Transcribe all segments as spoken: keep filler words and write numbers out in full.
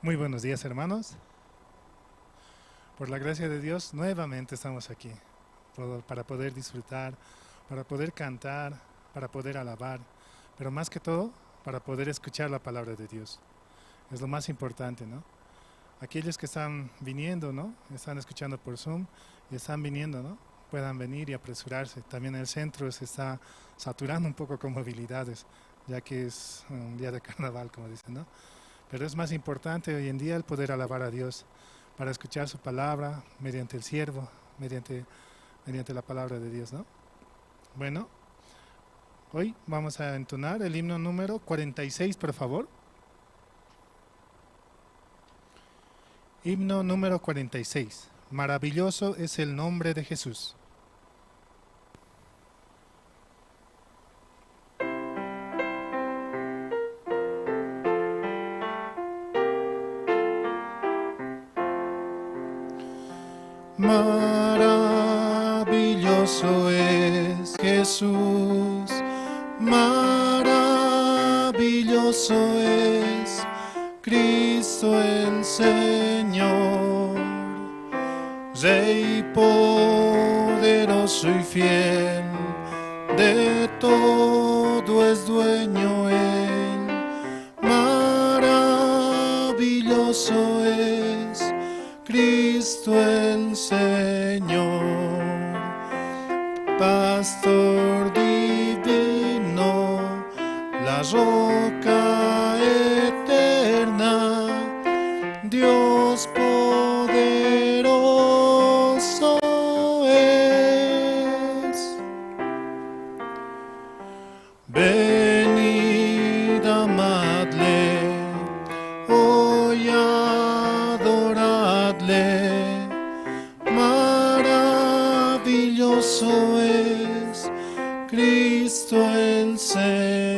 Muy buenos días, hermanos. Por la gracia de Dios, nuevamente estamos aquí, todo para poder disfrutar, para poder cantar, para poder alabar, pero más que todo, para poder escuchar la palabra de Dios. Es lo más importante, ¿no? Aquellos que están viniendo, ¿no? Están escuchando por Zoom y están viniendo, ¿no? Puedan venir y apresurarse. También el centro se está saturando un poco con movilidades, ya que es un día de carnaval, como dicen, ¿no? Pero es más importante hoy en día el poder alabar a Dios, para escuchar su palabra mediante el siervo, mediante, mediante la palabra de Dios, ¿no? Bueno, hoy vamos a entonar el himno número cuarenta y seis, por favor. Himno número cuarenta y seis. Maravilloso es el nombre de Jesús. Maravilloso es Jesús, maravilloso es Cristo el Señor, Rey poderoso y fiel, de todo es dueño Él. Maravilloso es Cristo el Señor, Pastor divino, la roca eterna, Dios poderoso es. Venid, amadle, hoy adoradle, maravilloso es Cristo el Señor.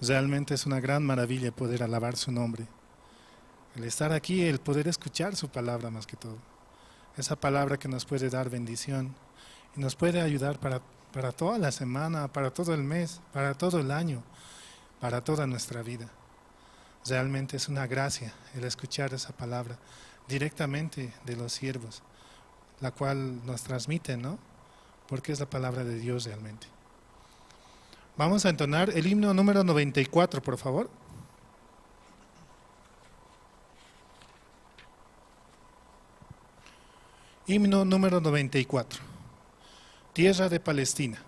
Realmente es una gran maravilla poder alabar su nombre. El estar aquí, el poder escuchar su palabra más que todo. Esa palabra que nos puede dar bendición y nos puede ayudar para, para toda la semana, para todo el mes, para todo el año, para toda nuestra vida. Realmente es una gracia el escuchar esa palabra directamente de los siervos, la cual nos transmite, ¿no? Porque es la palabra de Dios realmente. Vamos a entonar el himno número noventa y cuatro, por favor. Himno número noventa y cuatro. Tierra de Palestina.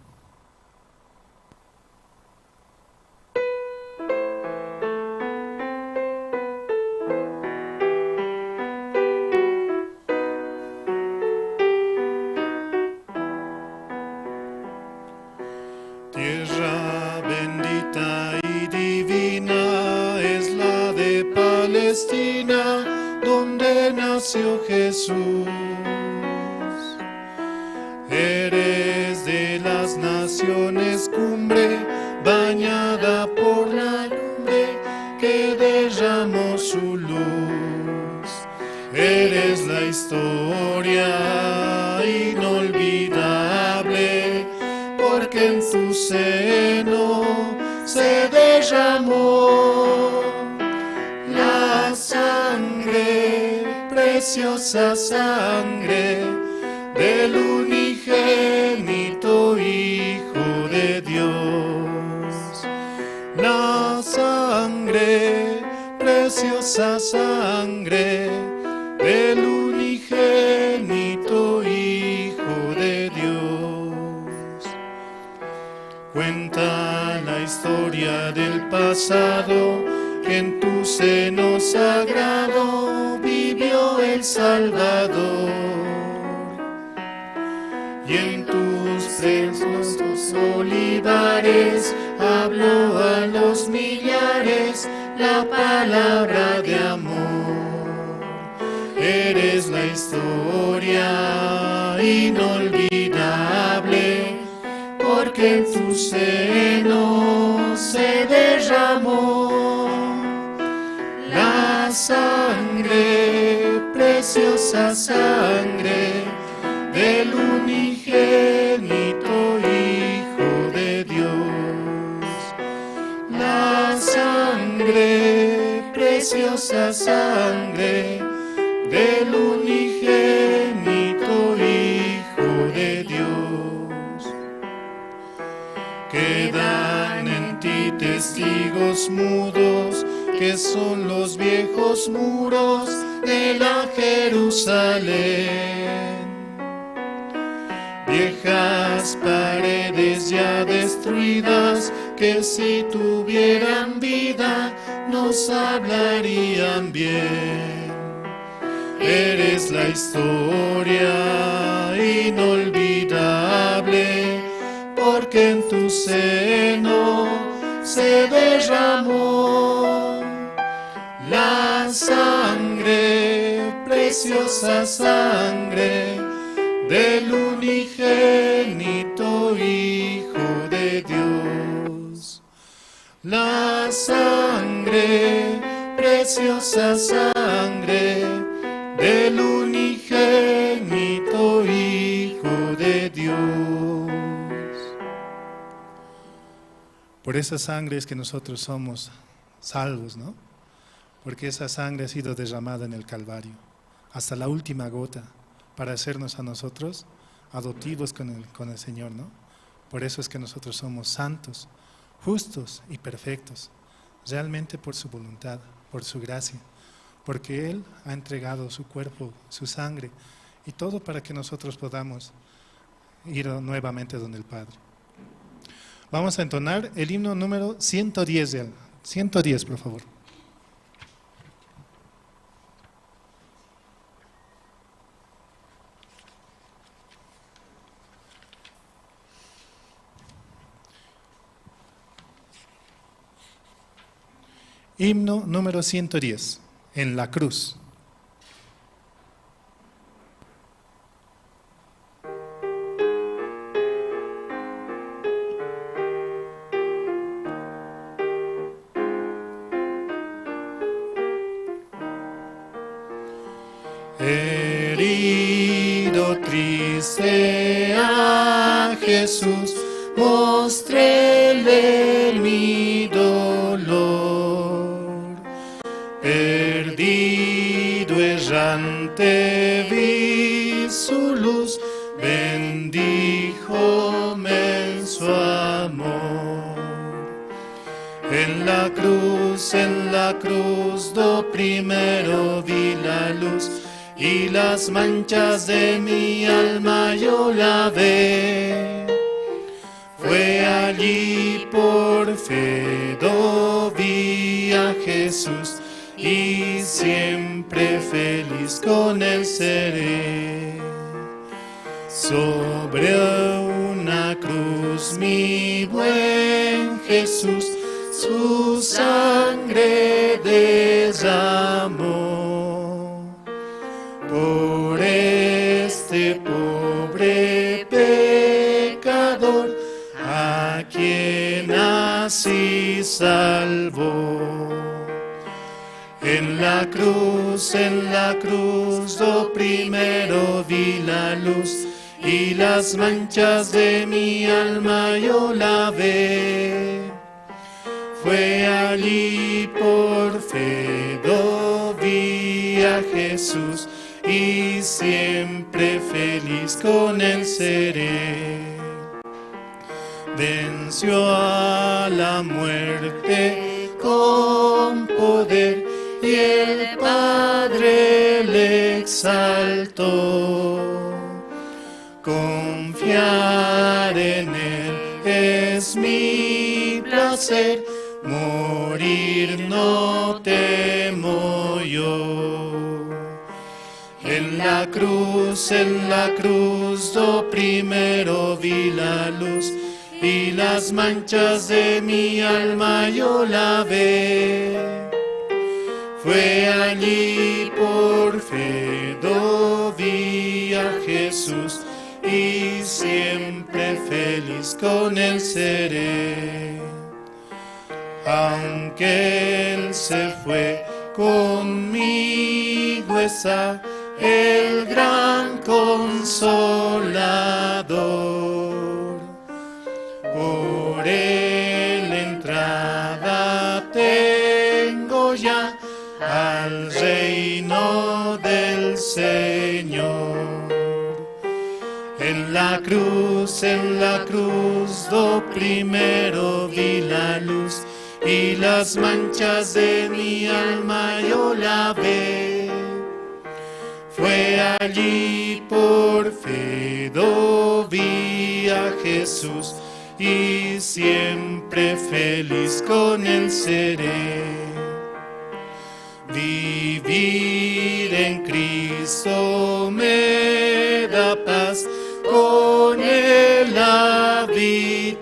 Tierra bendita y divina es la de Palestina, donde nació Jesús. Eres de las naciones cumbre, bañada por la lumbre que derramó su luz. Eres la historia inolvidable, porque en tu seno se derramó la sangre, preciosa sangre del unigénito Hijo de Dios. La sangre, preciosa sangre del unigénito Hijo de Dios. Cuenta la historia del pasado, que en tu seno sagrado vivió el Salvador. Y en tus frescos olivares habló a los millares la palabra de amor. Eres la historia inolvidable, porque en tu seno se derramó la sangre, preciosa sangre del unigénito Hijo de Dios. La preciosa sangre del unigénito Hijo de Dios. Quedan en ti testigos mudos, que son los viejos muros de la Jerusalén. Viejas paredes ya destruidas, que si tuvieran vida nos hablarían bien. Eres la historia inolvidable, porque en tu seno se derramó la sangre, preciosa sangre del unigénito Hijo de Dios. La sangre, preciosa sangre del unigénito Hijo de Dios. Por esa sangre es que nosotros somos salvos, ¿no? Porque esa sangre ha sido derramada en el Calvario, hasta la última gota, para hacernos a nosotros adoptivos con el, con el Señor, ¿no? Por eso es que nosotros somos santos, justos y perfectos, realmente por su voluntad, por su gracia, porque Él ha entregado su cuerpo, su sangre y todo para que nosotros podamos ir nuevamente donde el Padre. Vamos a entonar el himno número ciento diez de él. Ciento diez, por favor. Himno número ciento diez, en la cruz. Herido triste a Jesús, mostréle mi dolor. Perdido errante vi su luz, bendíjome en su amor. En la cruz, en la cruz, do primero vi la luz, y las manchas de mi alma yo lavé. Fue allí por fe do vi a Jesús, y siempre feliz con él seré. Sobre una cruz, mi buen Jesús su sangre derramó. Por este pobre pecador, a quien así salvó. En la cruz, en la cruz, do primero vi la luz, y las manchas de mi alma yo lavé. Fue allí por fe do vi a Jesús, y siempre feliz con él seré. Venció a la muerte con poder, y el Padre le exaltó. Confiar en él es mi placer, morir no temo yo. En la cruz, en la cruz, do primero vi la luz, y las manchas de mi alma yo lavé. Fue allí por fe do vi a Jesús, y siempre feliz con él seré. Aunque él se fue, conmigo está el gran Consolador. Por él entrada tengo ya al reino del Señor. En la cruz, en la cruz, do primero vi la luz, y las manchas de mi alma yo lavé. Fue allí por fe do vi a Jesús, y siempre feliz con él seré. Vivir en Cristo me da paz, con él habitaré.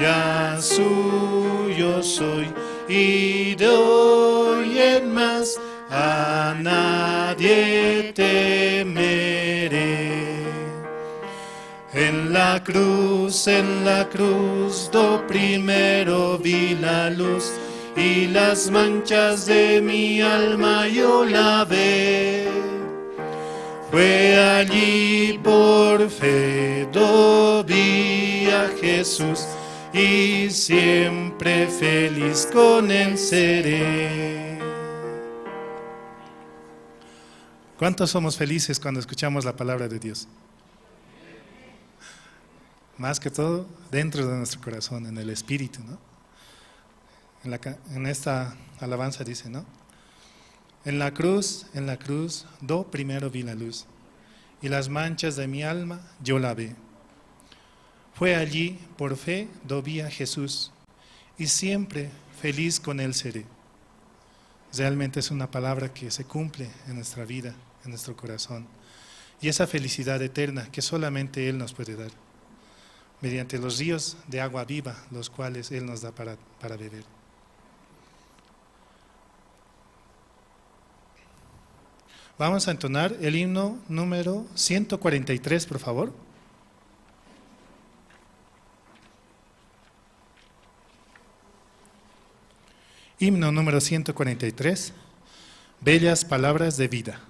Ya suyo soy y de hoy en más a nadie temeré. En la cruz, en la cruz, do primero vi la luz, y las manchas de mi alma yo lavé. Fue allí por fe do vi a Jesús, y siempre feliz con él seré. ¿Cuántos somos felices cuando escuchamos la palabra de Dios? Más que todo dentro de nuestro corazón, en el espíritu, ¿no? En la ca-, en esta alabanza dice, ¿no? En la cruz, en la cruz, do primero vi la luz, y las manchas de mi alma yo lavé. Fue allí, por fe, do vi a Jesús, y siempre feliz con él seré. Realmente es una palabra que se cumple en nuestra vida, en nuestro corazón, y esa felicidad eterna que solamente él nos puede dar, mediante los ríos de agua viva, los cuales él nos da para, para beber. Vamos a entonar el himno número ciento cuarenta y tres, por favor. Himno número ciento cuarenta y tres. Bellas palabras de vida.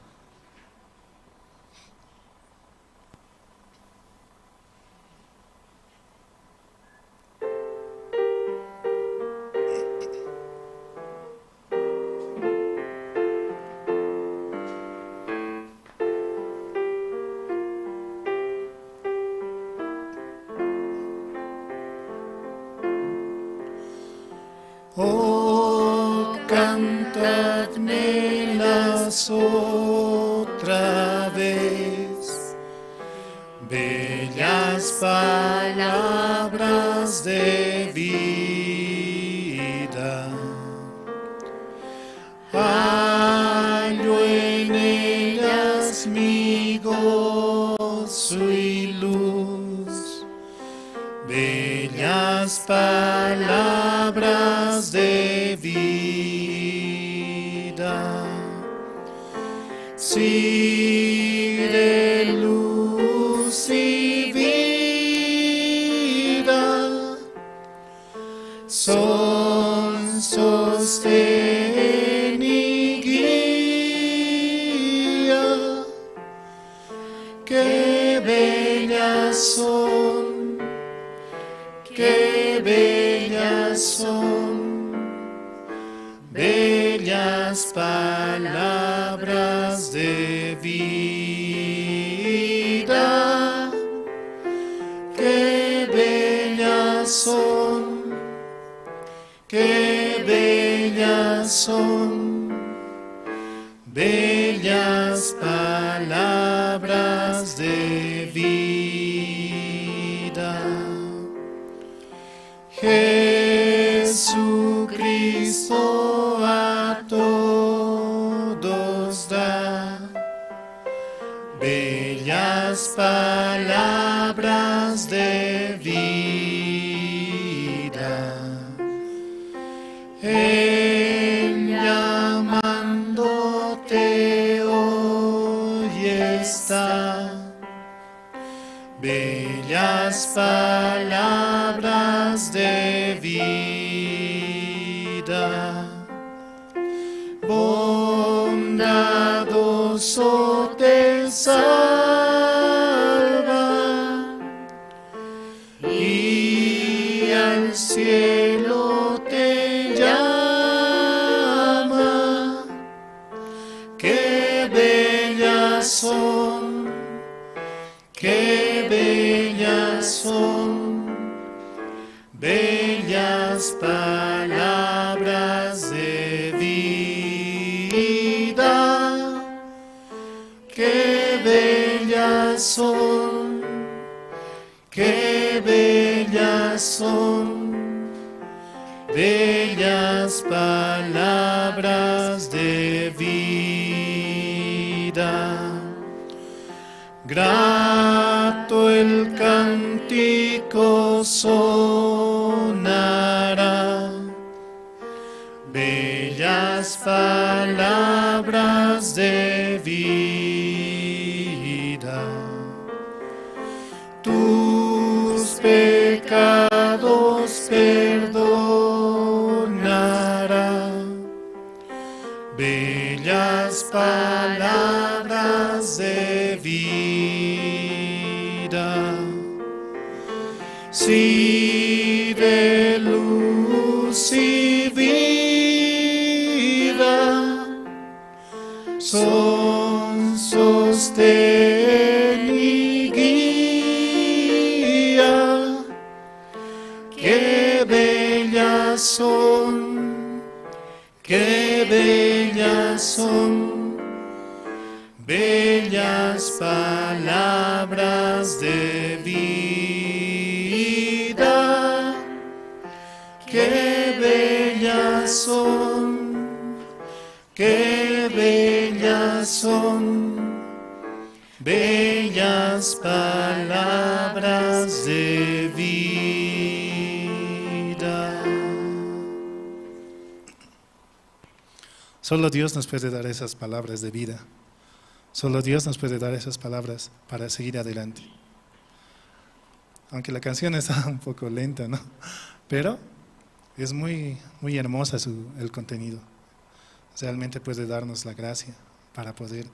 Oh, cantadmelas otra vez, bellas palabras de vida. Hallo en ellas mi gozo y luz, bellas palabras de vida. Sigue luz y vida, son sostén y guía. Qué bellas son, qué bellas son, bellas palabras de vida. Qué bellas son, qué bellas son, bellas palabras de vida. Jesucristo a todos da bellas palabras de vida. Él llamándote hoy está, bellas palabras de vida. Bondadoso te salva y al cielo te llama. son, qué bellas son, bellas palabras de vida, qué bellas son, qué bellas son, bellas palabras de vida. Grato el cántico sonará, bellas palabras de vida. Tus pecados perdonará, bellas palabras de vida. Si de luz y vida son sostén y guía, qué bellas son, qué bellas son, bellas palabras de vida, qué bellas son, qué bellas son, bellas palabras de vida. Solo Dios nos puede dar esas palabras de vida. Solo Dios nos puede dar esas palabras para seguir adelante. Aunque la canción está un poco lenta, ¿no? Pero es muy, muy hermosa su, el contenido. Realmente puede darnos la gracia para poder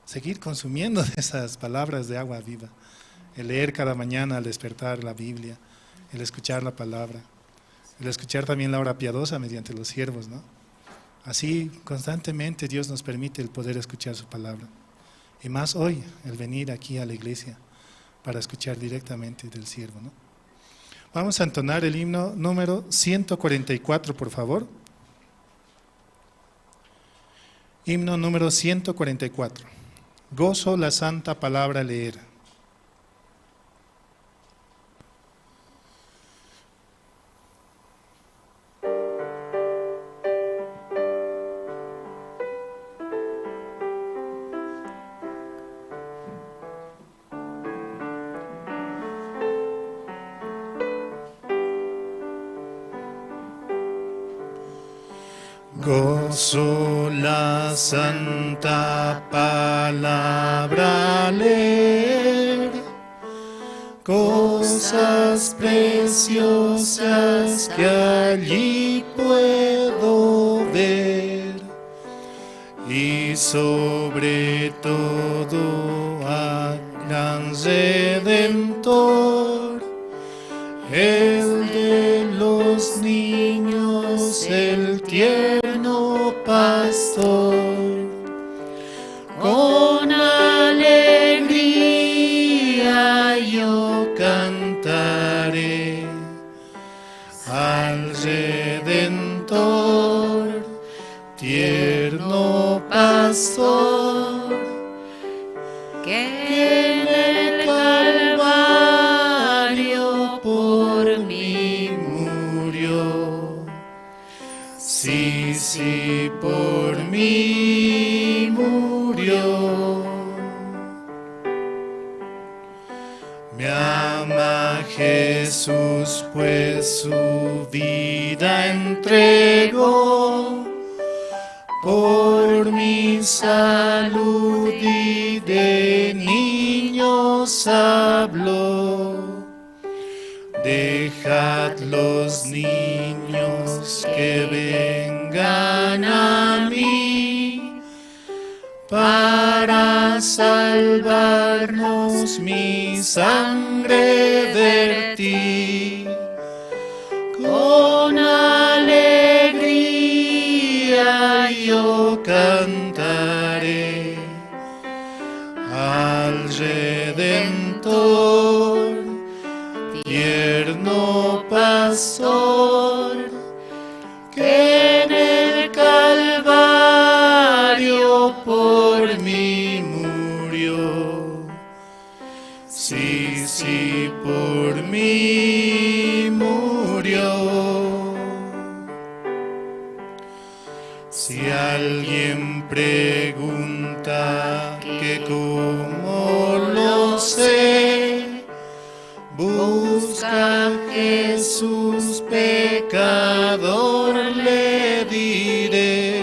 seguir consumiendo de esas palabras de agua viva. El leer cada mañana al despertar la Biblia, el escuchar la palabra, el escuchar también la hora piadosa mediante los siervos, ¿no? Así, constantemente Dios nos permite el poder escuchar su palabra. Y más hoy, el venir aquí a la iglesia para escuchar directamente del siervo, ¿no? Vamos a entonar el himno número ciento cuarenta y cuatro, por favor. Himno número ciento cuarenta y cuatro. Gozo la santa palabra leer. Gozo la santa palabra leer, cosas preciosas que allí puedo ver. Y sobre todo al gran Redentor, el de los niños, el tierno pastor. Con alegría yo cantaré al Redentor, tierno pastor, que en el Calvario por mí murió. Sí, sí, por mí murió. Me ama Jesús, pues su vida entregó. Por mi salud y de niños habló. Dejad los niños que vengan a mí, para salvarnos mi sangre vertí. Con alegría yo cantaré Redentor, tierno pastor, que en el Calvario por mí murió. Sí, sí, por mí murió. Si alguien pregunta que cómo lo sé, busca a Jesús pecador, le diré.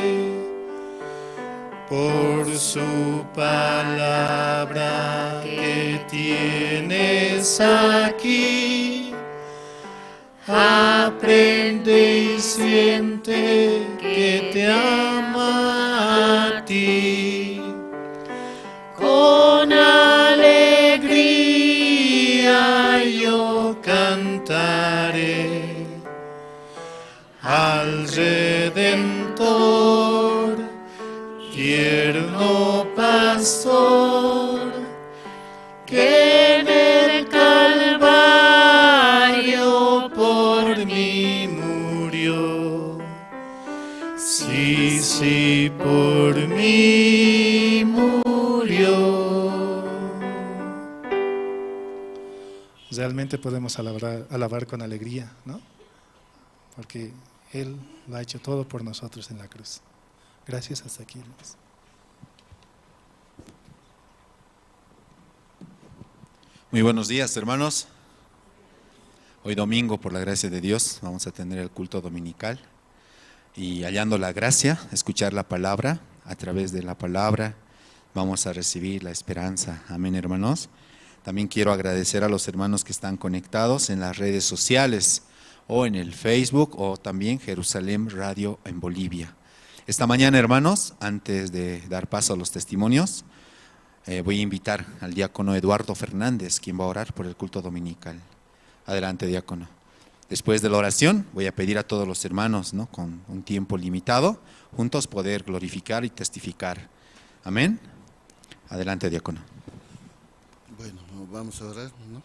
Por su palabra que tienes aquí, aprende y siente que te ama a ti. Con alegría yo cantaré al Redentor, tierno pastor, que en el Calvario por mí murió. Sí, sí, por mí murió. Realmente podemos alabar, alabar con alegría, ¿no? Porque Él lo ha hecho todo por nosotros en la cruz. Gracias, hasta aquí, hermanos. Muy buenos días, hermanos. Hoy domingo, por la gracia de Dios, vamos a tener el culto dominical. Y hallando la gracia, escuchar la palabra, a través de la palabra vamos a recibir la esperanza. Amén, hermanos. También quiero agradecer a los hermanos que están conectados en las redes sociales o en el Facebook o también Jerusalén Radio en Bolivia. Esta mañana, hermanos, antes de dar paso a los testimonios, eh, voy a invitar al diácono Eduardo Fernández, quien va a orar por el culto dominical. Adelante, diácono. Después de la oración, voy a pedir a todos los hermanos, ¿no?, con un tiempo limitado, juntos poder glorificar y testificar. Amén. Adelante, diácono. Bueno, vamos a orar, ¿no?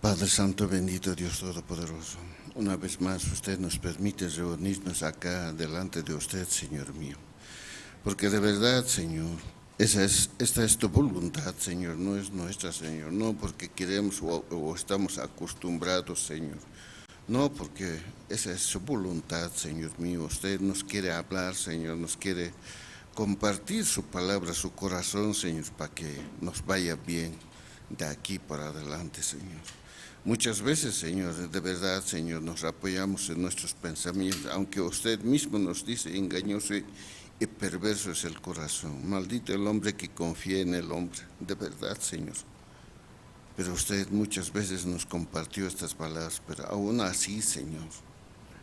Padre Santo, bendito Dios Todopoderoso, una vez más usted nos permite reunirnos acá delante de usted, Señor mío. Porque de verdad, Señor, esa es, esta es tu voluntad, Señor, no es nuestra, Señor. No porque queremos o, o estamos acostumbrados, Señor. No, porque esa es su voluntad, Señor mío. Usted nos quiere hablar, Señor, nos quiere compartir su palabra, su corazón, Señor, para que nos vaya bien de aquí para adelante, Señor. Muchas veces, Señor, de verdad, Señor, nos apoyamos en nuestros pensamientos, aunque usted mismo nos dice, engañoso y perverso es el corazón. Maldito el hombre que confía en el hombre. De verdad, Señor. Pero usted muchas veces nos compartió estas palabras, pero aún así, Señor,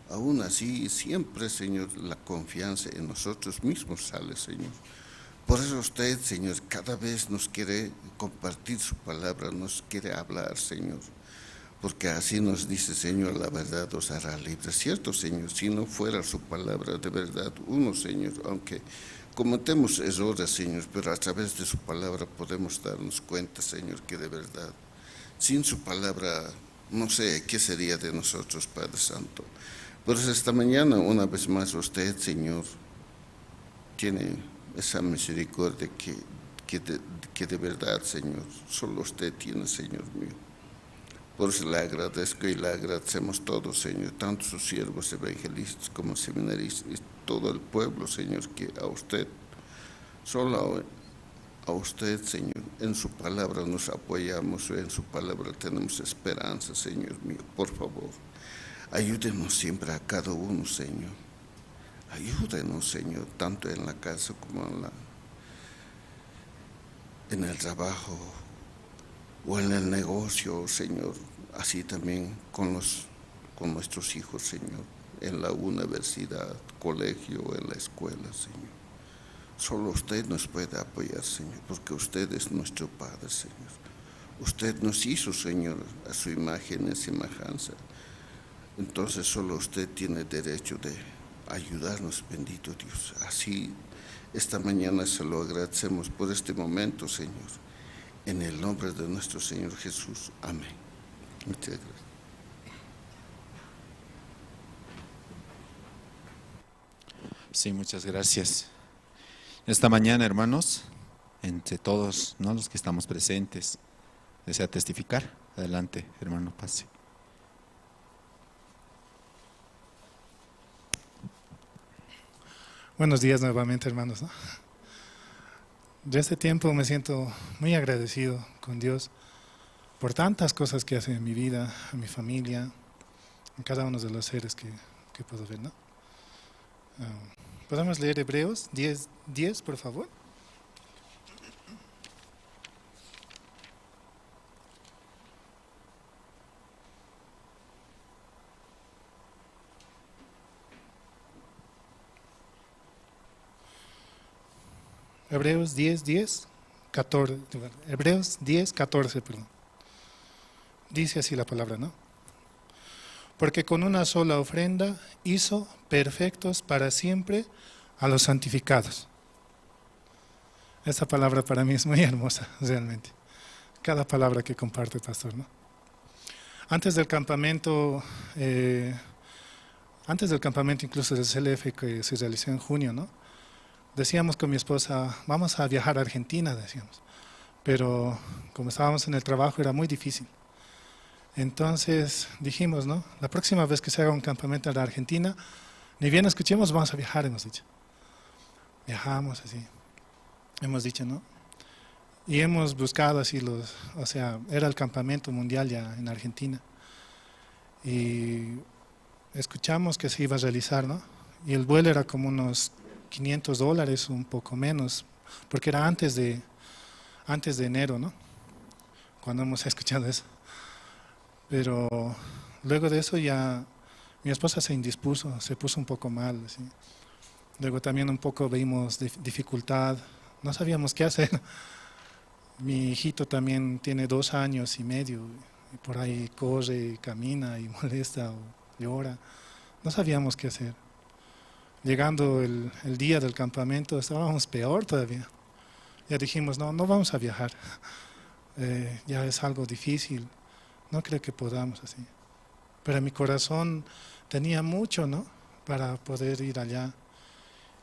aún así, siempre, Señor, la confianza en nosotros mismos sale, Señor. Por eso usted, Señor, cada vez nos quiere compartir su palabra, nos quiere hablar, Señor. Porque así nos dice, Señor, la verdad os hará libres. Cierto, Señor, si no fuera su palabra de verdad, uno, Señor, aunque cometemos errores, Señor, pero a través de su palabra podemos darnos cuenta, Señor, que de verdad, sin su palabra, no sé qué sería de nosotros, Padre Santo. Por eso esta mañana, una vez más, usted, Señor, tiene esa misericordia que, que de, que de verdad, Señor, solo usted tiene, Señor mío. Por eso le agradezco y le agradecemos todos, Señor, tanto sus siervos evangelistas como seminaristas y todo el pueblo, Señor, que a usted, solo a, a usted, Señor, en su palabra nos apoyamos, en su palabra tenemos esperanza, Señor mío. Por favor, ayúdenos siempre a cada uno, Señor. Ayúdenos, Señor, tanto en la casa como en la, en el trabajo o en el negocio, Señor. Así también con los, con nuestros hijos, Señor, en la universidad, colegio o en la escuela, Señor. Solo usted nos puede apoyar, Señor, porque usted es nuestro Padre, Señor. Usted nos hizo, Señor, a su imagen y semejanza. Entonces solo usted tiene derecho de ayudarnos, bendito Dios. Así Esta mañana se lo agradecemos por este momento, Señor. En el nombre de nuestro Señor Jesús. Amén. Muchas gracias. Sí, muchas gracias. Esta mañana, hermanos, entre todos, ¿no?, los que estamos presentes, desea testificar. Adelante, hermano, pase. Buenos días nuevamente, hermanos, ¿no? Yo este tiempo me siento muy agradecido con Dios por tantas cosas que hace en mi vida, en mi familia, en cada uno de los seres que, que puedo ver, ¿no? Ah, ¿podemos leer Hebreos diez diez, por favor? Hebreos diez diez, catorce, Hebreos diez catorce, perdón. Dice así la palabra, ¿no? Porque con una sola ofrenda hizo perfectos para siempre a los santificados. Esta palabra para mí es muy hermosa, realmente. Cada palabra que comparte, pastor, ¿no? Antes del campamento, eh, antes del campamento, incluso del C L F que se realizó en junio, ¿no? Decíamos con mi esposa, "Vamos a viajar a Argentina", decíamos. Pero como estábamos en el trabajo, era muy difícil. Entonces dijimos, ¿no? "La próxima vez que se haga un campamento en la Argentina, ni bien escuchemos, vamos a viajar", hemos dicho. Viajamos así. Hemos dicho, ¿no? Y hemos buscado así los, o sea, era el campamento mundial ya en Argentina. Y escuchamos que se iba a realizar, ¿no? Y el vuelo era como unos quinientos dólares, un poco menos, porque era antes de, antes de enero, ¿no? Cuando hemos escuchado eso. Pero luego de eso ya mi esposa se indispuso, se puso un poco mal, así. Luego también un poco vimos dif-, dificultad, no sabíamos qué hacer. Mi hijito también tiene dos años y medio, y por ahí corre, camina y molesta o llora. No sabíamos qué hacer. Llegando el, el día del campamento, estábamos peor todavía. Ya dijimos, "No, no vamos a viajar. Eh, ya es algo difícil. No creo que podamos así". Pero mi corazón tenía mucho, ¿no? Para poder ir allá.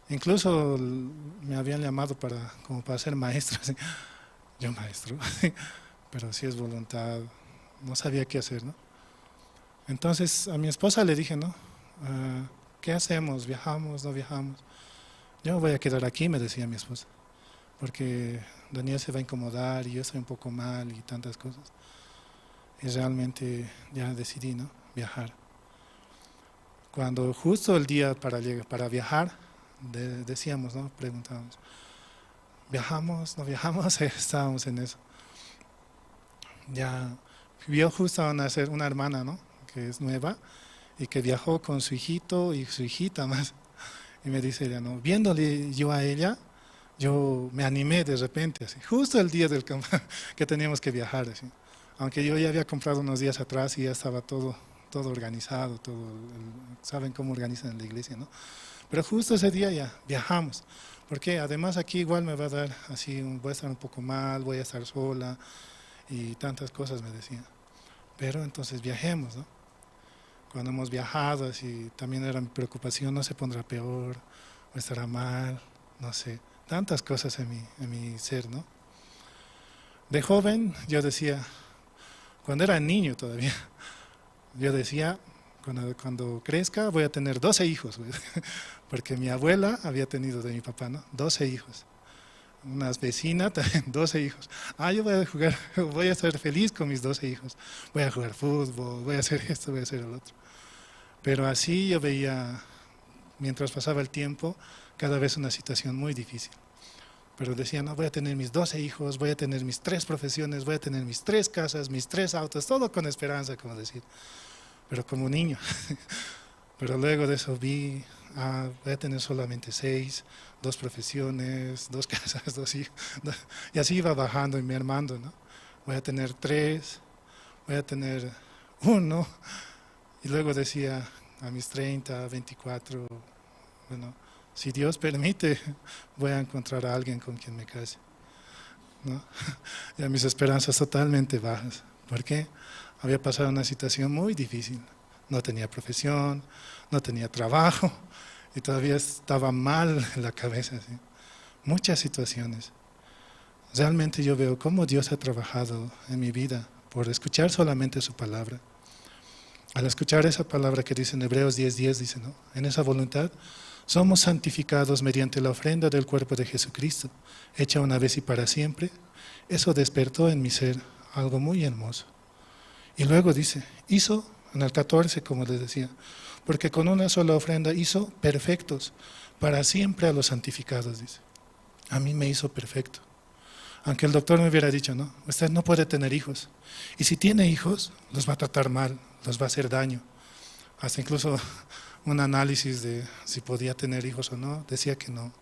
Incluso l-, me habían llamado para, como para ser maestro, así. Yo maestro, pero si es voluntad, no sabía qué hacer, ¿no? Entonces a mi esposa le dije, ¿no? Ah, ¿qué hacemos? ¿Viajamos? ¿No viajamos? "Yo me voy a quedar aquí", me decía mi esposa, "porque Daniel se va a incomodar y yo estoy un poco mal y tantas cosas". Y realmente ya decidí, ¿no? Viajar. Cuando justo el día para lleg-, para viajar, de-, decíamos, ¿no? Preguntábamos, "¿Viajamos? ¿No viajamos?". Estábamos en eso. Ya vio justo a una, ser-, una hermana, ¿no? Que es nueva y que viajó con su hijito y su hijita más. Y me dice ella, ¿no? Viéndole yo a ella, yo me animé de repente, así, justo el día del campa-, que teníamos que viajar, así. Aunque yo ya había comprado unos días atrás y ya estaba todo, todo organizado, todo, el, saben cómo organizan en la iglesia, ¿no? Pero justo ese día ya viajamos, porque además aquí igual me va a dar así, un, voy a estar un poco mal, voy a estar sola y tantas cosas, me decía. Pero entonces viajemos, ¿no? Cuando hemos viajado, así también era mi preocupación, no se pondrá peor, o estará mal, no sé, tantas cosas en mi, en mi ser, ¿no? De joven yo decía, cuando era niño todavía, yo decía, cuando, cuando crezca voy a tener doce hijos, güey. Porque mi abuela había tenido de mi papá, ¿no? Doce hijos. Unas vecinas también, doce hijos. "Ah, yo voy a jugar, voy a ser feliz con mis doce hijos. Voy a jugar fútbol, voy a hacer esto, voy a hacer el otro". Pero así yo veía, mientras pasaba el tiempo, cada vez una situación muy difícil. Pero decía, "No, voy a tener mis doce hijos, voy a tener mis tres profesiones, voy a tener mis tres casas, mis tres autos", todo con esperanza, como decir, pero como niño. Pero luego de eso vi, "Ah, voy a tener solamente seis, dos profesiones, dos casas, dos hijos", ¿no? Y así iba bajando y mermando, ¿no? "Voy a tener tres, voy a tener uno". Y luego decía, a mis treinta, veinticuatro, bueno, Si Dios permite, voy a encontrar a alguien con quien me case, ¿no? Ya mis esperanzas totalmente bajas, porque había pasado una situación muy difícil. No tenía profesión, no tenía trabajo, y todavía estaba mal en la cabeza, ¿sí? Muchas situaciones. Realmente yo veo cómo Dios ha trabajado en mi vida por escuchar solamente su palabra. Al escuchar esa palabra que dice en Hebreos diez diez, dice, ¿no? En esa voluntad somos santificados mediante la ofrenda del cuerpo de Jesucristo, hecha una vez y para siempre. Eso despertó en mi ser algo muy hermoso. Y luego dice, hizo, en el catorce, como les decía, porque con una sola ofrenda hizo perfectos para siempre a los santificados, dice. A mí me hizo perfecto. Aunque el doctor me hubiera dicho, no, usted no puede tener hijos. Y si tiene hijos, los va a tratar mal, los va a hacer daño. Hasta incluso un análisis de si podía tener hijos o no, decía que no.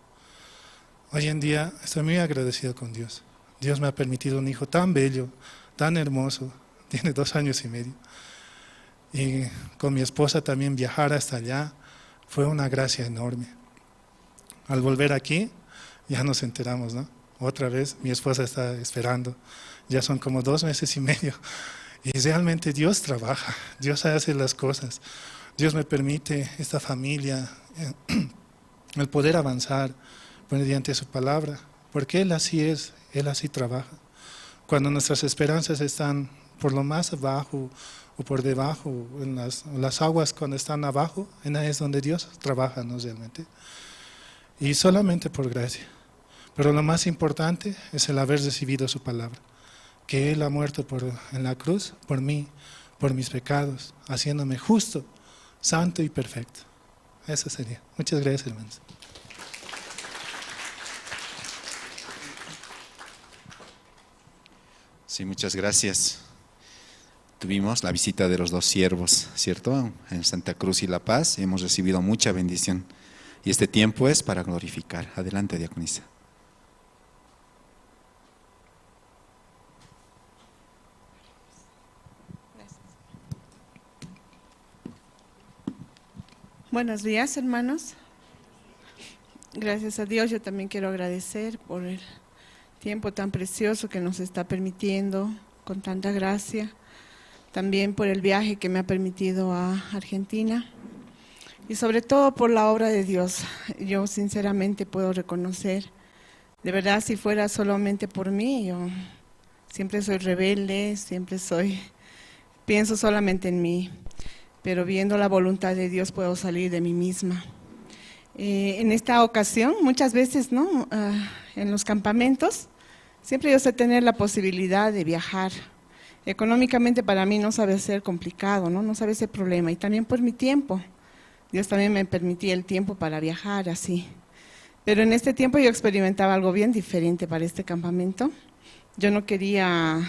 Hoy en día estoy muy agradecido con Dios. Dios me ha permitido un hijo tan bello, tan hermoso, tiene dos años y medio. Y con mi esposa también viajar hasta allá fue una gracia enorme. Al volver aquí, ya nos enteramos, ¿no? Otra vez, mi esposa está esperando. Ya son como dos meses y medio. Y realmente Dios trabaja, Dios hace las cosas. Dios me permite esta familia, eh, el poder avanzar, pues, mediante su palabra, porque Él así es, Él así trabaja. Cuando nuestras esperanzas están por lo más abajo o por debajo, en las, las aguas cuando están abajo, en ahí es donde Dios trabaja, ¿no? Realmente. Y solamente por gracia. Pero lo más importante es el haber recibido su palabra, que Él ha muerto por, en la cruz por mí, por mis pecados, haciéndome justo, santo y perfecto. Eso sería. Muchas gracias, hermanos. Sí, muchas gracias. Tuvimos la visita de los dos siervos, ¿cierto? En Santa Cruz y La Paz. Hemos recibido mucha bendición. Y este tiempo es para glorificar. Adelante, diaconisa. Buenos días, hermanos. Gracias a Dios, yo también quiero agradecer por el tiempo tan precioso que nos está permitiendo con tanta gracia, también por el viaje que me ha permitido a Argentina y sobre todo por la obra de Dios. Yo sinceramente puedo reconocer, de verdad, si fuera solamente por mí, yo siempre soy rebelde, siempre soy, pienso solamente en mí, pero viendo la voluntad de Dios puedo salir de mí misma. Eh, en esta ocasión, muchas veces, ¿no? Ah, en los campamentos, siempre yo sé tener la posibilidad de viajar. Económicamente para mí no sabe ser complicado, ¿no? No sabe ser problema. Y también por mi tiempo. Dios también me permitía el tiempo para viajar así. Pero en este tiempo yo experimentaba algo bien diferente para este campamento. Yo no quería,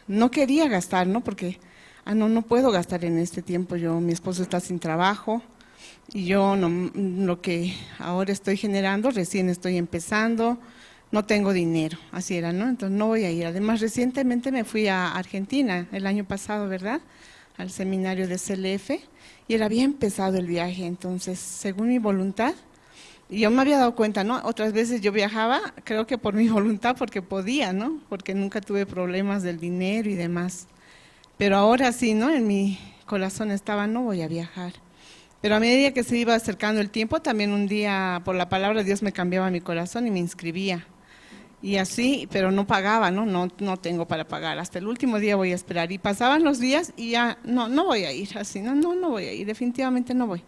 no quería gastar, ¿no? Porque, ah, no, no puedo gastar en este tiempo. Yo, mi esposo está sin trabajo y yo no, lo que ahora estoy generando, recién estoy empezando, no tengo dinero, así era, ¿no? Entonces no voy a ir. Además, recientemente me fui a Argentina, el año pasado, ¿verdad? Al seminario de C L F, y era bien pesado el viaje, entonces, según mi voluntad, y yo me había dado cuenta, ¿no? Otras veces yo viajaba, creo que por mi voluntad, porque podía, ¿no? Porque nunca tuve problemas del dinero y demás. Pero ahora sí, ¿no? En mi corazón estaba, no voy a viajar. Pero a medida que se iba acercando el tiempo, también un día por la palabra de Dios me cambiaba mi corazón y me inscribía. Y así, pero no pagaba, ¿no? No, no tengo para pagar. Hasta el último día voy a esperar. Y pasaban los días y ya, no, no voy a ir, así, no, no, no voy a ir, definitivamente no voy.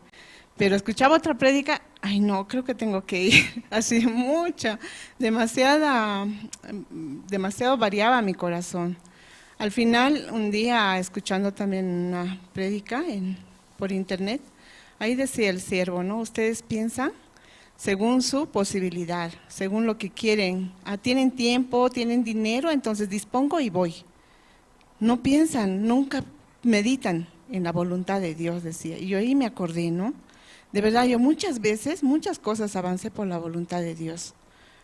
Pero escuchaba otra prédica, ay, no, creo que tengo que ir. Así, mucha, demasiada, demasiado variaba mi corazón. Al final, un día, escuchando también una prédica en, por internet, ahí decía el siervo, ¿no? Ustedes piensan según su posibilidad, según lo que quieren. Ah, tienen tiempo, tienen dinero, entonces dispongo y voy. No piensan, nunca meditan en la voluntad de Dios, decía. Y yo ahí me acordé, ¿no? De verdad, yo muchas veces, muchas cosas avancé por la voluntad de Dios,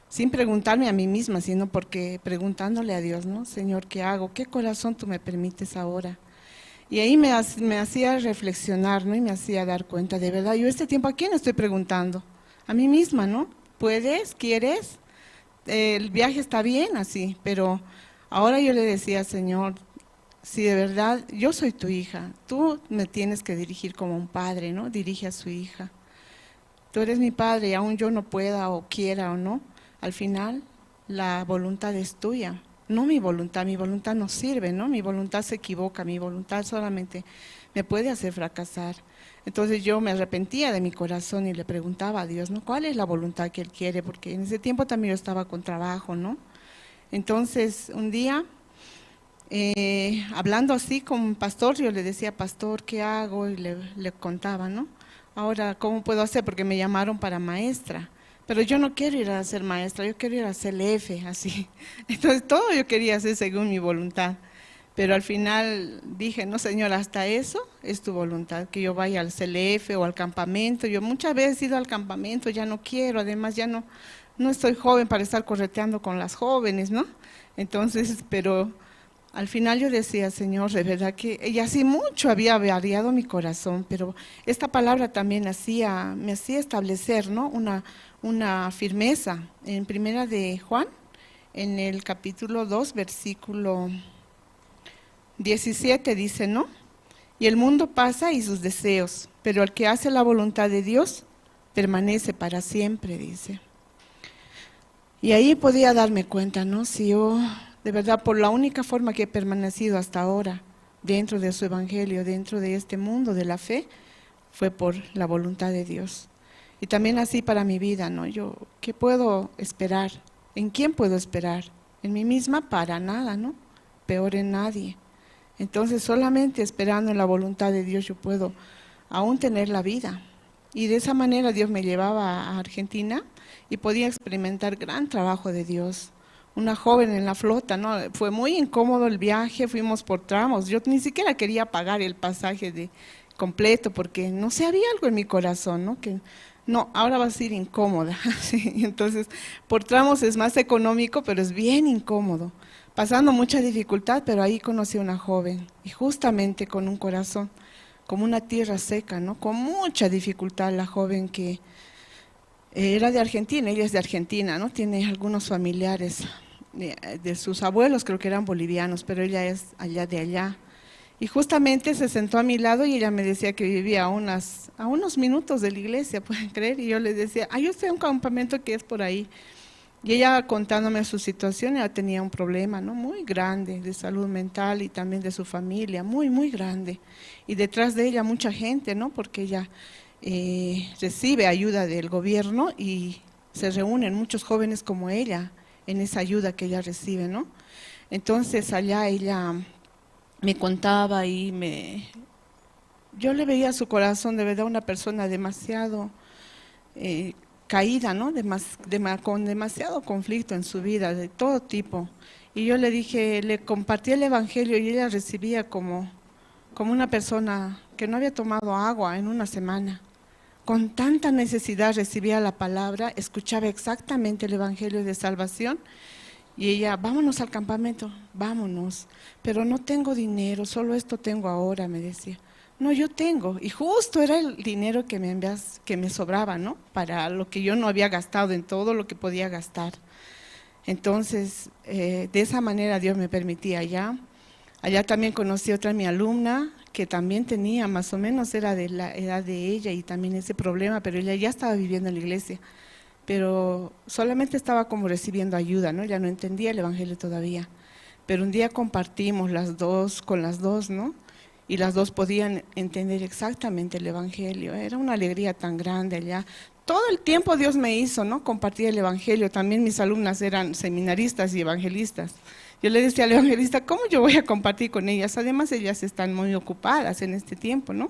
sin preguntarme a mí misma, sino porque preguntándole a Dios, ¿no? Señor, ¿qué hago? ¿Qué corazón tú me permites ahora? Y ahí me, me hacía reflexionar, ¿no? Y me hacía dar cuenta, de verdad, yo este tiempo, ¿a quién estoy preguntando? a mí misma, ¿no? Puedes, quieres, el viaje está bien así, pero ahora yo le decía, Señor, si de verdad yo soy tu hija, tú me tienes que dirigir como un padre, ¿no? Dirige a su hija. Tú eres mi padre y aun yo no pueda o quiera o no, al final la voluntad es tuya, no mi voluntad, mi voluntad no sirve, ¿no? Mi voluntad se equivoca, mi voluntad solamente me puede hacer fracasar. Entonces yo me arrepentía de mi corazón y le preguntaba a Dios, ¿no? ¿Cuál es la voluntad que Él quiere? Porque en ese tiempo también yo estaba con trabajo, ¿no? Entonces, un día, eh, hablando así con un pastor, yo le decía, "Pastor, ¿qué hago?". Y le, le contaba, ¿no? "Ahora, ¿cómo puedo hacer? Porque me llamaron para maestra. Pero yo no quiero ir a ser maestra, yo quiero ir a ser F", así. Entonces, todo yo quería hacer según mi voluntad. Pero al final dije, "No, Señor, hasta eso es tu voluntad, que yo vaya al C L F o al campamento". Yo muchas veces he ido al campamento, ya no quiero, además ya no, no estoy joven para estar correteando con las jóvenes, ¿no? Entonces, pero al final yo decía, "Señor, de verdad que", y así mucho había variado mi corazón, pero esta palabra también hacía, me hacía establecer, ¿no? Una, una firmeza. En primera de Juan, en el capítulo dos, versículo diecisiete dice, ¿no? "Y el mundo pasa y sus deseos, pero el que hace la voluntad de Dios permanece para siempre", dice. Y ahí podía darme cuenta, ¿no? Si yo, de verdad, por la única forma que he permanecido hasta ahora dentro de su evangelio, dentro de este mundo de la fe, fue por la voluntad de Dios. Y también así para mi vida, ¿no? Yo, ¿qué puedo esperar? ¿En quién puedo esperar? En mí misma, para nada, ¿no? Peor en nadie. Entonces, solamente esperando en la voluntad de Dios yo puedo aún tener la vida. Y de esa manera Dios me llevaba a Argentina y podía experimentar gran trabajo de Dios. Una joven en la flota, ¿no? Fue muy incómodo el viaje, fuimos por tramos. Yo ni siquiera quería pagar el pasaje de completo porque no sé, había algo en mi corazón, ¿no? Que no, ahora vas a ir incómoda. Sí, entonces, por tramos es más económico, pero es bien incómodo. Pasando mucha dificultad, pero ahí conocí a una joven y justamente con un corazón como una tierra seca, ¿no? Con mucha dificultad la joven que eh, era de Argentina, ella es de Argentina, ¿no? Tiene algunos familiares de, de sus abuelos, creo que eran bolivianos, pero ella es allá de allá. Y justamente se sentó a mi lado y ella me decía que vivía a unas, a unos minutos de la iglesia, ¿pueden creer? Y yo le decía, "Ah, yo estoy en un campamento que es por ahí". Y ella contándome su situación, ella tenía un problema, ¿no? Muy grande de salud mental y también de su familia, muy, muy grande. Y detrás de ella mucha gente, ¿no? Porque ella eh, recibe ayuda del gobierno y se reúnen muchos jóvenes como ella en esa ayuda que ella recibe, ¿no? Entonces allá ella me contaba y me, yo le veía su corazón, de verdad, una persona demasiado eh, caída, ¿no? Demas- dema- con demasiado conflicto en su vida, de todo tipo. Y yo le dije, le compartí el evangelio y ella recibía como, como una persona que no había tomado agua en una semana. Con tanta necesidad recibía la palabra, escuchaba exactamente el evangelio de salvación y ella, "Vámonos al campamento, vámonos, pero no tengo dinero, solo esto tengo ahora", me decía. "No, yo tengo", y justo era el dinero que me envias-, que me sobraba, ¿no? Para lo que yo no había gastado, en todo lo que podía gastar. Entonces, eh, de esa manera Dios me permitía allá. Allá también conocí otra mi alumna que también tenía, más o menos era de la edad de ella y también ese problema, pero ella ya estaba viviendo en la iglesia, pero solamente estaba como recibiendo ayuda, ¿no? Ella no entendía el evangelio todavía. Pero un día compartimos las dos con las dos, ¿no? Y las dos podían entender exactamente el evangelio. Era una alegría tan grande allá. Todo el tiempo Dios me hizo, ¿no? Compartir el evangelio. También mis alumnas eran seminaristas y evangelistas. Yo le decía al evangelista, "¿Cómo yo voy a compartir con ellas? Además, ellas están muy ocupadas en este tiempo, ¿no?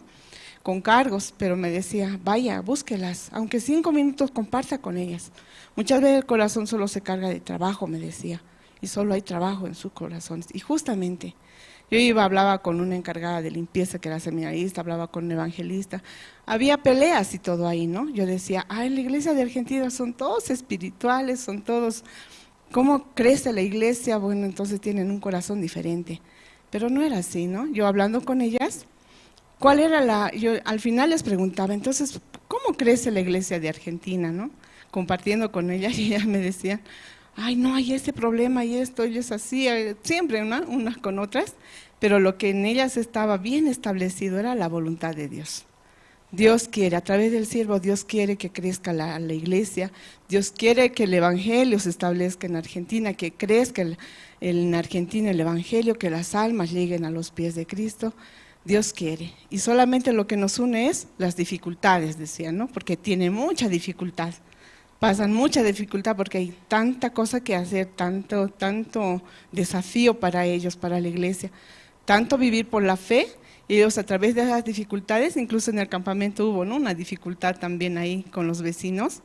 Con cargos", pero me decía, "Vaya, búsquelas, aunque cinco minutos comparta con ellas". Muchas veces el corazón solo se carga de trabajo, me decía, y solo hay trabajo en sus corazones. Y justamente yo iba, hablaba con una encargada de limpieza que era seminarista, hablaba con un evangelista. Había peleas y todo ahí, ¿no? Yo decía, "Ah, en la iglesia de Argentina son todos espirituales, son todos, ¿cómo crece la iglesia? Bueno, entonces tienen un corazón diferente". Pero no era así, ¿no? Yo hablando con ellas, ¿cuál era la? Yo al final les preguntaba, "Entonces, cómo crece la iglesia de Argentina, ¿no? Compartiendo con ellas, y ellas me decían, ay, no, hay este problema y esto, ellos así, eh, siempre, ¿no? Unas con otras, pero lo que en ellas estaba bien establecido era la voluntad de Dios. Dios quiere, a través del siervo, Dios quiere que crezca la, la iglesia, Dios quiere que el evangelio se establezca en Argentina, que crezca el, en Argentina el evangelio, que las almas lleguen a los pies de Cristo. Dios quiere. Y solamente lo que nos une es las dificultades, decían, ¿no? Porque tiene mucha dificultad. Pasan mucha dificultad porque hay tanta cosa que hacer, tanto, tanto desafío para ellos, para la iglesia. Tanto vivir por la fe, y ellos a través de esas dificultades, incluso en el campamento hubo, ¿no? Una dificultad también ahí con los vecinos,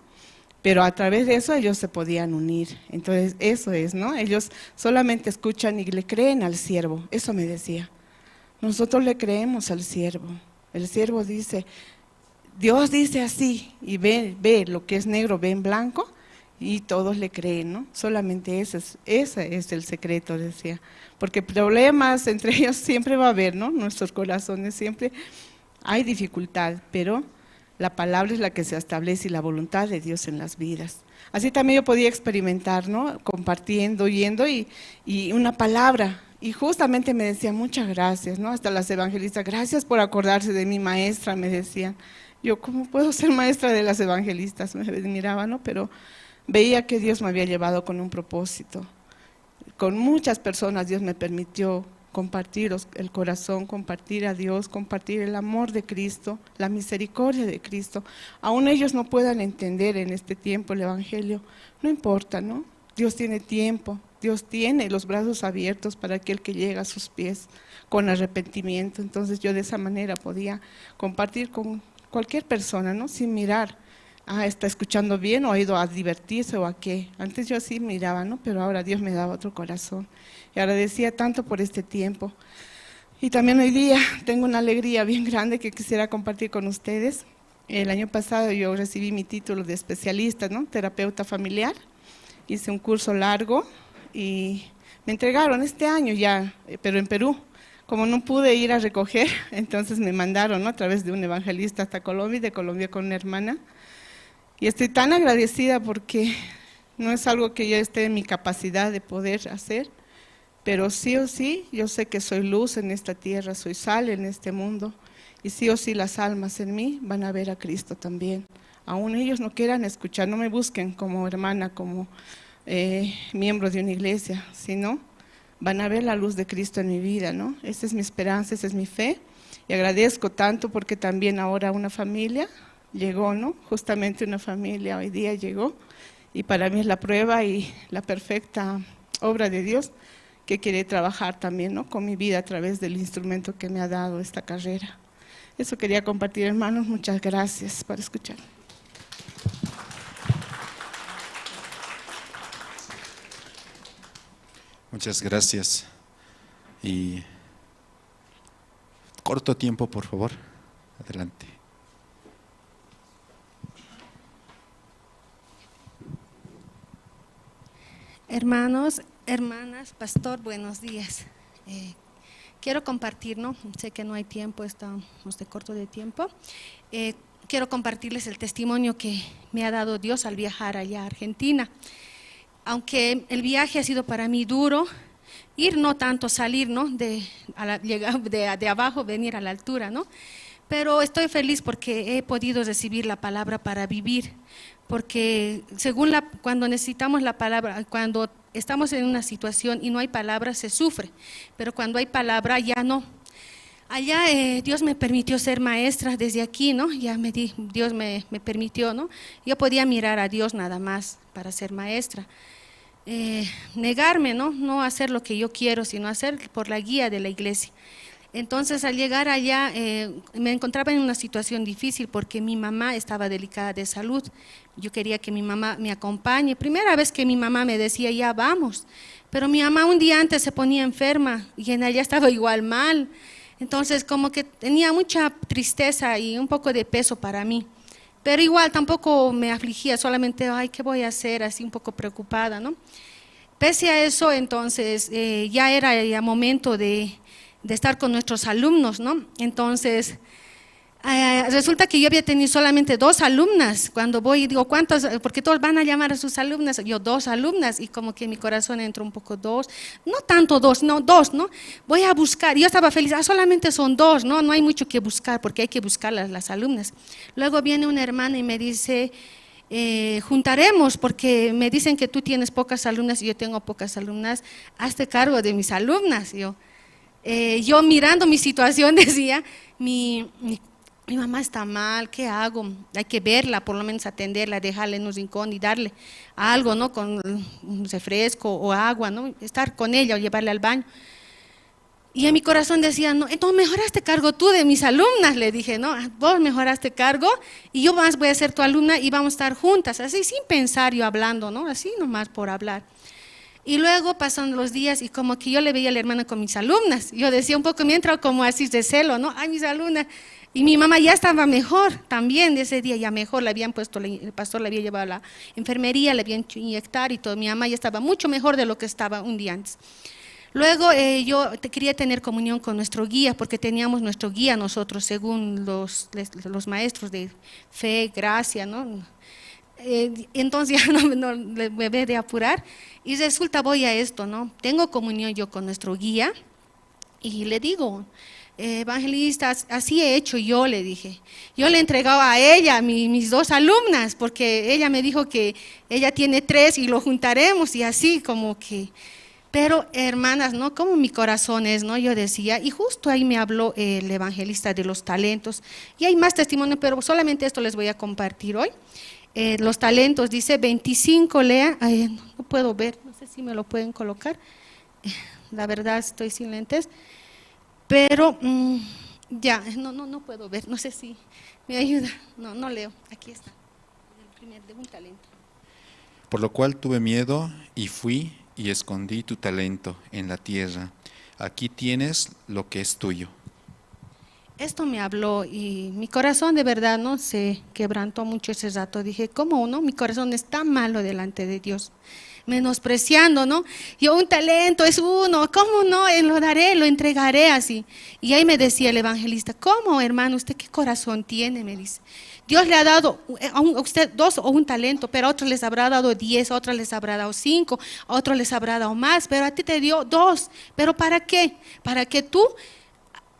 pero a través de eso ellos se podían unir. Entonces, eso es, ¿no? Ellos solamente escuchan y le creen al siervo. Eso me decía. Nosotros le creemos al siervo. El siervo dice, Dios dice así, y ve, ve lo que es negro, ve en blanco, y todos le creen, ¿no? Solamente ese es, ese es el secreto, decía. Porque problemas entre ellos siempre va a haber, ¿no? Nuestros corazones siempre hay dificultad, pero la palabra es la que se establece y la voluntad de Dios en las vidas. Así también yo podía experimentar, ¿no? Compartiendo, yendo y, y una palabra. Y justamente me decían, muchas gracias, ¿no? Hasta las evangelistas, gracias por acordarse de mi maestra, me decían. Yo, ¿cómo puedo ser maestra de las evangelistas? Me miraba, ¿no? Pero veía que Dios me había llevado con un propósito. Con muchas personas Dios me permitió compartir los- el corazón, compartir a Dios, compartir el amor de Cristo, la misericordia de Cristo. Aún ellos no puedan entender en este tiempo el Evangelio, no importa, ¿no? Dios tiene tiempo, Dios tiene los brazos abiertos para aquel que llega a sus pies con arrepentimiento. Entonces yo de esa manera podía compartir con cualquier persona, ¿no? Sin mirar, ah, está escuchando bien o ha ido a divertirse o a qué. Antes yo así miraba, ¿no? Pero ahora Dios me daba otro corazón. Y agradecía tanto por este tiempo. Y también hoy día tengo una alegría bien grande que quisiera compartir con ustedes. El año pasado yo recibí mi título de especialista, ¿no? Terapeuta familiar. Hice un curso largo y me entregaron este año ya, eh, pero en Perú. Como no pude ir a recoger, entonces me mandaron, ¿no? A través de un evangelista hasta Colombia y de Colombia con una hermana. Y estoy tan agradecida porque no es algo que yo esté en mi capacidad de poder hacer, pero sí o sí, yo sé que soy luz en esta tierra, soy sal en este mundo, y sí o sí las almas en mí van a ver a Cristo también. Aún ellos no quieran escuchar, no me busquen como hermana, como, eh, miembro de una iglesia, sino van a ver la luz de Cristo en mi vida, ¿no? Esa es mi esperanza, esa es mi fe. Y agradezco tanto porque también ahora una familia llegó, ¿no? Justamente una familia hoy día llegó. Y para mí es la prueba y la perfecta obra de Dios que quiere trabajar también, ¿no? Con mi vida a través del instrumento que me ha dado esta carrera. Eso quería compartir, hermanos. Muchas gracias por escuchar. Muchas gracias. Y corto tiempo, por favor. Adelante. Hermanos, hermanas, pastor, buenos días. Eh, quiero compartir, ¿no? Sé que no hay tiempo, estamos de corto de tiempo. Eh, quiero compartirles el testimonio que me ha dado Dios al viajar allá a Argentina. Aunque el viaje ha sido para mí duro, ir no tanto, salir, ¿no? De, a la- llegar de, de abajo, venir a la altura, ¿no? Pero estoy feliz porque he podido recibir la palabra para vivir, porque según la, cuando necesitamos la palabra, cuando estamos en una situación y no hay palabra, se sufre, pero cuando hay palabra ya no. Allá eh, Dios me permitió ser maestra desde aquí, ¿no? Ya me di, Dios me, me permitió, ¿no? Yo podía mirar a Dios nada más para ser maestra. Eh, negarme, ¿no? No hacer lo que yo quiero, sino hacer por la guía de la iglesia. Entonces, al llegar allá, eh, me encontraba en una situación difícil porque mi mamá estaba delicada de salud. Yo quería que mi mamá me acompañe. Primera vez que mi mamá me decía, ya vamos. Pero mi mamá un día antes se ponía enferma y en allá estaba igual mal. Entonces, como que tenía mucha tristeza y un poco de peso para mí. Pero igual tampoco me afligía, solamente, ay, ¿qué voy a hacer? Así un poco preocupada, ¿no? Pese a eso, entonces, eh, ya era ya momento de, de estar con nuestros alumnos, ¿no? Entonces, Ah, resulta que yo había tenido solamente dos alumnas. Cuando voy y digo, "¿Cuántas?", porque todos van a llamar a sus alumnas. Yo, "Dos alumnas", y como que mi corazón entró un poco, "Dos, no tanto dos, no, dos, ¿no? Voy a buscar". Yo estaba feliz, "Ah, solamente son dos, ¿no? No hay mucho que buscar, porque hay que buscar las, las alumnas". Luego viene una hermana y me dice, eh, "Juntaremos, porque me dicen que tú tienes pocas alumnas y yo tengo pocas alumnas, hazte cargo de mis alumnas". Yo, eh, yo mirando mi situación, decía, mi, mi, mi mamá está mal, ¿qué hago? Hay que verla, por lo menos atenderla, dejarla en un rincón y darle algo, ¿no? Con un refresco o agua, ¿no? Estar con ella o llevarle al baño. Y en mi corazón decía, "No, entonces mejor hazte cargo tú de mis alumnas", le dije, ¿no? "Ah, vos mejor hazte cargo y yo más voy a ser tu alumna y vamos a estar juntas", así sin pensar, yo hablando, ¿no? Así nomás por hablar. Y luego pasan los días y como que yo le veía a la hermana con mis alumnas. Yo decía un poco, me entra como así de celo, ¿no? "Ay, mis alumnas". Y mi mamá ya estaba mejor también de ese día, ya mejor, la habían puesto, la in-, el pastor la había llevado a la enfermería, la habían hecho inyectar y todo. Mi mamá ya estaba mucho mejor de lo que estaba un día antes. Luego, eh, yo te-, quería tener comunión con nuestro guía, porque teníamos nuestro guía nosotros, según los, les-, los maestros de fe, gracia, ¿no? Eh, entonces ya no, no, le-, me debí de apurar. Y resulta, voy a esto, ¿no? Tengo comunión yo con nuestro guía y le digo, "Eh, evangelista, as-, así he hecho yo", le dije. Yo le entregaba a ella mi-, mis dos alumnas, porque ella me dijo que ella tiene tres y lo juntaremos y así como que... Pero, hermanas, ¿no? Como mi corazón es, ¿no? Yo decía, y justo ahí me habló el evangelista de los talentos. Y hay más testimonios, pero solamente esto les voy a compartir hoy. Eh, los talentos, dice veinticinco, lea, ay, no, no puedo ver, no sé si me lo pueden colocar. La verdad, estoy sin lentes, pero, mm, ya, no, no, no puedo ver, no sé si me ayuda. No, no leo, aquí está. El primer, de un talento. Por lo cual tuve miedo y fui y escondí tu talento en la tierra. Aquí tienes lo que es tuyo. Esto me habló y mi corazón de verdad, ¿no? Se quebrantó mucho ese rato. Dije, "¿Cómo uno? Mi corazón está malo delante de Dios. Menospreciando, ¿no? Yo un talento es uno, ¿cómo no? Eh, lo daré, lo entregaré así". Y ahí me decía el evangelista, "¿Cómo, hermano? ¿Usted qué corazón tiene?", me dice. "Dios le ha dado, eh, a un-, a usted dos o un talento, pero a otros les habrá dado diez, a otros les habrá dado cinco, a otros les habrá dado más, pero a ti te dio dos. ¿Pero para qué? Para que tú,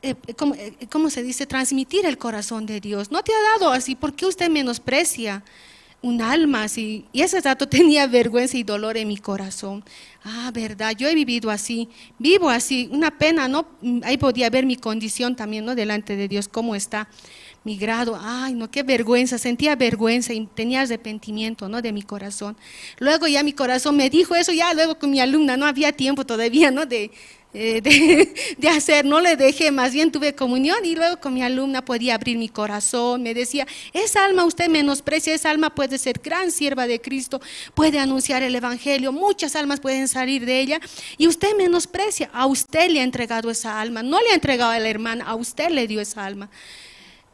eh, eh, ¿cómo, eh, cómo se dice? Transmitir el corazón de Dios. No te ha dado así, ¿por qué usted menosprecia un alma así?". Y ese rato tenía vergüenza y dolor en mi corazón. Ah, verdad, yo he vivido así, vivo así, una pena, ¿no? Mm, ahí podía ver mi condición también, ¿no? Delante de Dios, cómo está mi grado. Ay, no, qué vergüenza, sentía vergüenza y tenía arrepentimiento, ¿no? De mi corazón. Luego ya mi corazón me dijo eso, ya luego con mi alumna, no había tiempo todavía, ¿no? De, eh, de, de hacer, no le dejé, más bien tuve comunión y luego con mi alumna podía abrir mi corazón, me decía, "Esa alma usted menosprecia, esa alma puede ser gran sierva de Cristo, puede anunciar el evangelio, muchas almas pueden salir de ella y usted menosprecia, a usted le ha entregado esa alma, no le ha entregado a la hermana, a usted le dio esa alma".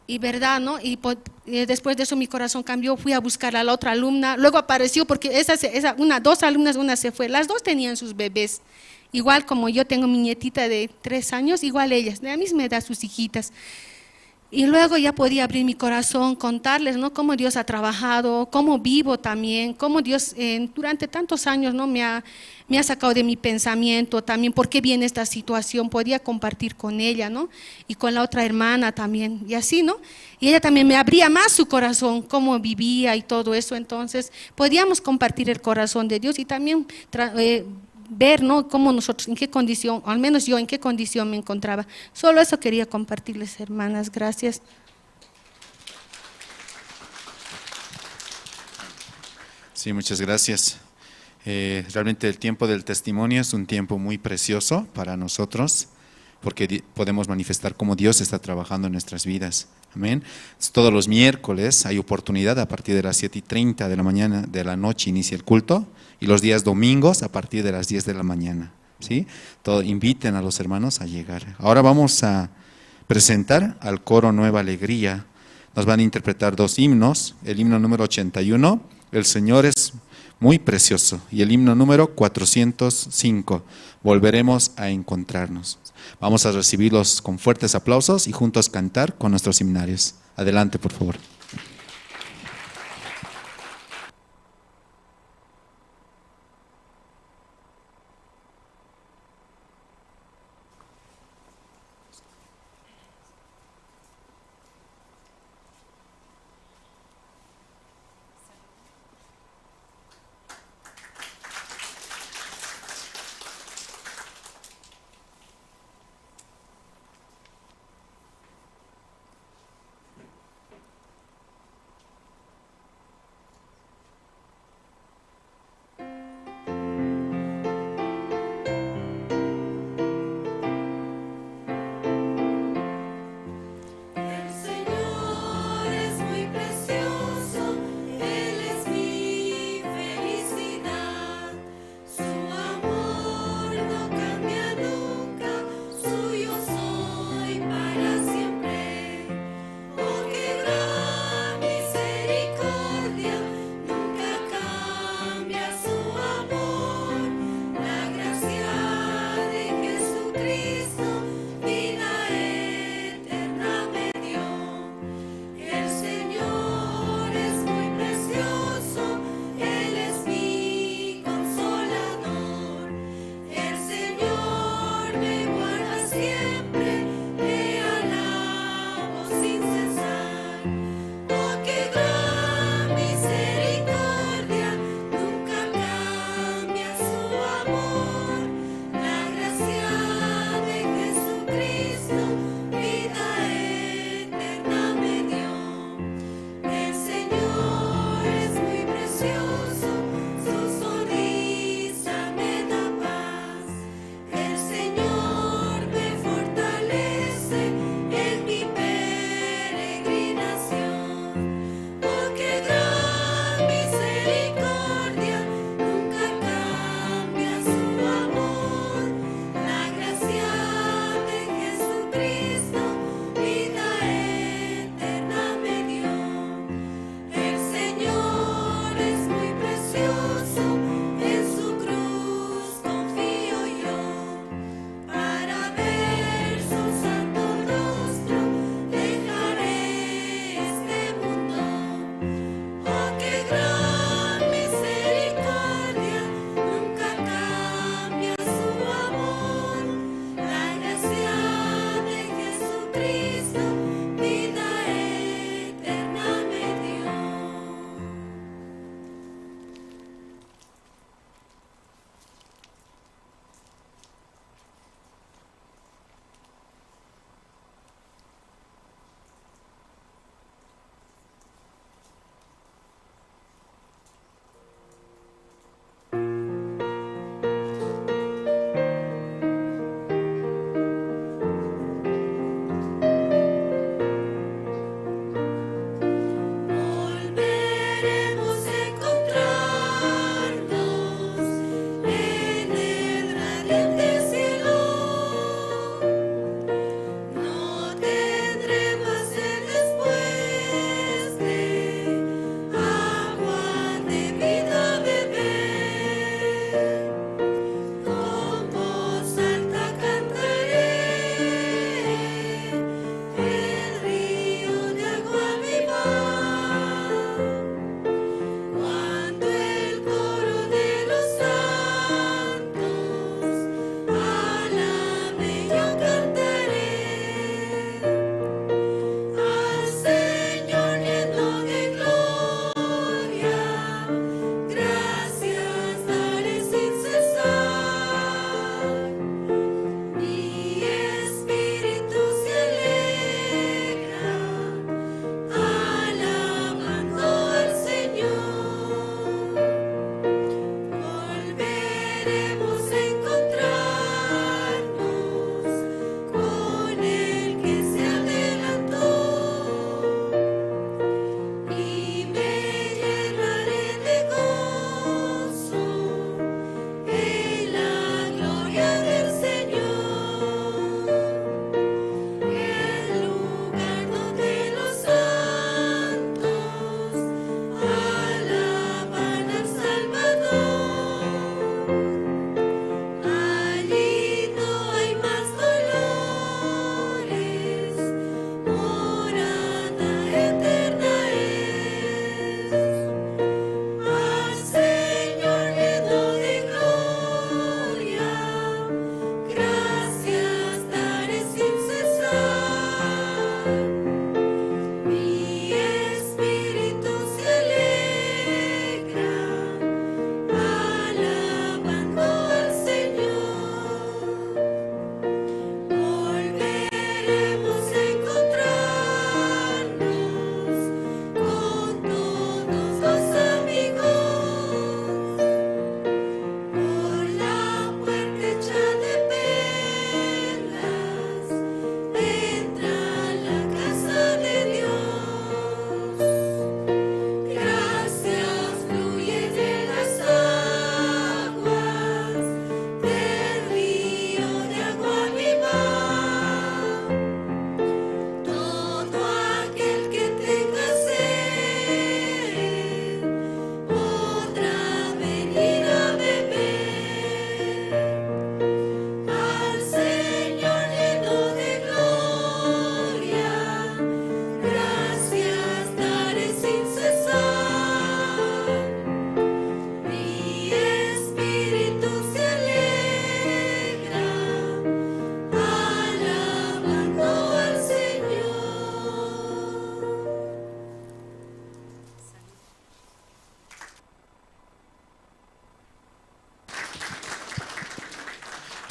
Y verdad, ¿no? Y po-, eh, después de eso mi corazón cambió, fui a buscar a la otra alumna, luego apareció porque esa, se- esa, una, dos alumnas, una se fue, las dos tenían sus bebés, igual como yo tengo mi nietita de tres años, igual ellas, de la misma edad sus hijitas. Y luego ya podía abrir mi corazón, contarles, ¿no? Cómo Dios ha trabajado, cómo vivo también, cómo Dios, eh, durante tantos años, ¿no? Me ha, me ha sacado de mi pensamiento también, por qué viene esta situación, podía compartir con ella, ¿no? Y con la otra hermana también, y así, ¿no? Y ella también me abría más su corazón, cómo vivía y todo eso, entonces podíamos compartir el corazón de Dios y también tra- eh, ver, ¿no? Cómo nosotros, en qué condición, o al menos yo en qué condición me encontraba. Solo eso quería compartirles, hermanas. Gracias. Sí, muchas gracias. Eh, realmente el tiempo del testimonio es un tiempo muy precioso para nosotros, porque di- podemos manifestar cómo Dios está trabajando en nuestras vidas. Amén. Todos los miércoles hay oportunidad a partir de las siete y treinta de la mañana, de la noche inicia el culto, y los días domingos a partir de las diez de la mañana. ¿Sí? Todo, inviten a los hermanos a llegar. Ahora vamos a presentar al coro Nueva Alegría. Nos van a interpretar dos himnos, el himno número ochenta y uno, "El Señor es muy precioso", y el himno número cuatrocientos cinco, "Volveremos a encontrarnos". Vamos a recibirlos con fuertes aplausos y juntos cantar con nuestros himnarios. Adelante, por favor.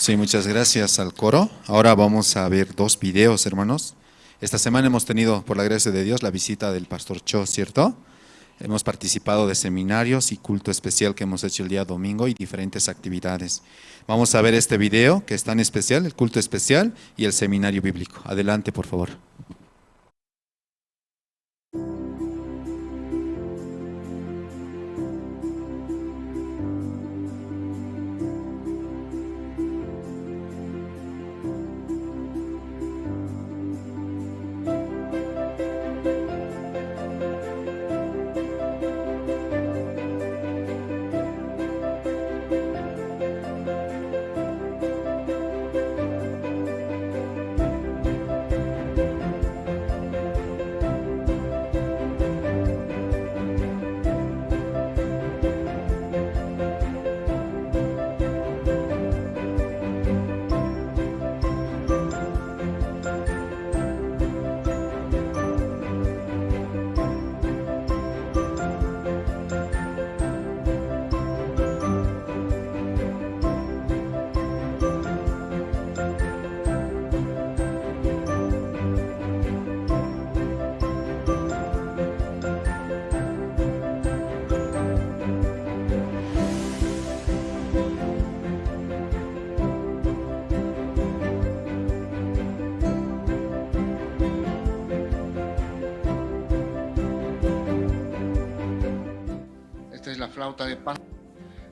Sí, muchas gracias al coro. Ahora vamos a ver dos videos, hermanos. Esta semana hemos tenido, por la gracia de Dios, la visita del pastor Cho, ¿cierto? Hemos participado de seminarios y culto especial que hemos hecho el día domingo y diferentes actividades. Vamos a ver este video que es tan especial, el culto especial y el seminario bíblico. Adelante, por favor. Esta es la flauta de pan.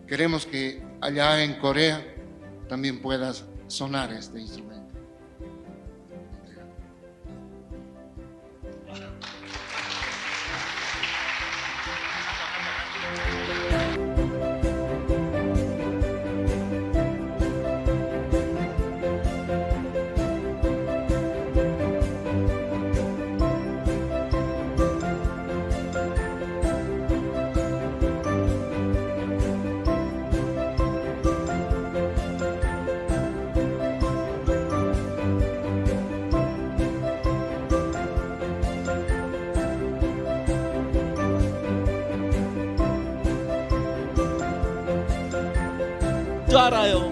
Queremos que allá en Corea también puedas sonar este instrumento.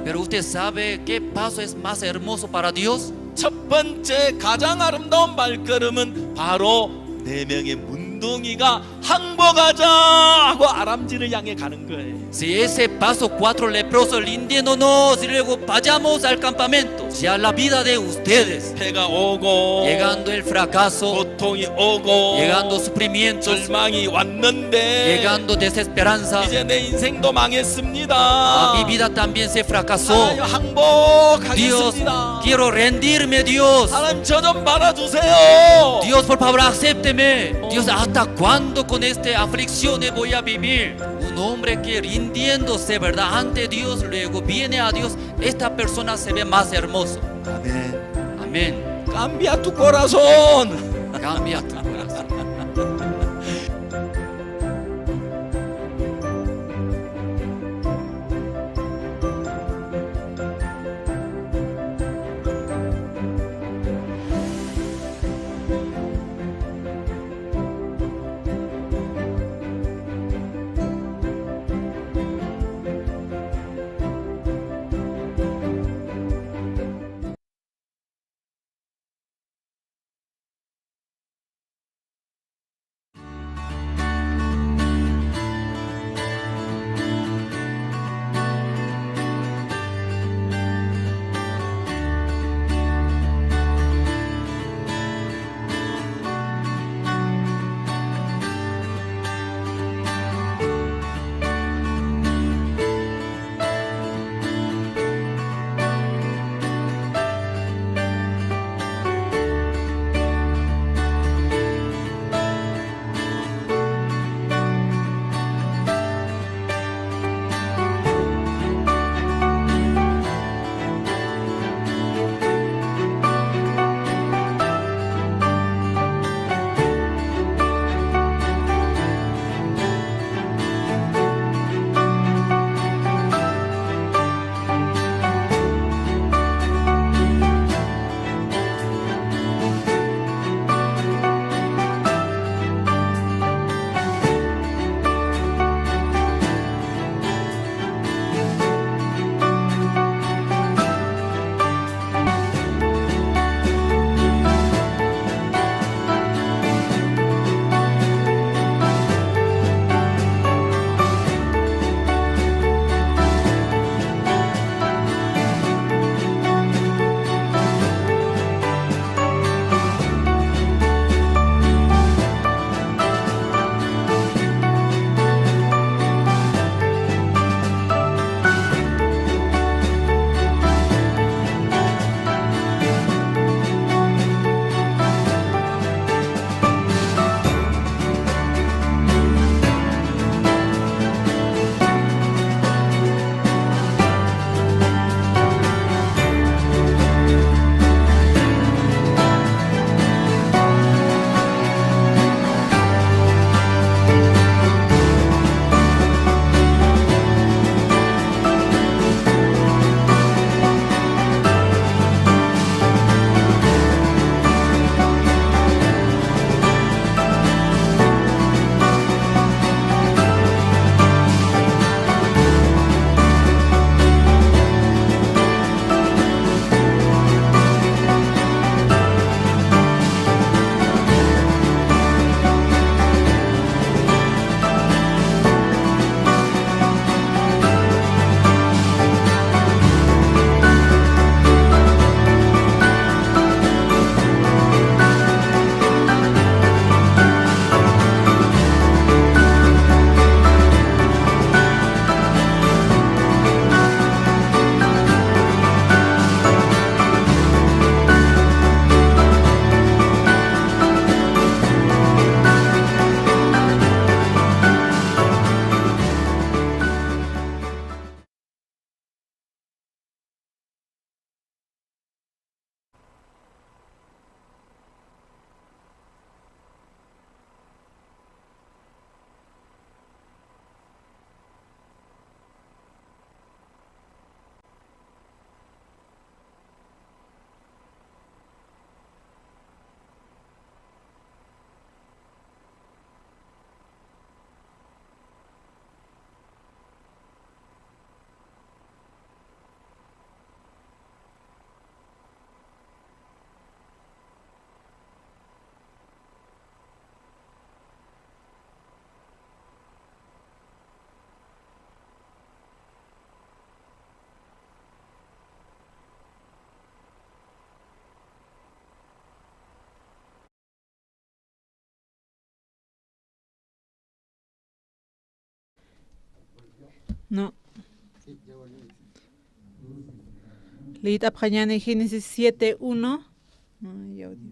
Pero usted sabe qué paso es más hermoso para Dios? 첫 번째 가장 아름다운 발걸음은 바로 네 명의 문둥이가 항복하자 하고 아람지를 향해 가는 거예요. Si ese paso, cuatro leprosos rindiéndonos y luego vayamos al campamento, ya la vida de ustedes, 패가 오고, llegando el fracaso, 고통이 오고, llegando sufrimientos, 절망이 왔는데, llegando desesperanza, 이제 내 인생도 망했습니다. Ah, mi vida también se fracasó. 하나님 항복하겠습니다. Dios, quiero rendirme, Dios. 하나님 저 좀 받아주세요. Dios, por favor, acépteme. Dios, ¿hasta cuándo con esta aflicción voy a vivir? Un hombre que rindiéndose, ¿verdad? Ante Dios, luego viene a Dios, esta persona se ve más hermoso. Amén. Amén. Cambia tu corazón. Cambia tu corazón. No. Liyt'apxañäni Génesis siete uno. Ay, audio.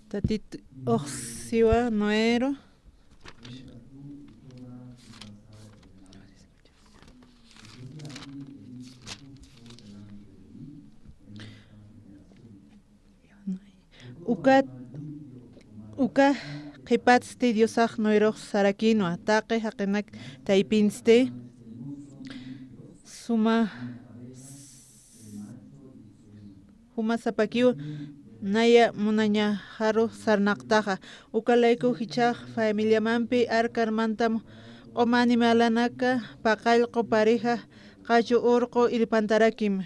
Tatit uxsiwa Noero. Uka, uka qhipatsti Diosax Noerux sarakinwa, taqi jaqinak taypinsti, suma, juma sapakiw naya munañaxaru sarnaqtaxa. Uka layku jichhax familiamampi arcar mantam q'uma animalanaka paqallqu pareja qachu urqu irpantarakim.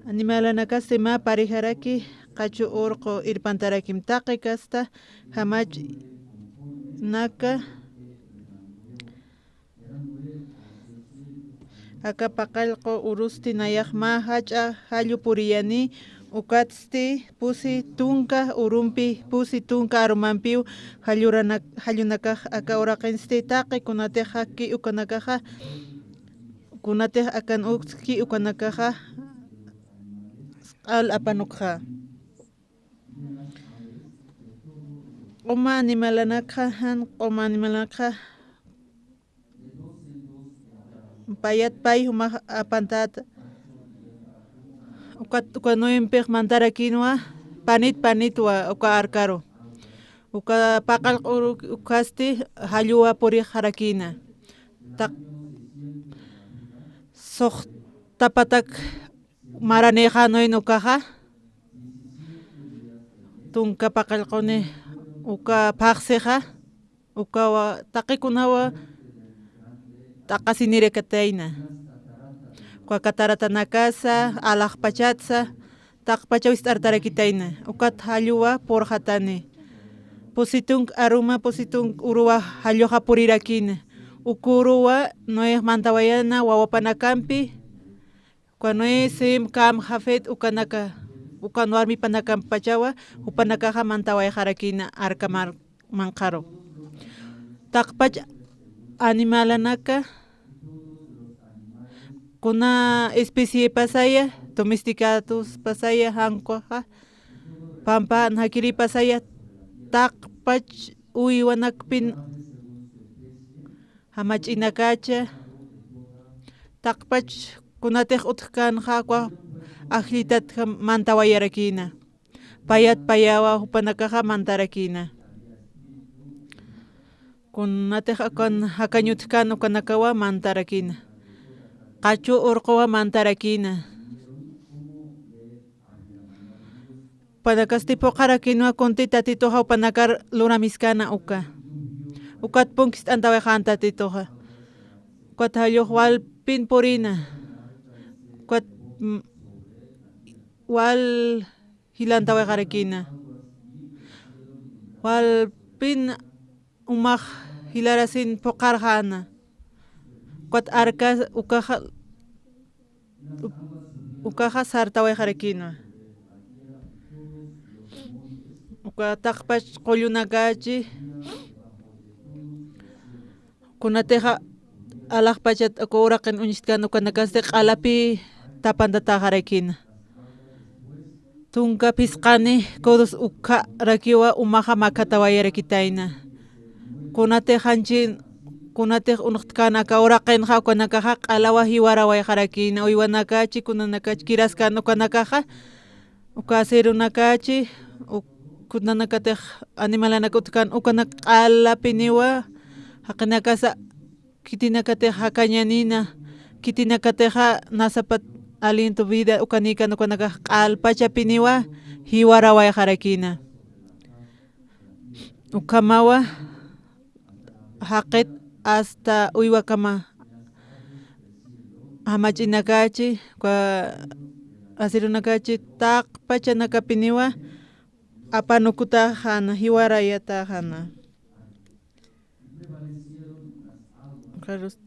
Animalanakasti mä parejaraki qachu urqu irpantarakim, taqi kasta jamachnaka aka paqallqu urusti nayax mä jach'a jallu puriyani, ukatsti pusi tunka urumpi, pusi tunka arumampiw jallurana-, jallunakax aka uraqinsti taqi kunatix jakki ukanakaxa, kunatix akan utjki ukanakaxa q'al apanukxa. Q'uma animalanakxa, jan q'uma animalanakxa payat pay jumax apantat. Ukat, uka Noempix mantarakinwa, panit, panitwa uka arkaru. Uka paqallqu uru-, ukasti jalluwa purixarakina. Taq-, suxtapatak maranixa Noen ukaxa, tunka paqallquni uka phaxsixa, ukawa taqikunawa t'aqasinirakatayna. Uka cataratanakasa, alaxpachatsa, taqpacha wist'artarakitayna. Ukat jalluwa purxatani. Pusi tunka aruma, pusi tunka uruwa jalluxa purirakina. Uka uruwa Noé mantawayana wawapanakampi, uka Noé, Sem, Cam, Jafet, ukanaka, ukan warmipanakampachawa, jupanakaxa mantawayxarakina arka mar-, manqharu. Taqpach animalanaka, kuna especie pasaya, domesticados pasaya, jankwaxa, pampa jakiri pasaya, taqpach uywanakpin jamach'inakacha, taqpach kunatix utjkänxa, ukwa ajllitat jam-, mantawayarakïna. Payat payawa jupanakaxa mantarakïna. Kunatix ukan jakañ utjkän ukanakawa mantarakïna. Qachu urquwa mantarakïna. Jupanakasti phuqharakinwa kunti Tatituxa jupanakar luramiskäna uka. Ukat punkist'antawayxän Tatituxa. Ukat jallux walpin purïna. Ukat, mm, wal jilantawayxarakïna. Walpin umax jilarasin phuqharxäna. Ukat arka ukaxa, ukaxa sartawayxarakïna. Uka taqpach qullunakachi, kunatixa alaxpachat uka uraqin uñstkän ukanakasti q'alapi tapantatäxarakïna. Tunka phisqani kudus ukharakiwa umaxa makhatawayarakitayna. Kunatix janchi, kunatix unxtkan aka uraqinxa ukanakaxa q'alawa jiwarawayxarakïna, uywanakachi, kunanakachi kiraskän ukanakaxa, uka aserunakachi, uk-, kunanakatix animalanaka utjkän ukanak q'alapiniwa, jaqinakasa khitinakatix jakañanïna, khitinakatixa nasapat aliento vida ukanïkän ukanakax q'alpachapiniwa jiwarawayxarakïna. Ukhamawa jaqit hasta uywakama jamach'inakachi, uka aserunakachi taqpachanakapiniwa apanukutäxäna, jiwarayatäxäna. Ukharus-,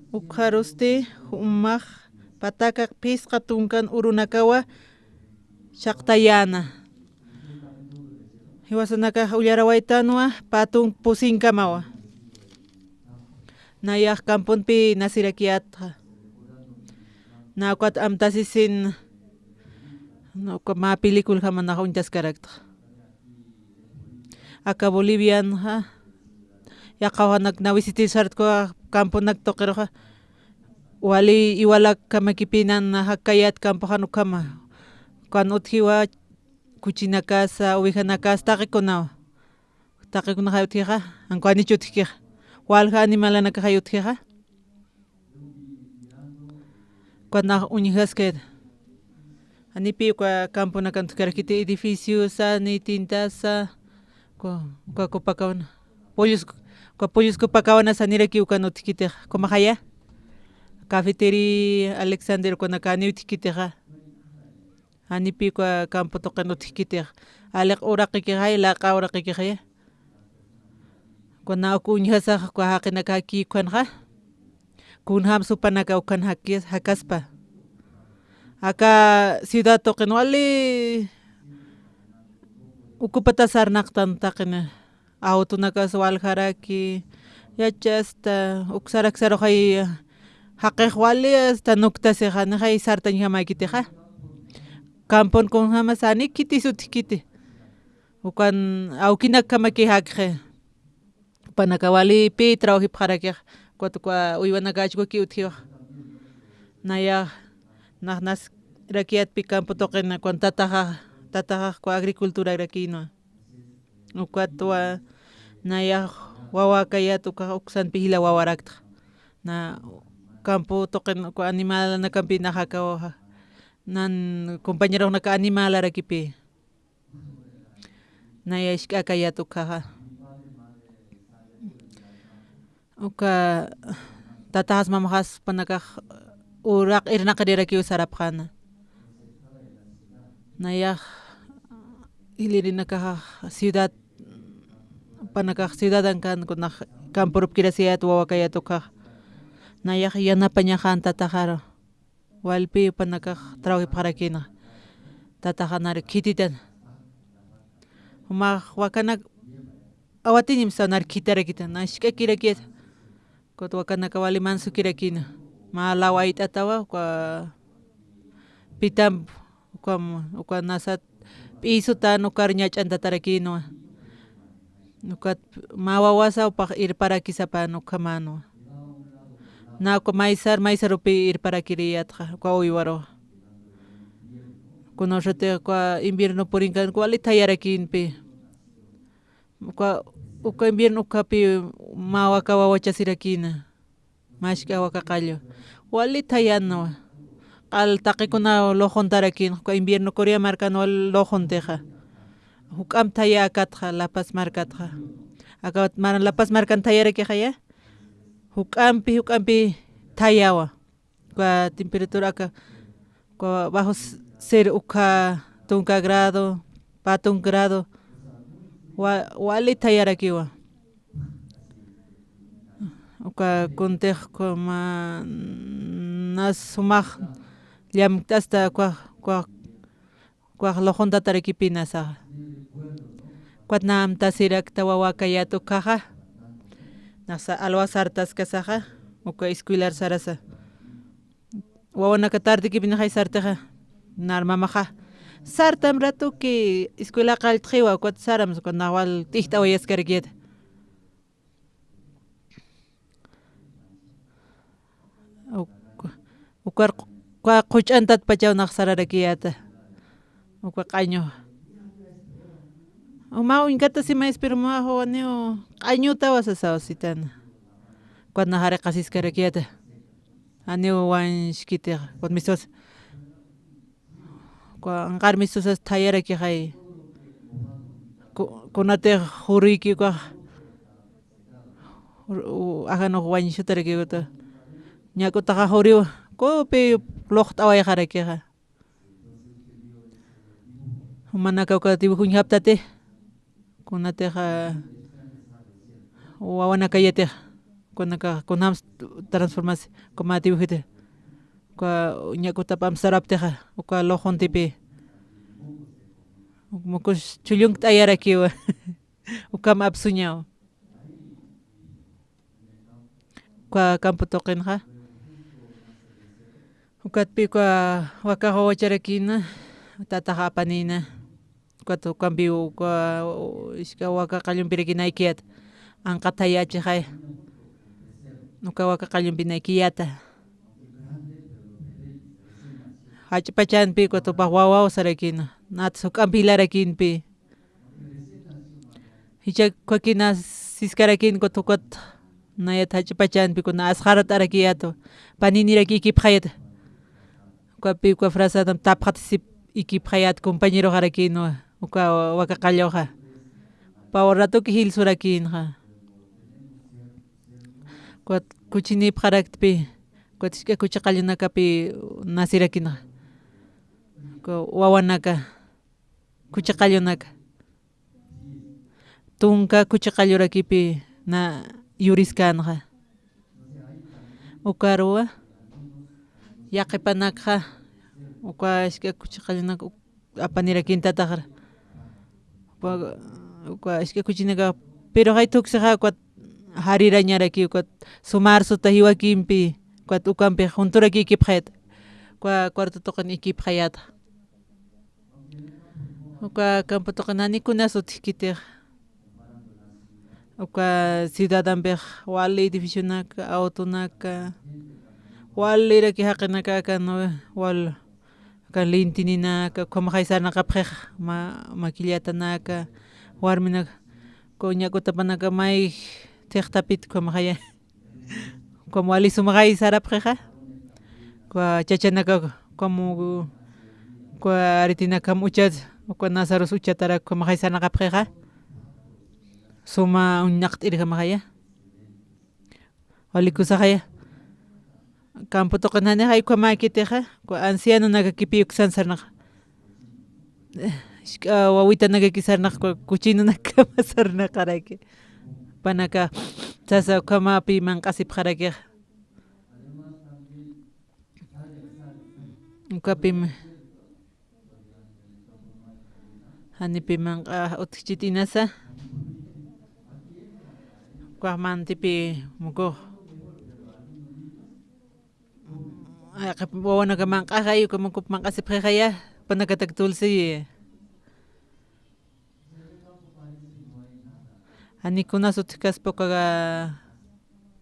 ukharusti jumax Pataka phisqa tunkan urunakawa shaqtayäna. Jiwasanakax ullarawaytanwa pä tunk pusinkamawa. Nayax camponpi nacirakiyätxa. Na ukat amtasisin, na uka mä películjamanax uñtaskaraktxa. Aka Bolivianxa, yaqha ujanak na visitir sartkuwa camponak tuqiruxa, wali iwalak kamakipinan jakkayät campoxan ukhama. Ukan utjiwa, kuchinakasa, ovejanakasa, taqikunawa. Taqikunaxa utjixa, ankuwanich utjkixa. Walja animalanakaxay utjixa. Ukat nax uñjaskayät. Janipi uka camponakan utjkarakiti edificiosa, ni tintasa, uka, uka Copacabana. Pollos, uka pollos Copacabana saniraki ukan utjkitix. Kumaxaya? Cafetería Alexander ukanakani utjkitixa. Janipi uka campo tuqin utjkitix. Aliq uraqikixay, laq'a uraqikixaya. Kuna uk uñjasax uka jaqinaka jakï ukhanxa. Kunjämsa jupanaka ukhan jakis-, jakaspa. Aka ciudad tuqin wali ukupata sarnaqtan taqina. Autonakas waljaraki, yacha hasta uksarak saruxay jaqix wali hasta nuktasixa, nixay sartañjamäkitixa. Campon kunjämas janikitis utjkiti. Ukan awkinakkamaki jakxi. Jupanaka wali pï trabajipxarakix, ukat uka uywanaka achkhuki utjiwa. Nayax, nax nacirakiyätpi campo tuqina, ukan tataxa, tataxax uka agriculturarakïnwa. Ukatwa, nayax wawäkayät ukax uksanpi jila wawaraktxa. Na campo tuqin uka animalanakampi nax akawaxa. Nan compañeroxnaka animalarakipï. Naya isk'akayät ukhaxa. Uka tataxas mamaxas jupanakax uraq irnaqirirakiw sarapxäna. Nayax jilïrinakaxax ciudad, jupanakax ciudadankan, kunax camporupkirasiyät wawakayät ukhax. Nayax yanapañaxän tataxaru. Walpi jupanakax trabajipxarakïna. Tataxa nar khititan. Jumax wakanak awatiñimsa nar khitarakitan, na isk'akirakiyät. Ukat wakanaka wali mansukirakïna. Mä law ayt'atawa, uka pitamp, uka, uka nasat p'isutan ukar ñach'antatarakïnwa. Ukat mä wawasa jupax irparaki sapän ukhamänwa. Na uka maysar, maysarupi irparakiriyätxa, uka uywaru. Kunasatix uka invierno purinkan, uka wali thayarakïnpi. Uka, uka invierno ukhapi mä waka wawachasirakïna. Mask'a waka qallu. Wali thayänwa. Q'al taqikuna luxuntarakïn, uka invierno Corea markan wal luxuntixa. Juk'amp thaya akatxa, La Paz markatxa. Aka mar-, La Paz markan thayarakixaya. Juk'ampi, juk'ampi thayawa. Uka temperatura aka, uka bajo cero ukha tunka grado, pä tunka grado, wa-, wali thayarakiwa. Uka kuntix, uka mä, nas sumax llamkt'asta uka, uka, ukax luxuntatarikipinasaxa. Ukat na amtasirakta wawäkayät ukhaxa. Naxsa alwa sartaskasaxa, uka escuelar sarasa. Wawanaka tardikipinixay sartixa, nar mamaxa. Sartam ratuki escuela qalltxiwa, ukat saram, ukat nax wal t'ijt'awayaskarakiyät. Uk-, ukar qu-, uka quch'antatpachaw nax sararakiyäta. Uka q'añu. Uma uñkatasimays, pero mä juwaniw q'añutawa sasaw sitana. Ukat nax jariqasiskarakiyäta. Janiw wañskitixa, ukat mistus. Uka anqar mistusas thayarakixay. Ku-, kunatix juruyki ukax. Jur-, u-, ajanux wañsutaraki uta. Ñak'utaxa juriw, kupi luxt'awayxarakixa. Jumanaka uka dibujo uñjaptati. Kunatixa wawanakayatix, kunaka, kunjams transformasi, kumati ujiti. Uka ñak'utap amsaraptixa, uka luxuntipi. Mukus chullunkt'ayarakiwa. Ukam apsuñaw. Uka campo tuqinxa. Ukatpi uka wakax wawacharakïna, tatax apanïna. Ukat ukampi uka, isk'a waka qallumpirakïnaykiyät. Anqathayächixay. Uka waka qallumpinaykiyäta. Jach'pachanpi ukat jupax wawaw sarakïna. Natas juk'amp jilarakïnpi. Jichhakakïna siskarakïn ukat, ukat nayat jach'pachanpi kuna asxarat'arakiyätwa. Paniniraki ikipxayät. Ukapi uka frazadam tapxatasip ikipxayät compañeroxarakïnwa, uka waka qalluxa. Pawa ratuki jilsurakïnxa. Ukat kuchinipxaraktpi, ukat jisk'a kuchi qallunakapi nasirakïnxa. Uka wawanaka, kuchi qallunaka. Tunka kuchi qallurakipi na yuriskänxa. Ukaruwa, yaqhipanakxa, uka jisk'a kuchi qallunak uk-, apanirakïntataxra. Uka, uka jisk'a kuchinaka, pero jay thuksixa, ukat jarirañaraki, ukat sumar suta jiwakimpi, ukat ukampi junturaki ikipxayät. Uka cuarto tuqin ikipxayäta. Uka campo tuqin jani kunas utjkitix. Uka ciudadampix wali edificionaka, autonaka, waliraki jaqinaka akan, wal, akan lintininaka, ukhamaxay sarnaqapxix, ma-, maquillatanaka, warminaka, uka ñak'utapanaka may thixtapit ukhamaxaya. Ukham wali sumaxay sarapxixa. Uka chachanaka, ukham, uka aretinakam uchat, uka nasarus uchatarak ukhamaxay sarnaqapxixa. Suma uñaqt'irjamaxaya. Wali kusaxaya. Campo tuqin janixay ukhamäkitixa, uka ancianonakakipi uksan sarnaqa. Jisk'a wawitanakaki sarnaqku, kuchinunakama sarnaqaraki. Jupanaka sasa ukhamäpi manq'asipxarakixa. Ukapim janipi manq'a utjchit inasa. Ukax mantipi mukux. Ay, qhip wawanaka manq'axay, uka mukup manq'asipxixaya, jupanakatak tulsiyi. Jani kunas utjkaspa uka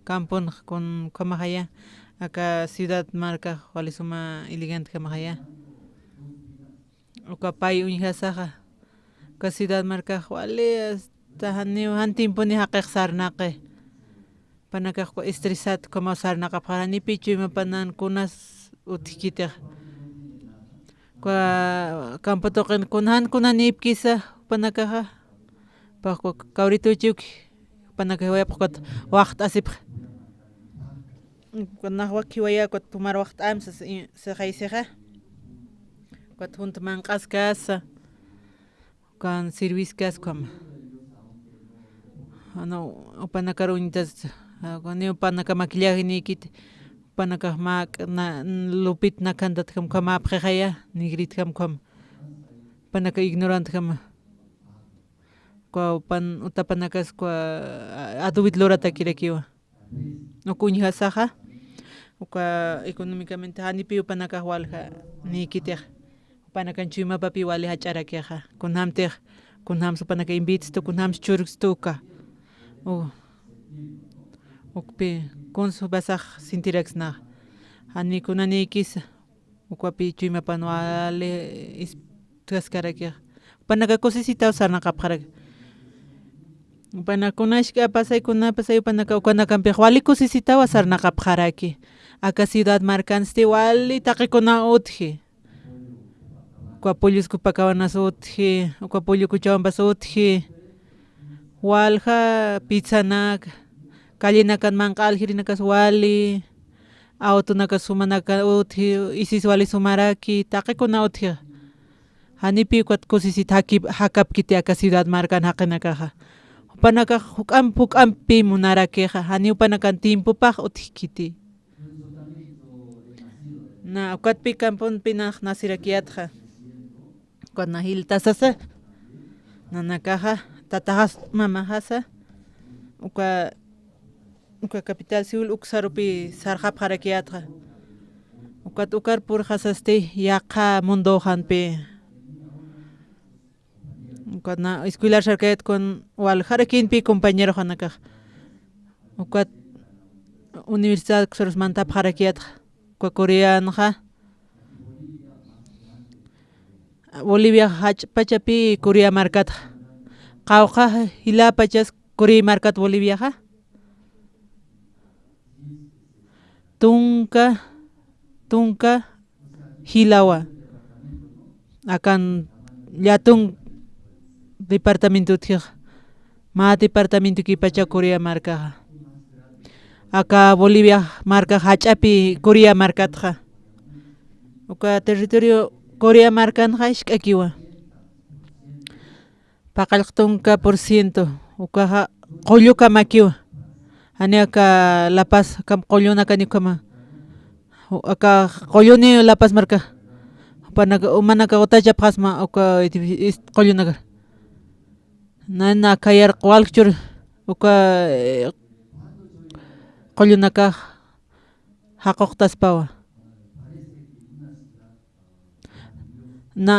campon kun-, ukhamaxaya, aka ciudad markax wali suma elegantjamaxaya. Uka pay uñjasaxa, uka ciudad markax wali hasta janiw jan tiemponi jaqix sarnaqi. Jupanakax uka estresat ukhamaw sarnaqapxar, janipi chuymapanan kunas utjkitix. Uka campo tuqin kun jan kunanïpkisa jupanakaxa. Pax uka kawrituchiwki, jupanakax jiwayapxi ukat waxt'asipxi. Uka nax wak jiwaya ukat tumar waxt'ämsa, sixaysixa. Ukat junt manq'askasa. Ukan sirwiskas ukhama. Janiw jupanakar uñtas, janiw jupanaka maquillajenïkiti, jupanakax mä na-, lupit nakhantatjam ukhamäpxixaya, negritjam ukhama. Jupanaka ignorantjama. Uka jupan utapanakas uka adobit luratakirakiwa. Uka uñjasaxa, uka económicamente janipiw jupanakax waljanïkitix. Jupanakan chuymapapi wali jach'arakixa. Kunjamtix, kunjams jupanaka invitstu, kunjams churkstu uka. U-, ukpi, kuns jupasax sintiraksnaxa. Jani kunanïkisa. Ukapi chuymapan wali is-, utjaskarakixa. Jupanaka kusisitaw sarnaqapxaraki. Jupanaka kuna jisk'a pasay, kuna pasay, jupanaka ukanakampix wali kusisitawa sarnaqapxaraki. Aka ciudad markansti wali taqikuna utji. Uka Pollos Copacabananas utji, uka Pollo Cochabambas utji. Walja pizzanak, callenakan manq'a aljirinakas wali, autonakas sumanaka utji, isis wali sumaraki, taqikuna utji. Janipi ukat kusisit jakip-, jakapkiti aka ciudad markan jaqinakaxa. Jupanakax juk'amp juk'ampi munarakixa, jani jupanakan tiempopax utjkiti. Na ukatpi campunpi nax nasirakiyatxa. Ukat na jiltasasa, nanakaxa, tataxas, mamaxasa, uka, uka capital Seúl uksarupi sarxapxarakiyatxa. Ukat ukar purxasasti yaqha mundoxanpi. Ukat na escuelar sarkayat kun waljarakïnpi compañeroxanakax. Ukat universidad uksarus mantapxarakiyatxa. Uka Coreanxa, Bolivia jach'pachapi Corea markatxa. Qawqha jilapachas Corea markat Boliviaxa. Tunka, tunka jilawa. Akan llatun departamentu utjixa. Mä departamentukipacha Corea markaxa. Aka Bolivia markax jach'api Corea markatxa. Uka territorio Corea markanxa jisk'akiwa. Paqallq tunka por ciento, ukaxa qullukamakiwa. Jani aka La Paz, kam qullunakani ukhama. Aka qulluni La Paz marka. Jupanaka, umanaka utachapxasma uka edifi-, ist-, qullunaka. Nana aka yarq walkchur uka, eh, qullunakax jaquqtaspawa. Na,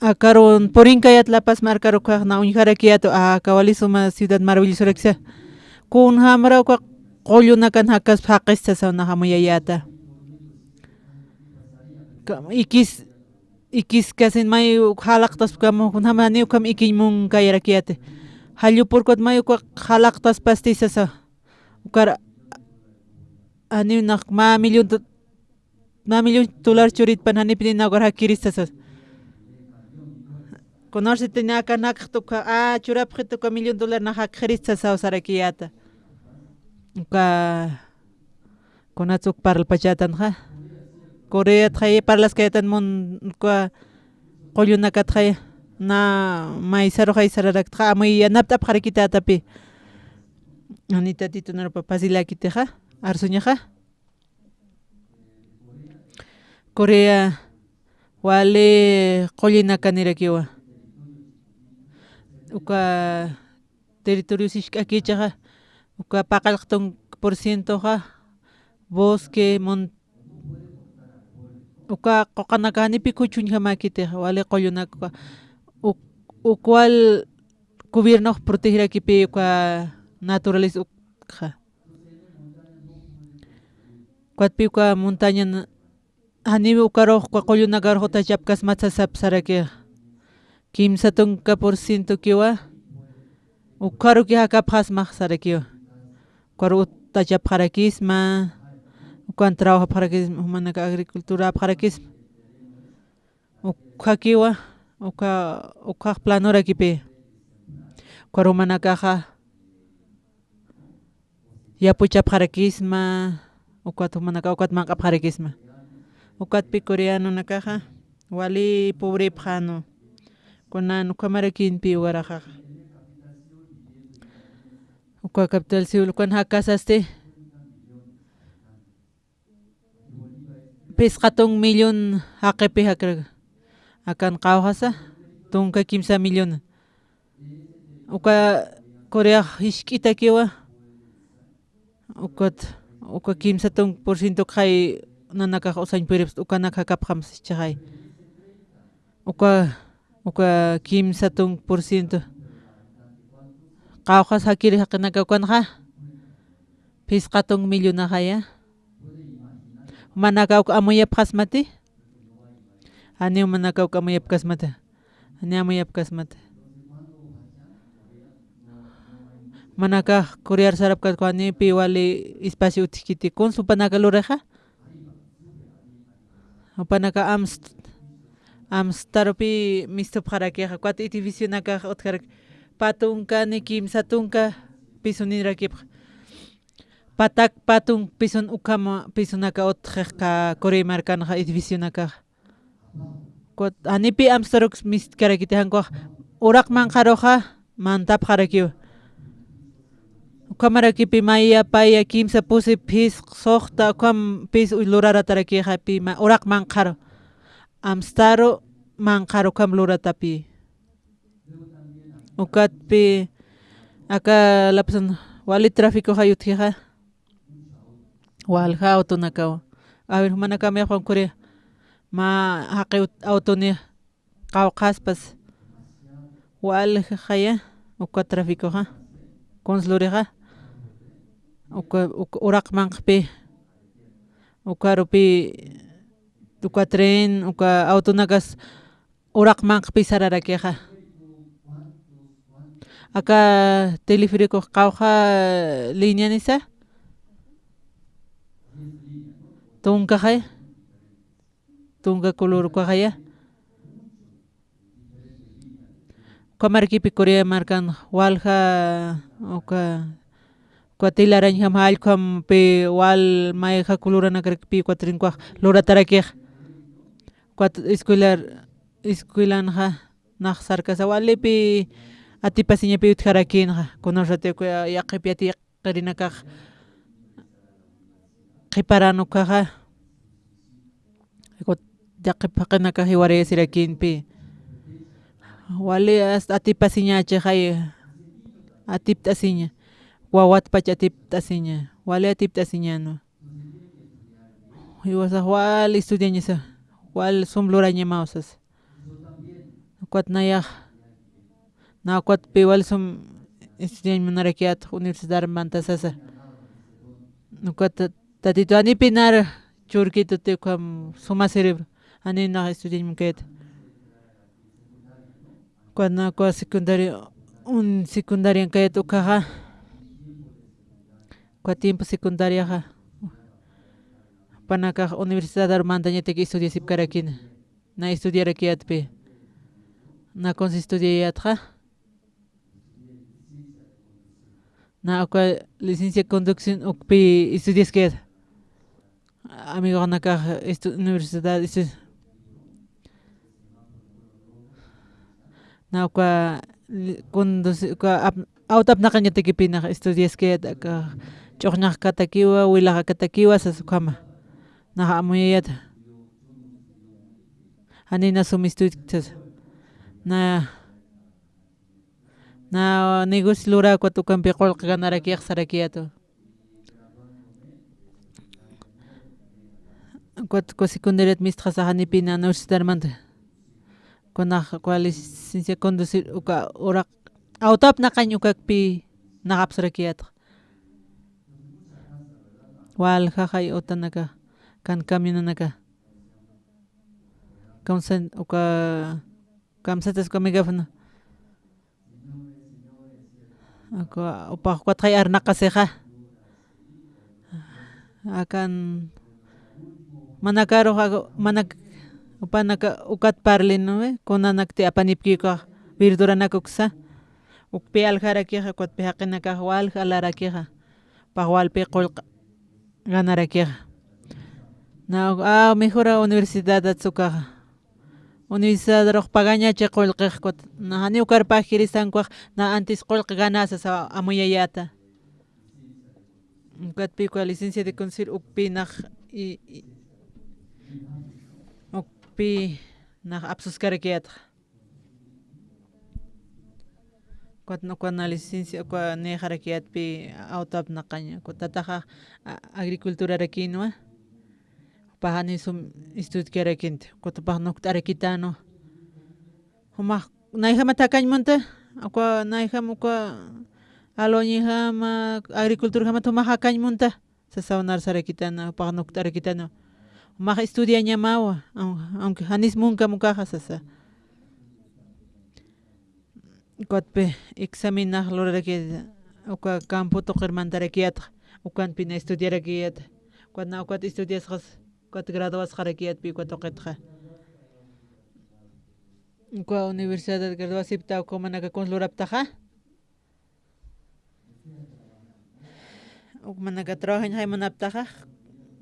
a-, akarun purinkayat La Paz markaru ukax na uñjarakiyatu, a, aka wali suma ciudad maravillosorakisa. Kunjamra uka qullunakan jakas jaqis sasaw nax amuyayäta. Ka-, ikis, ikis kasin may jalaqtaspkam, kunjam janiw ukham ikiñ munkayarakiyäti. Jallupurkut may uka jalaqtaspasti sasa. Ukar janiw nax mä millón tu-, mä millón dólar churitpan janipin inawkar jakirista sas. Kunarsitin aka nakxta uka, a, churapxit uka millón dólar nax jakxirista sasaw sarakiyäta. Uka, kunats uk parlpachätanxa. Coreatxay parlaskayätan mun, uka qullunakatxay, na maysaruxay sararaktxa, amuy yanapt'apxarakitätapi. Anita titunarupa pasilakitixa, arsuñaxa. Corea wali qullinakanirakiwa. Uka territorio sisk'akichaxa, uka paqallqtun por cientoxa, bosque, mon-, uka quqanaka janipi kuchuñjamäkitixa, wali qullunaka, uk-, ukwal gobiernox protegerakipi uka naturaleza ukxa. Ukatpi uka montaña na-, janiw ukarux, uka qullunakarux utachapkasmat sasap sarakixa. Kimsa tunka por cientokiwa, ukaruki jakapxasmax sarakiwa. Ukaru utachapxarakisma, ukan trabajapxarakisma, jumanaka agriculturapxarakisma. Ukhakiwa, uka, ukhax planorakipi. Ukaru jumanakaxa yapuchapxarakisma, ukat jumanaka, ukat manq'apxarakisma. Ukatpi coreanonakaxa wali pobrepxänu. Kunan ukhamarakinpi uwaraxaxa. Uka capital Seúl ukan jakasasti, phisqa tun millón jaqipi jakrak. Akan qawjasa, tunka kimsa millón. Uka Coreax jisk'itakiwa, ukat, uka kimsa tunka por ciento ukxay nanakax usañ puripxta, ukanak jakapxam sichixay. Uka, uka kimsa tunka por ciento. Qawqhas jakir jaqinaka ukanxa, phisqa tunka millón axaya. Jumanaka uk amuyapxasmati. Janiw jumanaka uk amuyapkasmata. Janiw amuyapkasmata. Jumanaka Corear sarapkatku janiw pï wali espacio utjkiti. Kuns jupanaka luraxa. Jupanaka amst-, amstarupi mistupxarakixa, ukat edificionakax utjaraki, pä tunkani kimsa tunka pisunirakipxa. Patak pä tunka pisun ukhama pisunaka utjxixka Corea markanxa edificionakax. Ukat janipi amstaruks mistkarakiti, jan ukax uraq manqharuxa mantapxarakiwa. Ukhamarakipi maya paya kimsa pusi phisq suxta ukham pis luraratarakixa pi ma-, uraq manqharu. Amstaru manqharu ukham luratapi. Ukatpi aka lapsan wali tráficoxa yutjixa. Walja autonakawa. A ver, jumanakam yaqankuri ma jaqi ut-, autoni qawqhaspas. Waljaya uka tráficoxa. Kuns lurixa. Uka, uka uraq manqhapi. Ukarupi, uka tren, uka autonakas uraq manqhapi sararakixa. Aka teleférico qawqha lineanisa. Tunkaxay. Tunka color ukaxaya. Ukhamarkipi Corea markan walja uka, uka telarañjam jallkhampi wal mayja coloranakarkipi uka trinkax luratarakix. Ukat escuelar, escuelanxa nax sarkasa walipi atipasiñapi utjarakinxa. Kunasati uka yaqipi atiq qirinakax qhiparan ukaxa. Yaqip jaqinakax jiwarayasirakinpi. Wali hasta atipasiñachixay, atipt'asiña. Wawatpach atipt'asiña. Wali atipt'asiñanu. Jiwasax wali estudiañasa. Wal sum lurañamaw sasa. Ukat nayax, na ukatpi wal sum estudiañ munarakiyät universidad manta sasa. Ukat ta-, tatitu anipi nar churkituti ukham suma cerebro. Ani nax estudiañ munkayät. Ukat na uka secundaria, un secundarian kayät ukaxa. Uka tiempo secundariaxa. Panakax universidad mantañataki estudiasipkarakina. Na estudiarakiyätpi. Na kunsa estudiayätxa. Na uka licencia conducción ukpi estudiaskayät. Amigoxnakax estu-, universidad estu-, na uka li-, conduci-, uka ap-, awtapnaqañatakipinax estudiaskayät aka ch'uxñaxkatakiwa, wilaxakatakiwa sas ukhama. Nax amuyayät. Janina sum estudiaskayät. Na, na negocio lura ukat ukampi qullq ganarakix sarakiyätu. Ukat uka secundariat mistxasa janipina universidad manta. Kunax uka licencia conducir uka uraq awtapnaqañ ukakpi nax apsarakiyätxa. Waljaxay utanaka, kan camionanaka. Kamsan uka, kamsatas uka megáfono. Uka, upax ukat jay arnaqasixa. Akan manakarux, aka, manak, upanaka ukat parlin, ¿no ve? Kunanakti apanipki ukax verduranak uksa. Ukpi aljarakixa, ukatpi jaqinakax walja alarakixa. Upax walpi qullq ganarakixa. Na, ah, mejora universidad atsukaxa. Universidad rux pagañachi qullqix kut. Na jani ukar pagkiristankuax, na antis qullq ganasa sa amuyayäta. Ukatpi uka licencia de conducir ukpi nax i, i, ukpi nax apsuskarakiyätxa. Ukat, uka na licencia, uka nixarakiyätpi awtapnaqaña. Uka tataxa, a-, agriculturarakïnwa. Jupax jani sum estudiarakïnti. Ukat jupax nukt'arakitänu. Jumax, nayjamat jakañ munta. Uka nayjam, uka albañiljama, agriculturjama jumax jakañ munta. Sasaw nar sarakitana, jupax nukt'arakitana. Jumax estudiañamawa, aun-, aunque janis munkam ukaxa sasa. Ukatpi examinax lurarakiyäta, uka campo tuqir mantarakiyätxa, ukanpina estudiarakiyäta. Ukat na ukat estudiasxas, ukat graduasxarakiyätpi uka tuqitxa. Uka universidad graduasipta, uka jumanaka kuns luraptaxa. Ukmanaka trabajañxay munaptaxa,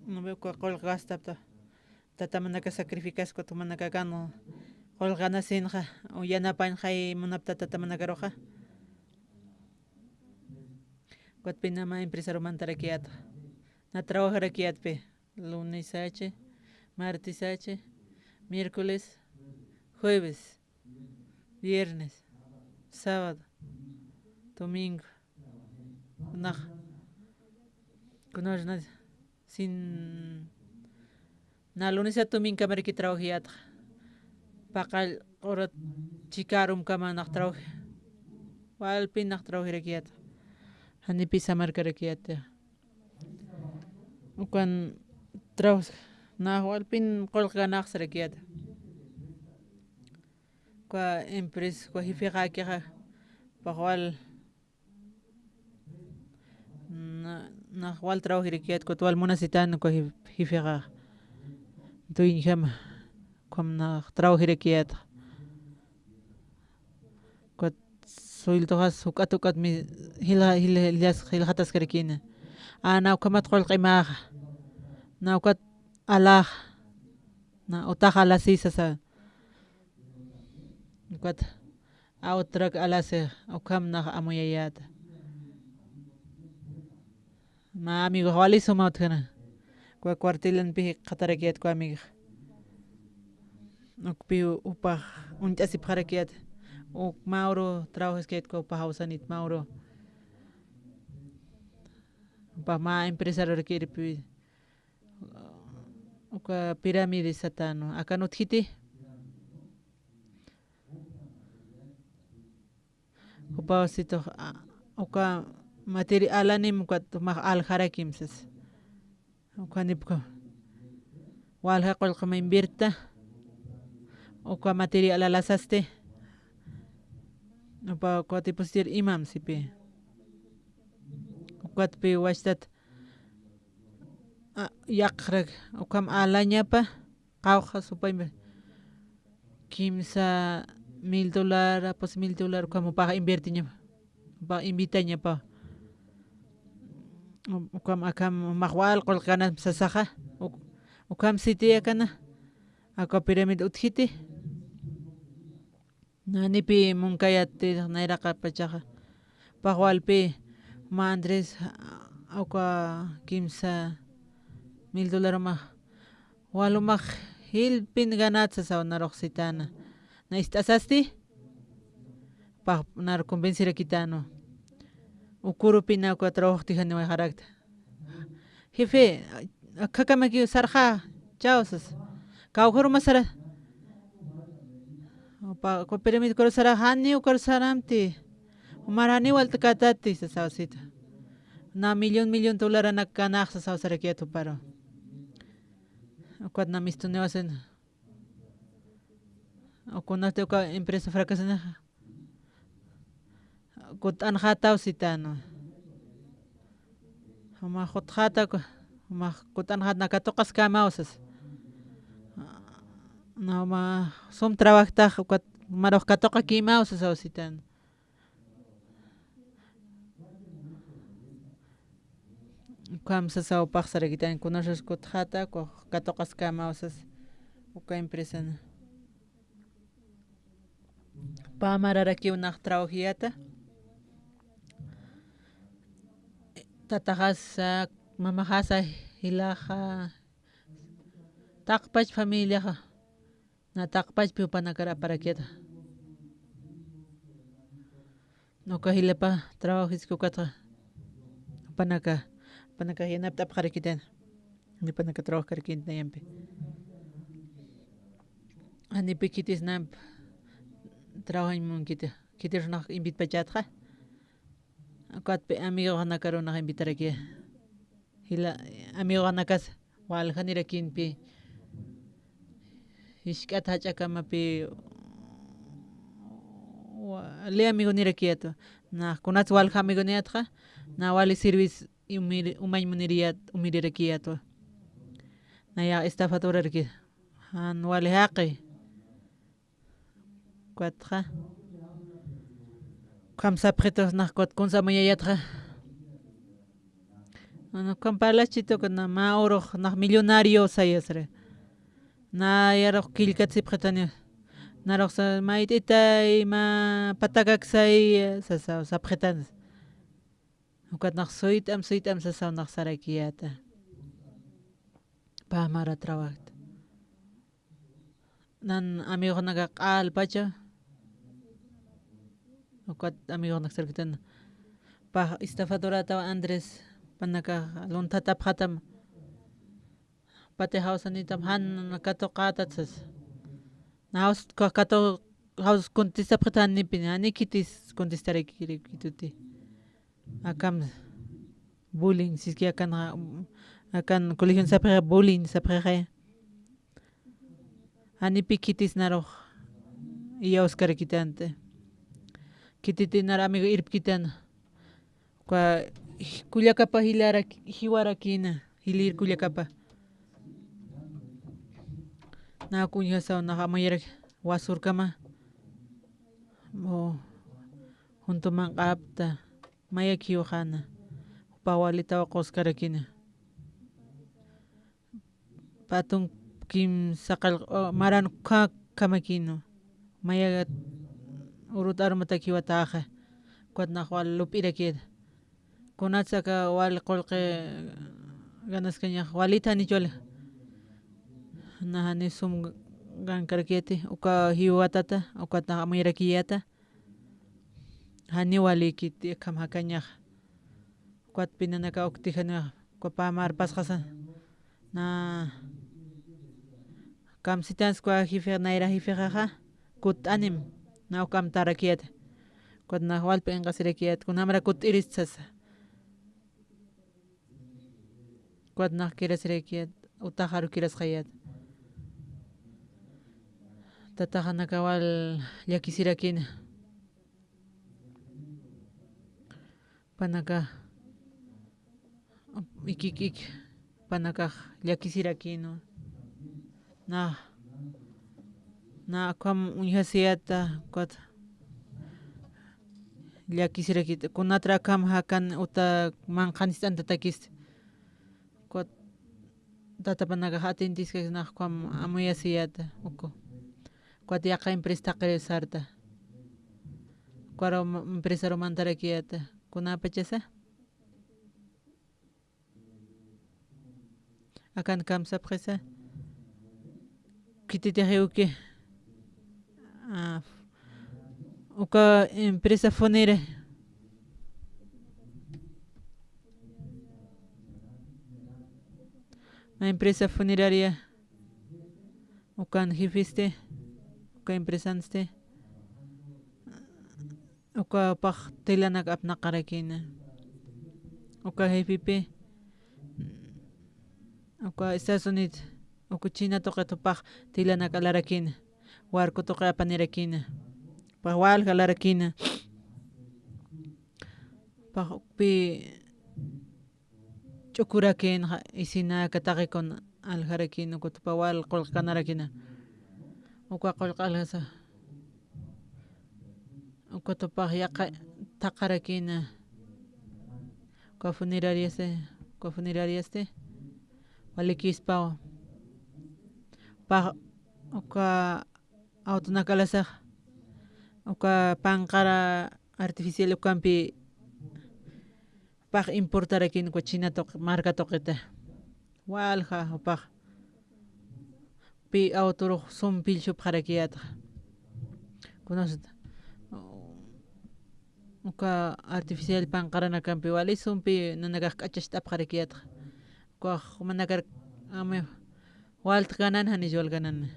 no ve, uka qullq gastapta. Tatamanaka sacrificas, ukat jumanaka kan qullq ganasinxa, o yanapañxay munapta tatamanakaruxa. Ukat pina mä empresaru mantarakiyäta. Na trabajarakiyätpi. Lunesachi, martesachi, miércoles, jueves, viernes, sábado, domingo. Nax, kunar na sin, na lunes a domingo kamaraki trabajiyäta. Paqall horat chikarum kama nax trabaji. Walpin nax trabajirakiyäta. Janipis samarkarakiyäta. Ukan trabajo nax walpin qullqi ganaxsarakiyäta. Uka empresa, uka jefexa akixa, pax wal, na, nax wal trabajirakiyäta, ukat wal munasitan uka jef-, jefexa. Dueñojama, ukham nax trabajirakiyäta. Ukat sueldoxas juk'at juk'atmi jila, jila, jilas, jilxataskarakïna. A, na ukhamat qullqimaxa. Na ukat alaxa. Na utax alasï sasa. Ukat a utrak alasi, ukham nax amuyayäta. Mä amigox wali suma utjana. Uka cuartelanpi jikxatarakiyät uka amigox. Ukpi upax uñt'asipxarakiyät. Uk mä uru trabajaskayät uka upax jawsanit mä uru. Upax mä empresarurakirpi. Uka pirámide satänwa. Akan utjiti. Jupaw situx, a, uka material anim ukat jumax aljarakim sas. Ukanipku. Walja qullqima invierta. Uka material alasasti. Upa uka depositar imam sipi. Ukatpi wachtat, a, yaqrak, ukham alañapa. Qawqha supaymi kimsa mil dólar, apus mil dólar, ukham jupax invertiñapa, jupax invitañapa. Ukham akham jumax wal qullqi ganas sasaxa, uk-, ukham siti akana, aka pirámide utjiti. Nanipi munkayäti, nayraqa pachaxa. Pax walpi, mä Andrés, a, uka kimsa mil dólar umax. Wal umax jilpin ganat sasaw narux sitäna. Na ist'asasti? Pax nar convencirakitänwa. Ukurupina uka trabajoxti janiwayxarakta. Jefe, akhakamaki sarxa, chao, sas. Kawkharuma sara. Upa, uka pirámide ukaru sara, jani ukaru saramti. Jumar jani walt'katati, sasaw sita. Na millón, millón dolaranak ganax, sasaw sarakiyät juparu. Ukat na mistuniwasin. Ukunasti uka empresa fracasanaxa. Kut'anxataw sitäna. Jumax jutxata, jumax kut'anxat na katuqaskämaw sas. Na juma sum trabajtax ukat marux katuqakïmaw sasaw sitäna. Ukham sasaw paxsarakitän, kunasas kutxata, ukax katuqaskämaw sas uka empresana. Pä mararakiw nax trabajiyäta. Tataxasa, mamaxasa, jilaxa, taqpach familiaxa. Na taqpachpi jupanakar aparakiyäta. Uka jilapa trabajiski ukatxa. Jupanaka, jupanaka yanapt'apxarakitän. Jupanaka trabajkarakïnti nayampi. Janipi khitis namp trabajañ munkiti. Khitis nax invitpachätxa. Ukatpi amigoxanakarux nax invitarakiya. Jila, amigoxanakas waljanirakinpi. Jisk'at jach'akamapi, wali amigonirakiyato. Na kunats walja amigoniyatxa, na wali sirvis umir-, umañ muniriyat, umirirakiyato. Naya estafadoraraki. Jan wali jaqi. Ukatxa. Ukham sapxitus nax ukat kunsa amuyayatxa. Ukham parlachituka na mä urux nax millonario sayasri. Nayarux killkat sipxitani. Narux sa, mayt'itay, mä patakaksay, sasa, sapxitan. Ukat nax suyt'am, suyt'am sasaw nax sarakiyäta. Pä mara trabajta. Nan amigoxnaka q'alpacha. Ukat amigoxnak sarkitan. Pä estafadorataw Andrés. Panaka lunthatapxatam. Pati jawsanitap jan katuqätat sas. Na jaws, ka-, katu, jaws contestapxit janipin, jani khitis contestarakirikituti. Akan bullying, siski akan, akan colegion sapxi bullying sapxi. Janipi khitis narux iyawskarakitänti. Khititi nar amigo irpkitan. Uka kullakapa jilarak, jiwarakïna, jilir kullakapa. Naku uñjasaw nax amuyarak wasurkama. O, juntumanq'apta, mayak jiwxäna. Jupa walitaw quskarakïna. Patun kimsaqal, o, maran ukha kamakïnwa. Maya urut armatak jiwataxa. Ukat nax wal lup'irakïta. Kunatsa aka wal qullqi ganaskañax walita janichwal. Na jani sum gankarakïti, uka jiwatata, ukat nax amuyarakiyäta. Jani walikiti akham jakañax. Ukat pinanaka uktixaniwa, uka pä marpasxasa. Na kamsitans uka jifix, nayra jifixaxa, kutt'anim, na ukham tarakiyät. Ukat nax wal p'inqasirakiyät, kunjamara kutt'irist sasa. Ukat nax kirasirakiyät, utaxaru kirasxayät. Tataxanaka wal llakisirakïna. Panaka, ikik, ik, panakax llakisirakïnwa. Na, na akham uñjasiyäta, ukat llakisirakïta. Kunatrak akham jakan uta manqhanist'antatakist. Ukat tatapanakax atintiskak nax ukham amuyasiyäta, uku. Ukat yaqha empresa taqir sarta. Ukaru ma-, empresaru mantarakiyäta. Kunapachasa. Akan kamsapxisa. Khititix iwki. Ah, uka empresa funera-, na empresa funeraria, ukan jefesti, uka empresansti, uka pax tilanak apnaqarakïna. Uka jefepi, uka Estados Unidos, uka China tuqit jupax tilanak alarakïna, warku tuqi apanirakïna, pax walja alarakïna, pax ukpi ch'ukurakïna, isinaka taqikun aljarakïna, uka tupa wal qullqi kanarakïna, uka qullqi aljasa. Uka tupax yaqha thaqharakïna. Uka funerariasti, uka funerariasti. Walikispawa. Pax, uka autonak alasax. Uka panqara artificial ukampi pax importarakïna uka China tuq-, marka tuqita. Walja, jupax. Pi autorux sum pillsupxarakiyätxa. Kunasat. Uka artificial panqaranakampi wali sumpi nanakax k'achacht'apxarakiyätxa. Ukax jumanakar ami waltx ganan, janichwal ganan.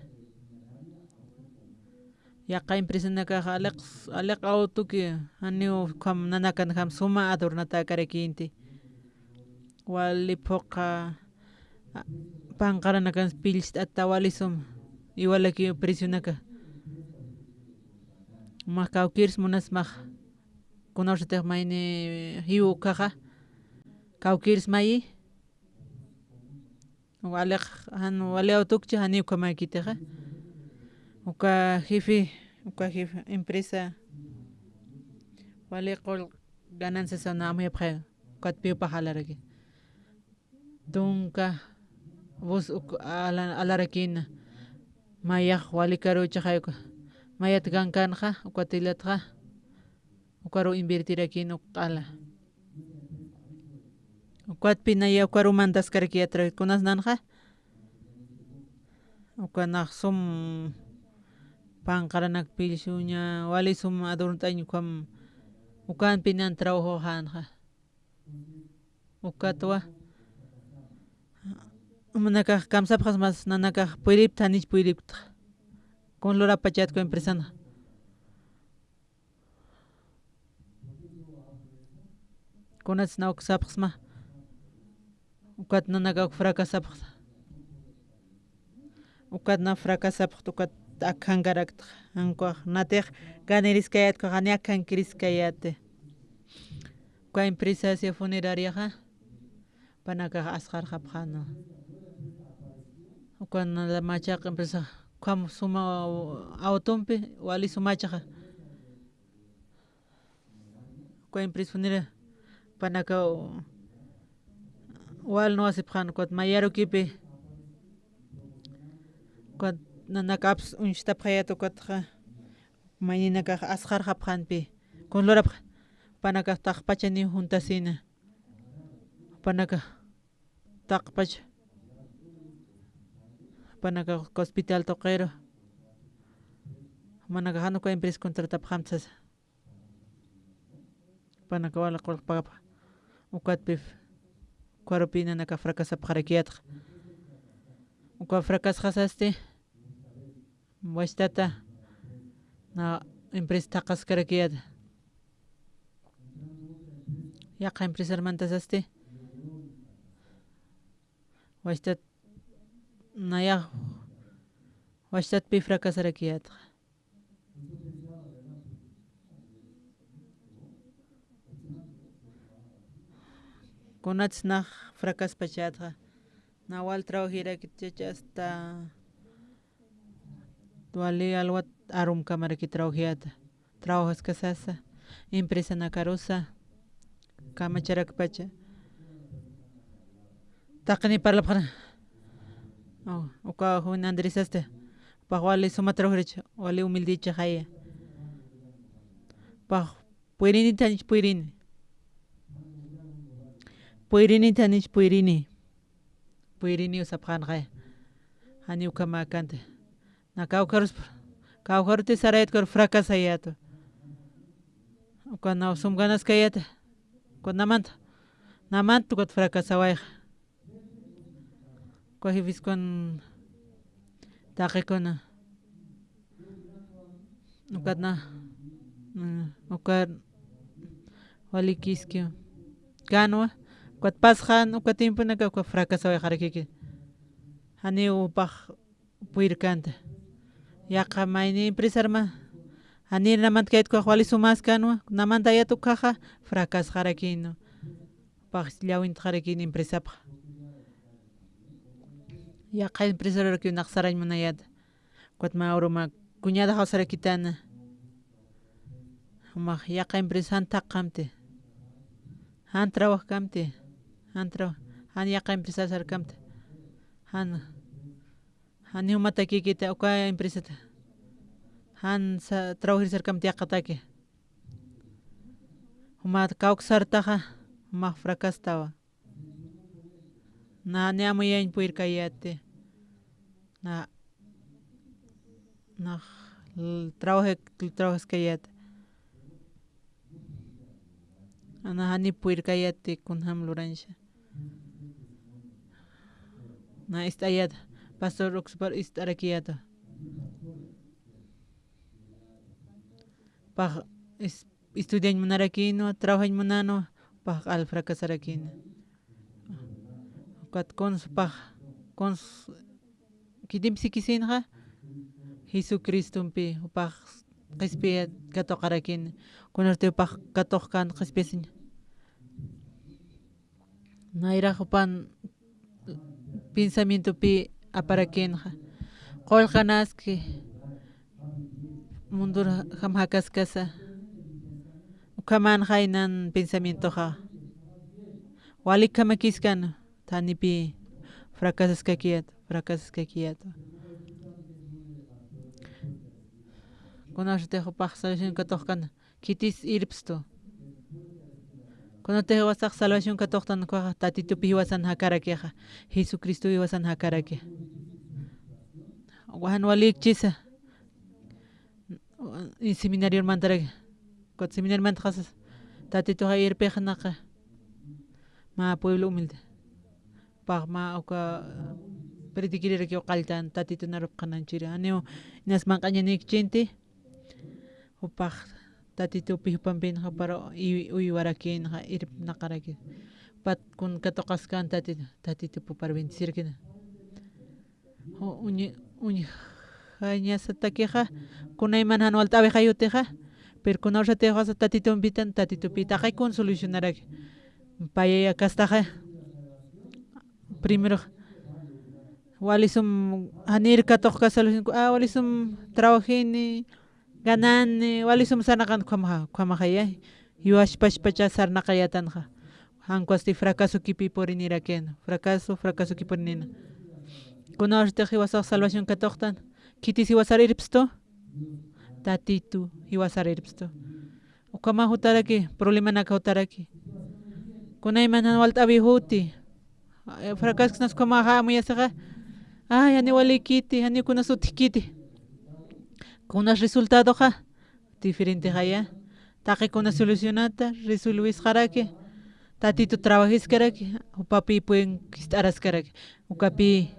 Yaqha empresanakax aliq, aliq autoki, janiw ukham nanakanjam suma adornatäkarakïnti. Wali phuqha, a, panqaranakan pillst'ata wali sum, iwalaki precionaka. Mä kawkirs munasmax, kunawsatix mayni jiw ukhaxa, kawkirs mayi, Waliq, jan, wali autukchi jani ukhamakitixa. Uka jefe, uka jefe empresa, wali qull ganancias amuyapxay, ukat piwpax alaraki. Tunka, bus uk, ala-, alarakina. Mayax wali karuchaxay uka. Mayat gankanxa, uka tilatxa. Ukaru invertirakina uk q'ala. Ukatpi naya ukaru mantaskarakiyätara, kunas nanxa. Uka nax sum panqaranak pillshuña, wali sum adornt'añ ukham, ukampi nan trabajoxänxa. Ukatwa, nanakax kamsapxasmas, nanakax puyripta, janich puyripta. Kun lurapachat uka empresanxa. Kunats na uksapxsma. Ukat nanaka uk fracasapxta. Ukat na fracasapxta, ukat akhankarakta. Ankuax natix ganiriskayät, ukax ni akhankiriskayäti. Uka empresa hacia funerariaxa. Panakax asxarxapxäna. Ukan machaq empresa, ukham suma autompi, wali sumachaxa. Uka empresa funera, panaka wal nuwasipxän, ukat mayarukipi. Ukat nanakaps uñstapxayät ukatxa, mayninakax asxarxapxänpi. Kun lurapxa, panakax taqpachaniw juntasina. Panaka taqpacha. Panaka hospital tuqiru. Manaka jan uka empresa contratapxamta sasa. Panaka wali qullq pagapxa. Ukatpip. Ukarupi nanaka fracasapxarakiyätxa. Uka fracasxasasti. Wasitata na empresa thaqaskarakiyäta. Yaqha empresar mantasasti. Wasitat nayax wasitatpi fracasarakiyätxa. Kunats nax fracaspachätxa. Na wal trabajirakit chacha hasta wali alwat arumkamaraki trabajiyäta. Trabajaskasasa, empresanakarusa, kamacharakpacha. Taqini parlapxana. Oh, uka joven Andrés hasta. Pax wali suma trabajirich, wali humildichixaya. Pax puyrinit janich puyrini. Puyrinit janich puyrini. Puyrini usapxänxaya. Jani ukhamäkänti. Na kawkharus, kawkharuti sarayät ukaru fracasayätu. Uka naw sum ganaskayäta. Uka namanta. Namanta ukat fracasawayxa. Uka jefeskun taqikuna. Ukatna, mm, ukat walikiski. Kanwa, ukat pasxan, uka tiemponaka, uka fracasawayxarakiki. Janiw upax puyrkänta. Yaqha mayni empresarma. Janir namanta kayt ukax wali sumäskanwa, namanta ayat ukhaxa, fracasxarakïnwa. Pax llawintxarakïn empresapxa. Yaqha empresarurakiw nax sarañ munayäta. Ukat mä uruma kuñäda jawsarakitana. Jumax yaqha empresa jan thaqhamti. Jan trabajkamti. Jan traba-, jan yaqha empresa sarkamti. Jan Jani jumatakïkiti uka empresata. Jan sa-, trabajir sarkamti yaqhataki. Jumat kawksartaxa, jumax fracastawa. Na, ni amuyañ puyrkayäti. Na, nax, l-, trabajik-, trabajaskayäti. Ana jani puyrkayäti kunjam lurañsa. Na ist'ayäta, pastor uksupar ist'arakiyäta. Pax es-, estudiañ munarakïnwa, trabajañ munänwa, pax q'al fracasarakïna. Ukat kuns pax, kuns khitimp sikisinxa, Jesucristompi jupax qhispiyat katuqarakïna, kunasti jupax katuqkän qhispiyasiñ. Nayrax jupan pensamientopi aparakïnxa. Qullqanaski mundur jam jakaskasa. Ukhamanxay nan pensamientoxa. Walik khamakiskan, thanipi fracasaskakiyät, fracasaskakiyät. Kunasatix jupax solución katuqkan, khitis irpstu. Kunatix jiwasax salvación katuqtan ukhaxa Tatitupi jiwasan jakarakixa, Jesucristo jiwasan jakaraki. Jan walïkchisa, seminarior mantaraki. Ukat seminarior mantaxasas Tatituxa irpixnaqa mä pueblo humilde. Pax mä uka predicirirakiw qalltan Tatitu narupxananchiri. Janiw inas manq'añanikchinti. Jupax Tatitupi jupampinxa para uywarakinxa irpnaqaraki. Pat kun katuqaskan Tatitu, Tatitupi para bendecirkina. Uñi-, uñjañasatakixa, kunayman jan walt'äwixay utixa, pero kunawsatix wasa Tatitumpitan, Tatitupi taqi kun solucionaraki. Payaya kastaxa, primero, walisum janir katuqka solución, ah, walisum trabajini, ganani, walisum sarnaqan ukhamaxa, ukhamaxaya, jiwaspachpacha sarnaqayatanxa. Jan ukhasti fracasokipi purinirakïna, fracaso, fracasokipi purinïna. Kunawsatix jiwasax salvación katuqtan, khitis jiwasar irpstu, Tatitu jiwasar irpstu. Ukhamax jutaraki, problemanaka jutaraki. Kunayman jan walt'äwi uti. Fracasoksnas ukhamaxa amuyasixa, ay, janiw walïkiti, janiw kunas utjkiti. Kunas resultadoxa diferentexaya. Taqi kuna solucionata resolvisxaraki, Tatitu trabajiskaraki, jupapï pueden jist'araskaraki, ukapï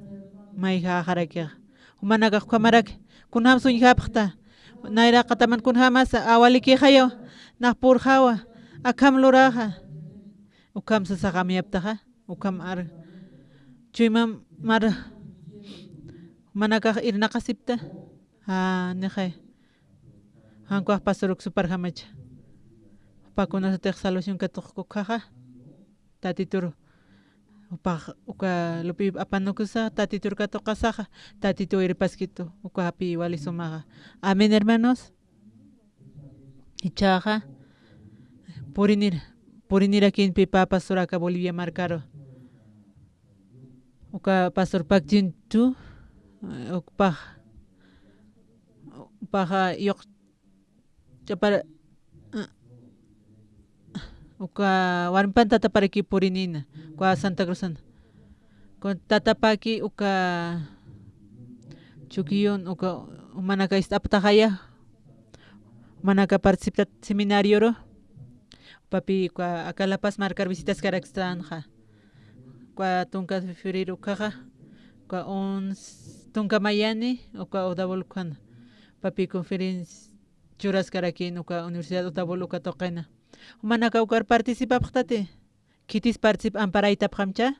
mayjäxarakixa. Jumanakax ukhamaraki, kunjämsa uñjapxta, nayraqataman kunjämasa, a, walïkixayaw, nax purxawa, akham luraxa. Ukham sasax amuyaptaxa, ukham ar, chuymam mar, jumanakax irnaqasipta, a, nixay. Jan ukax pastor uk suparjamacha. Jupa kunasatix salvación katuqku ukhaxa, Tatitur, jupax uka lup'i apanukusa, Tatitur katuqasaxa, Tatitu irpaskitu, ukapï wali sumaxa. Amén, hermanos. Jichhaxa, purinir, purinirakïnpi pä pastor aka Bolivia markaru. Uka pastor Pactintu, eh, ukpax, ukpaxa yuq ch'apar, eh, uka warmipan tataparaki purinïna, uka Santa Cruzan. Kun tatapaki uka Chuquillón, uka jumanaka ist'aptaxaya, jumanaka participtat seminarioru, jupapï uka aka La Paz markar visitaskarakstanxa. Uka tunka febrero ukhaxa, uka once tunka mayani, uka Udabol ukhana. Jupapï conferencia churaskarakïn uka Universidad Udabol uka tuqina. Jumanaka ukar participapxtati, khitis particip amparaytapxamcha.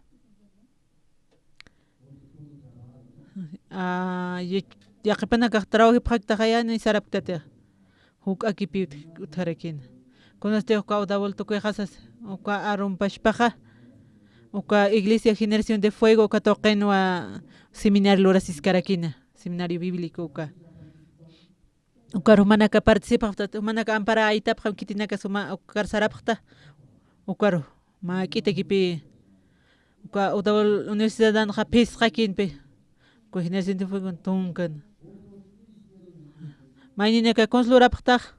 Ah, ya-, yaqhipanakax trabajipxaktaxaya, ni sarapktatixa. Juk'akipi ut-, utjarakïna. Kunasti uka Udabol tukuyxasas, uka arumpaspaxa, uka Iglesia Generación de Fuego uka tuqinwa seminario lurasiskarakïna, seminario bíblico uka. Ukar jumanaka participapxta, jumanaka amparaytapxam, khitinakas juma ukar sarapxta, ukaru mä k'itakipï, uka Udabol universidadanxa phisqakïnpi, uka Generación de Fuego tunkan. Mayninaka kuns lurapxtax,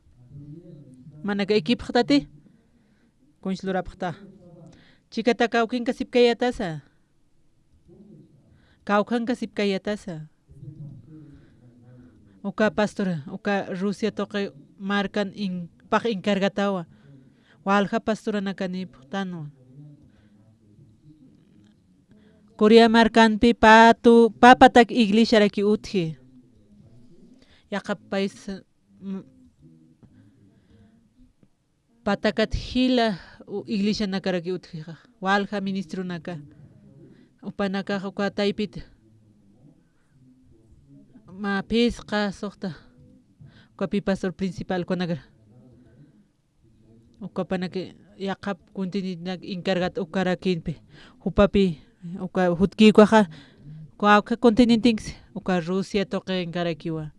jumanaka equipxtati, kuns lurapxtax. Chikata kawkinka sipkayatasa. Kawkhanka sipkayatasa. Uka pastora, uka Rusia tuqi markan in-, pax encargatawa. Walja pastoranakanïpxtanwa. Corea markanpi patu, pä patak iglesiaraki utji. Yaqhap país, mm, patakat jila u-, iglesianakaraki utjixa, walja ministronaka. Jupanakax uka taypit mä phisqa suxta, ukapï pastor principal ukanakar. Ukapanaki yaqhap continentenak encargat ukarakïnpi. Jupapï, uka jutkï ukaxa, uka, uka continentenksi, uka Rusia tuqi encarakiwa.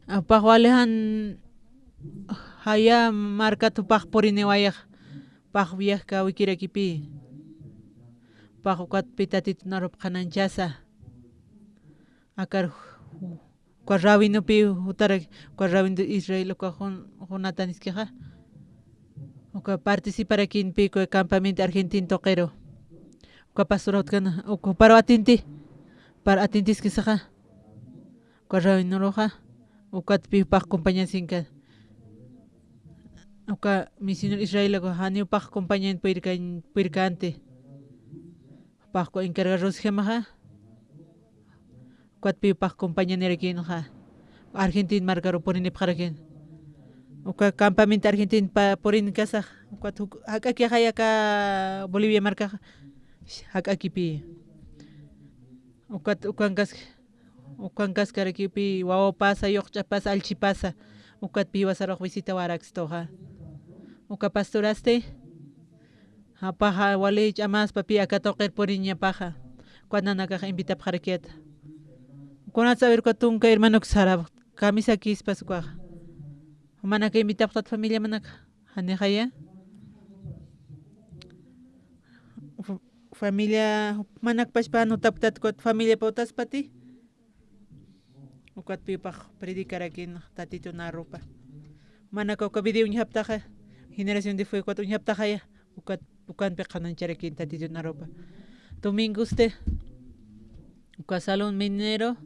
Jupax wali jan jaya markat jupax puriniwayax, jupax viaje kawikirakipï. Jupax ukatpï Tatitun arupxananchasa. Akar ju-, uka rabinopï jutarak, uka rabino de Israel, uka Jun-, Jonataniskixa. Uka participarakinpi uka campamento argentin tuqiru. Uka pastor utkan, uka jupar atinti. Jupar atintiskisaxa. Uka reuniruxa. Ukatpi jupax compañasinka. Uka misionero Israel uka jani jupax compañan puyrkan-, puyrkanti. Jupax encargarusjamaxa. Ukatpi jupax compañanirakinxa. Argentin markaru purinipxarakin. Uka campamento argentin pa-, purinkasax. Ukat juk-, jak'akixay aka Bolivia markaxa. Jak'akipi. Ukat ukankas-, ukankaskarakipi wawapasa, yuqch'apasa, allchhipasa. Ukatpi jiwasarux visita warakstuxa. Uka pastorasti. Japaxa wali ch'amaspapi aka tuqir puriñapaxa. Ukat nanakax invitapxarakiyata. Kunatsa a ver uka tunka hermanoks sarap, kamisakispas ukaxa. Jumanaka invitapxtat familiamanaka. Janixaya. Fa-, familia, jumanakpachpa anotapktat ukat familiapa utaspati. Ukatpi jupax predicarakin Tatitun arupa. Jumanaka uka video uñjaptaxa, generación de fuego ukat uñjaptaxaya, ukat, ukanpi qhanañcharakin Tatitun arupa. Domingosti, uka salón minero,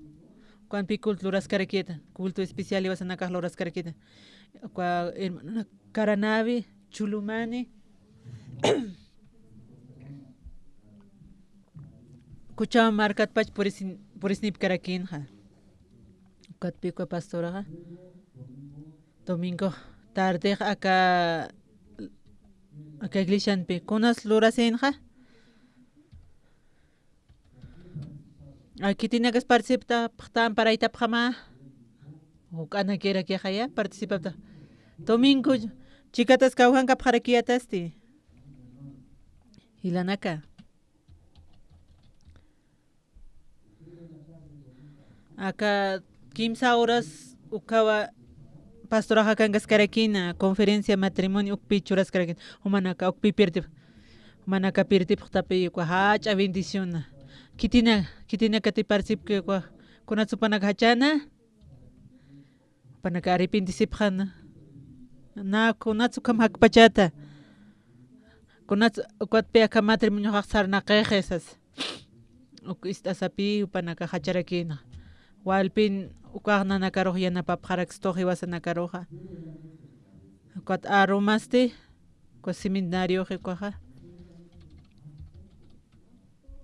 ukanpi culto luraskarakita, culto especial iwasanakax luraskarakita. Uka hermana Caranavi, Chulumani, Cuchama markatpach purisin-, purisnipkarakinxa. Ukatpi uka pastoraxa. Domingo tardex aka, aka iglesianpi. Kunas lurasinxa. Akitinakas participta, pxta amparaytapxama. Juk'anakirakixaya, participapta. Domingo, chikatas kawjankapxarakiyatasti. Jilanaka. Aka kimsa horas ukawa pastoraxa kankaskarakina, conferencia matrimonio ukpi churaskarakina, jumanaka ukpi pirtip, jumanaka pirtipxtapi uka jach'a bendiciona. Kitina, kitina kati participki uka, kunatsupanaka jachana, panaka arrepintisipxana. Na, kunatsu ukham jakpachata. Kunatsu, ukatpi aka matrimonioxax sarnaqixi sas. Uk ist'asapi, jupanaka jacharakina. Walpin, ukax nanakarux yanapapxarakstux jiwasanakaruxa. Ukat arumasti, uka seminarioxi ukaxa.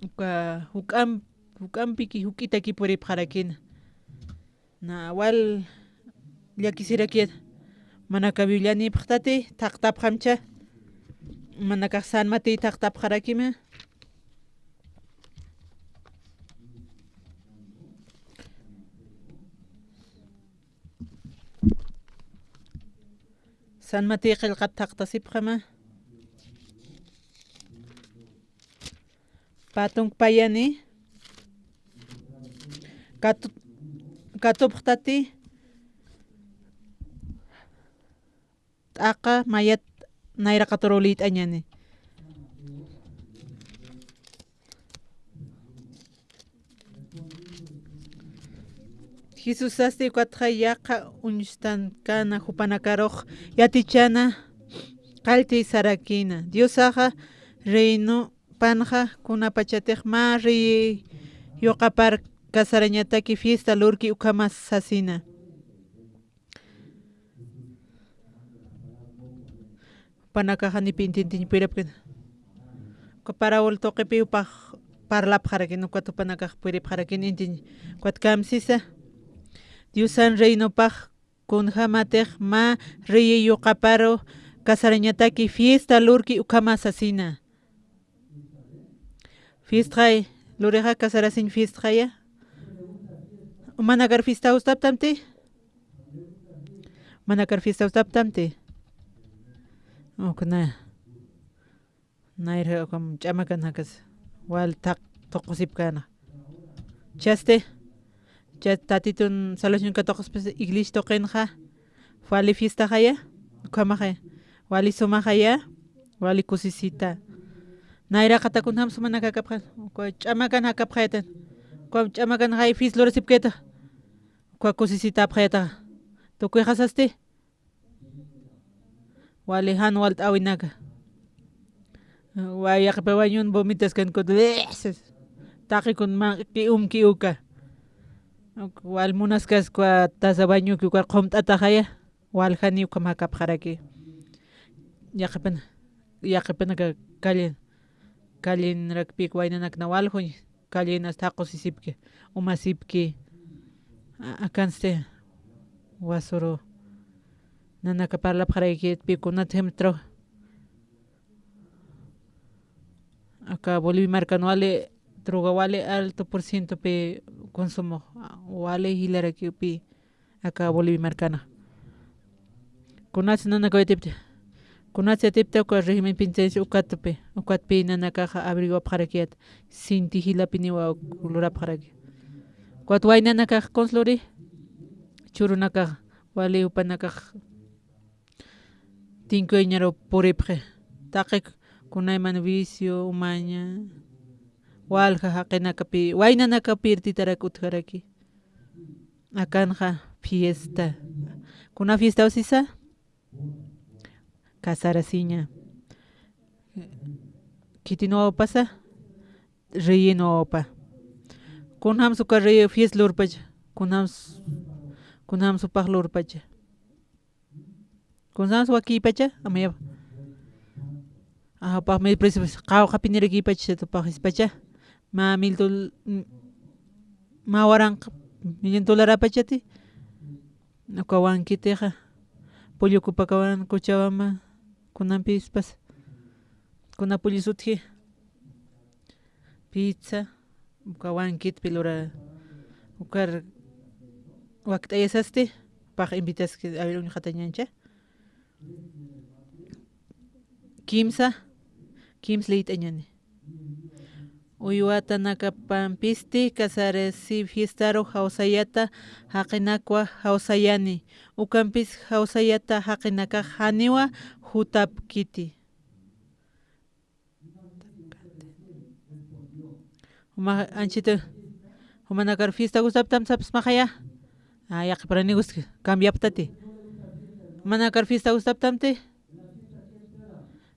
Uka juk'am, juk'ampiki, juk'itaki puripxarakina. Na wal llakisirakit. Manaka Biblianipxtati, thaqtapxamcha. Manakax San Matey thaqtapxarakima. San Matey qillqat thaqtasipxama. Patunk payani. Katu-, katupxtati. T'aqa mayat nayraqatur ulït'añani. Jesusasti ukatxa yaqha uñstankana jupanakarux yatichana qalltisarakina. Diosaxa reino panxa kunapachatix mä rey yuqapar casarañataki fiesta lurki ukhama sasina. Jupanakaxa ni pintintiñ puripxarakina. Uka parábola tuqipi jupax parlapxarakina, ukat jupanakax puripxarakina intiñ. Ukat kamsisa. Diosan reinopax kunjamatix mä rey yuqaparu casarañataki fiesta lurki ukhama sasina. Fiestxay, lurixa casarasiñ fiestxaya. Manakar fiesta gustaptamti. Manakar fiesta gustaptamti. Ukna. Nayra ukham ch'amakan jakas. Wal thaq tuqusipkana. Chasti. Cha Tatitun salvación katuquspas iglesia tuqinxa. Wali fiestaxaya. Ukhamaxaya. Wali sumaxaya. Wali kusisita. Nayraqata kunjam sumanak jakapxan. Uka ch'amakan jakapxayatan. Uka ch'amakan jay fiesta lurasipkayta. Uka kusisitapxayata. Tukuyxasasti. Wali jan walt'äwinaka. Wa yaqhipa wañun vomitaskan kut. Taqikun manq'i ki'um ki'uka. Wal munaskas kwa taza bañuki ukar qhumt'ataxaya. Waljani ukham jakapxaraki. Yaqhipana, yaqhipanaka kallin, kallinrakpï waynanakna waljuñ, kallinas thaqusisipki, umasipki, a-, akansti wasuru nanaka parlapxaraykitpï kunat jimtru. Aka Bolivia markan wali, droga wali alto por cientopi consumo, wali jilarakiwpï aka Bolivia markana. Kunats nanaka yatipti, kunats yatipti uka régimen penitenciario ukatpi, ukatpi nanakaxa abrigopxarakiyät, sinti jilapiniwa lurapxaraki. Ukat waynanakax kuns luri, churunakax wali jupanakax tinkuyañaru puripxi. Taqi kunayman vicio, umaña, walja jaqinakapi, waynanakapï irtitarak utjaraki. Akanxa fiesta. Kuna fiestaw sisa? Casarasiña. Khitinwawapasa? Reyinwawapa. Kunjams uka rey fiesta lurpacha. Kunjams, kunjams upax lurpacha. Kunjams wakïpacha, amaya. Ajapax mil precio, qawqhapinirakïpacha, tupaxispacha. Mä mil dol-, m-, mä waranq millón dolarapachati. Uka wankitixa. Pullukupakawan kuchawama. Kunampispas. Kuna pullisutji. Pizza, uka wankitpi lura, ukar wakt'ayasasti, pax invitaski, a ver, uñjatañancha. Kimsa, kims liyt'añani. Uywatanakapampisti, casarasi fiestaru jawsayata jaqinakwa jawsayani. Ukampis jawsayata jaqinakax janiwa jutapkiti. Juma anchita, jumanakar fiesta gustaptam sapsmaxaya. A, yaqhiparani gust cambiaptati. Jumanakar fiesta gustaptamti.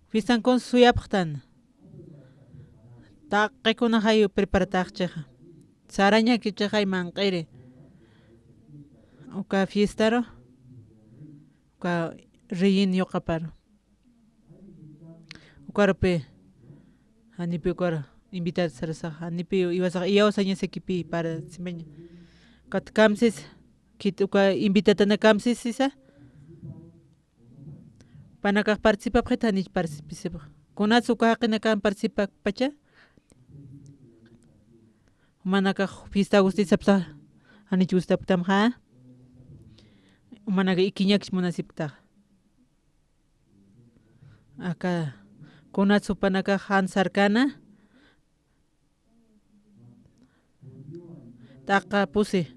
Fiestan kun suyapxtan. Taqikunaxay preparataxchixa. Sarañakichixay manq'iri. Uka fiestaru. Uka riyin yuqaparu. Ukarpi, janipi ukar invitar sarasax, janipi iwasax, iyawsañasakipi para simaña. Kat kamsis, kit uka invitatana kamsis sisa. Panakax participapxit janich participisipax. Kunats uka jaqinakan participakpacha. Jumanakax fiesta gustisapsa, janich gustapktamxa. Jumanaka ikiñakis munasipktax. Aka, kunats jupanakax jan sarkana, t'aqa pusi,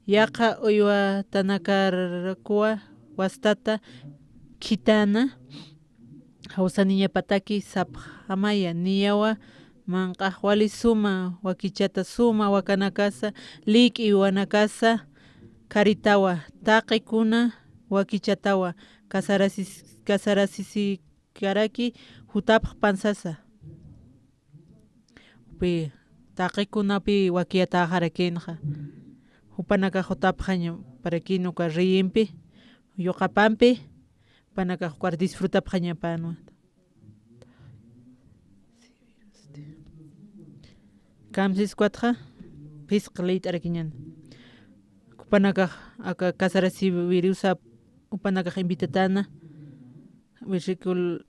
yaqha uywatanakarkuwa wastata khithana, jawsaniñapataki sapxamaya, niyawa manq'ax wali suma, wakichata suma, wakanakasa, lik'i uywatanakas, karitawa, taqikuna wakichatawa, kasarasis-, kasarasisikaraki jutapxpan sasa. Jupi, taqikunapi wakiyatäxarakinxa. Jupanakax jutapxaña, para que uka riyimpi, yuqapampi, jupanakax ukar disfrutapxañapanwa. Kamsis ukkatxa, phisqa liyt'arakiñan. Jupanakax, aka casarasiwiriwsap, jupanakax invitatana, versículo,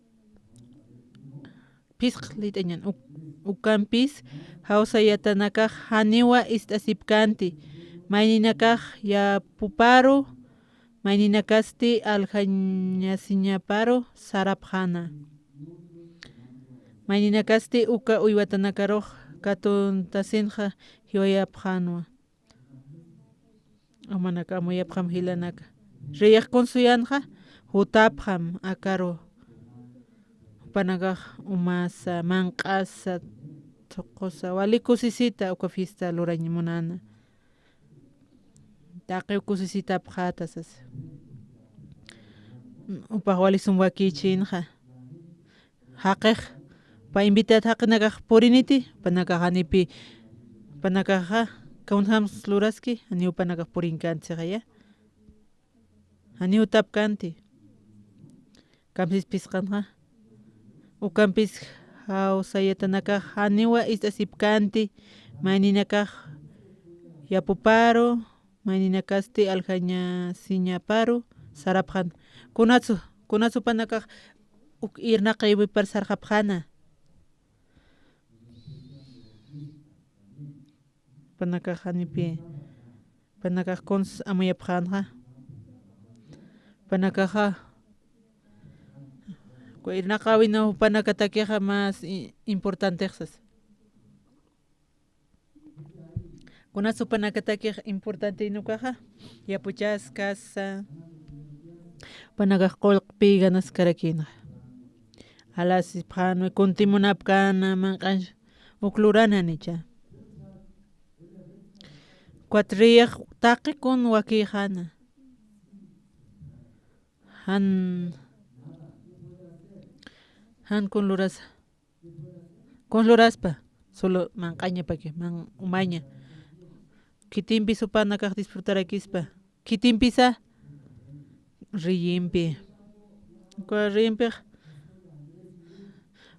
phisqa liyt'añan. Uk-, ukampis, jawsayatanakax janiwa ist'asipkanti, mayninakax yapuparu, mayninakasti aljañasiñaparu sarapxäna. Mayninakasti uka uywatanakarux katuntasinxa jiwayapxänwa. Jumanaka amuyapxam jilanaka. Reyix kun suyänxa, jutapxam akaru. Jupanakax umasa, manq'asa, thuqusa, wali kusisita uka fiesta lurañ munäna. Taqiw kusisitapxäta sasa. Upax wali sum wakïchinxa. Jaqix, pa invitat jaqinakax puriniti, panakax janipi, panakaxa, kawnjams luraski, janiw panakax purinkanti sixaya. Janiw utapkanti. Kamsis phisqanxa. Ukampis jawsayatanakax janiwa ist'asipkanti, mayninakax yapuparu, mayninakasti aljañasiñaparu sarapxan. Kunatsu, kunatsu panakax uk irnaqiwipar sarxapxana. Panakax janipi, panakax kuns amuyapxänxa. Panakaxa, irnaqäwinaw panakatakixa más i-, importantix sas. Kunas jupanakatakix importante inukaxa, yapuchas kasa, jupanakax qullqpi ganaskarakïna. Alasipxänwa, kuntimunapkäna, manq'anch uk lurananicha. Cuatrix taqi kun wakïxäna. Jan, jan kun lurasa. Kun luraspa, solo manq'añapaki, man umaña. Khitimpis jupanakax disfrutarakispa. Khitimpisa, riyimpi. Uka riyimpix.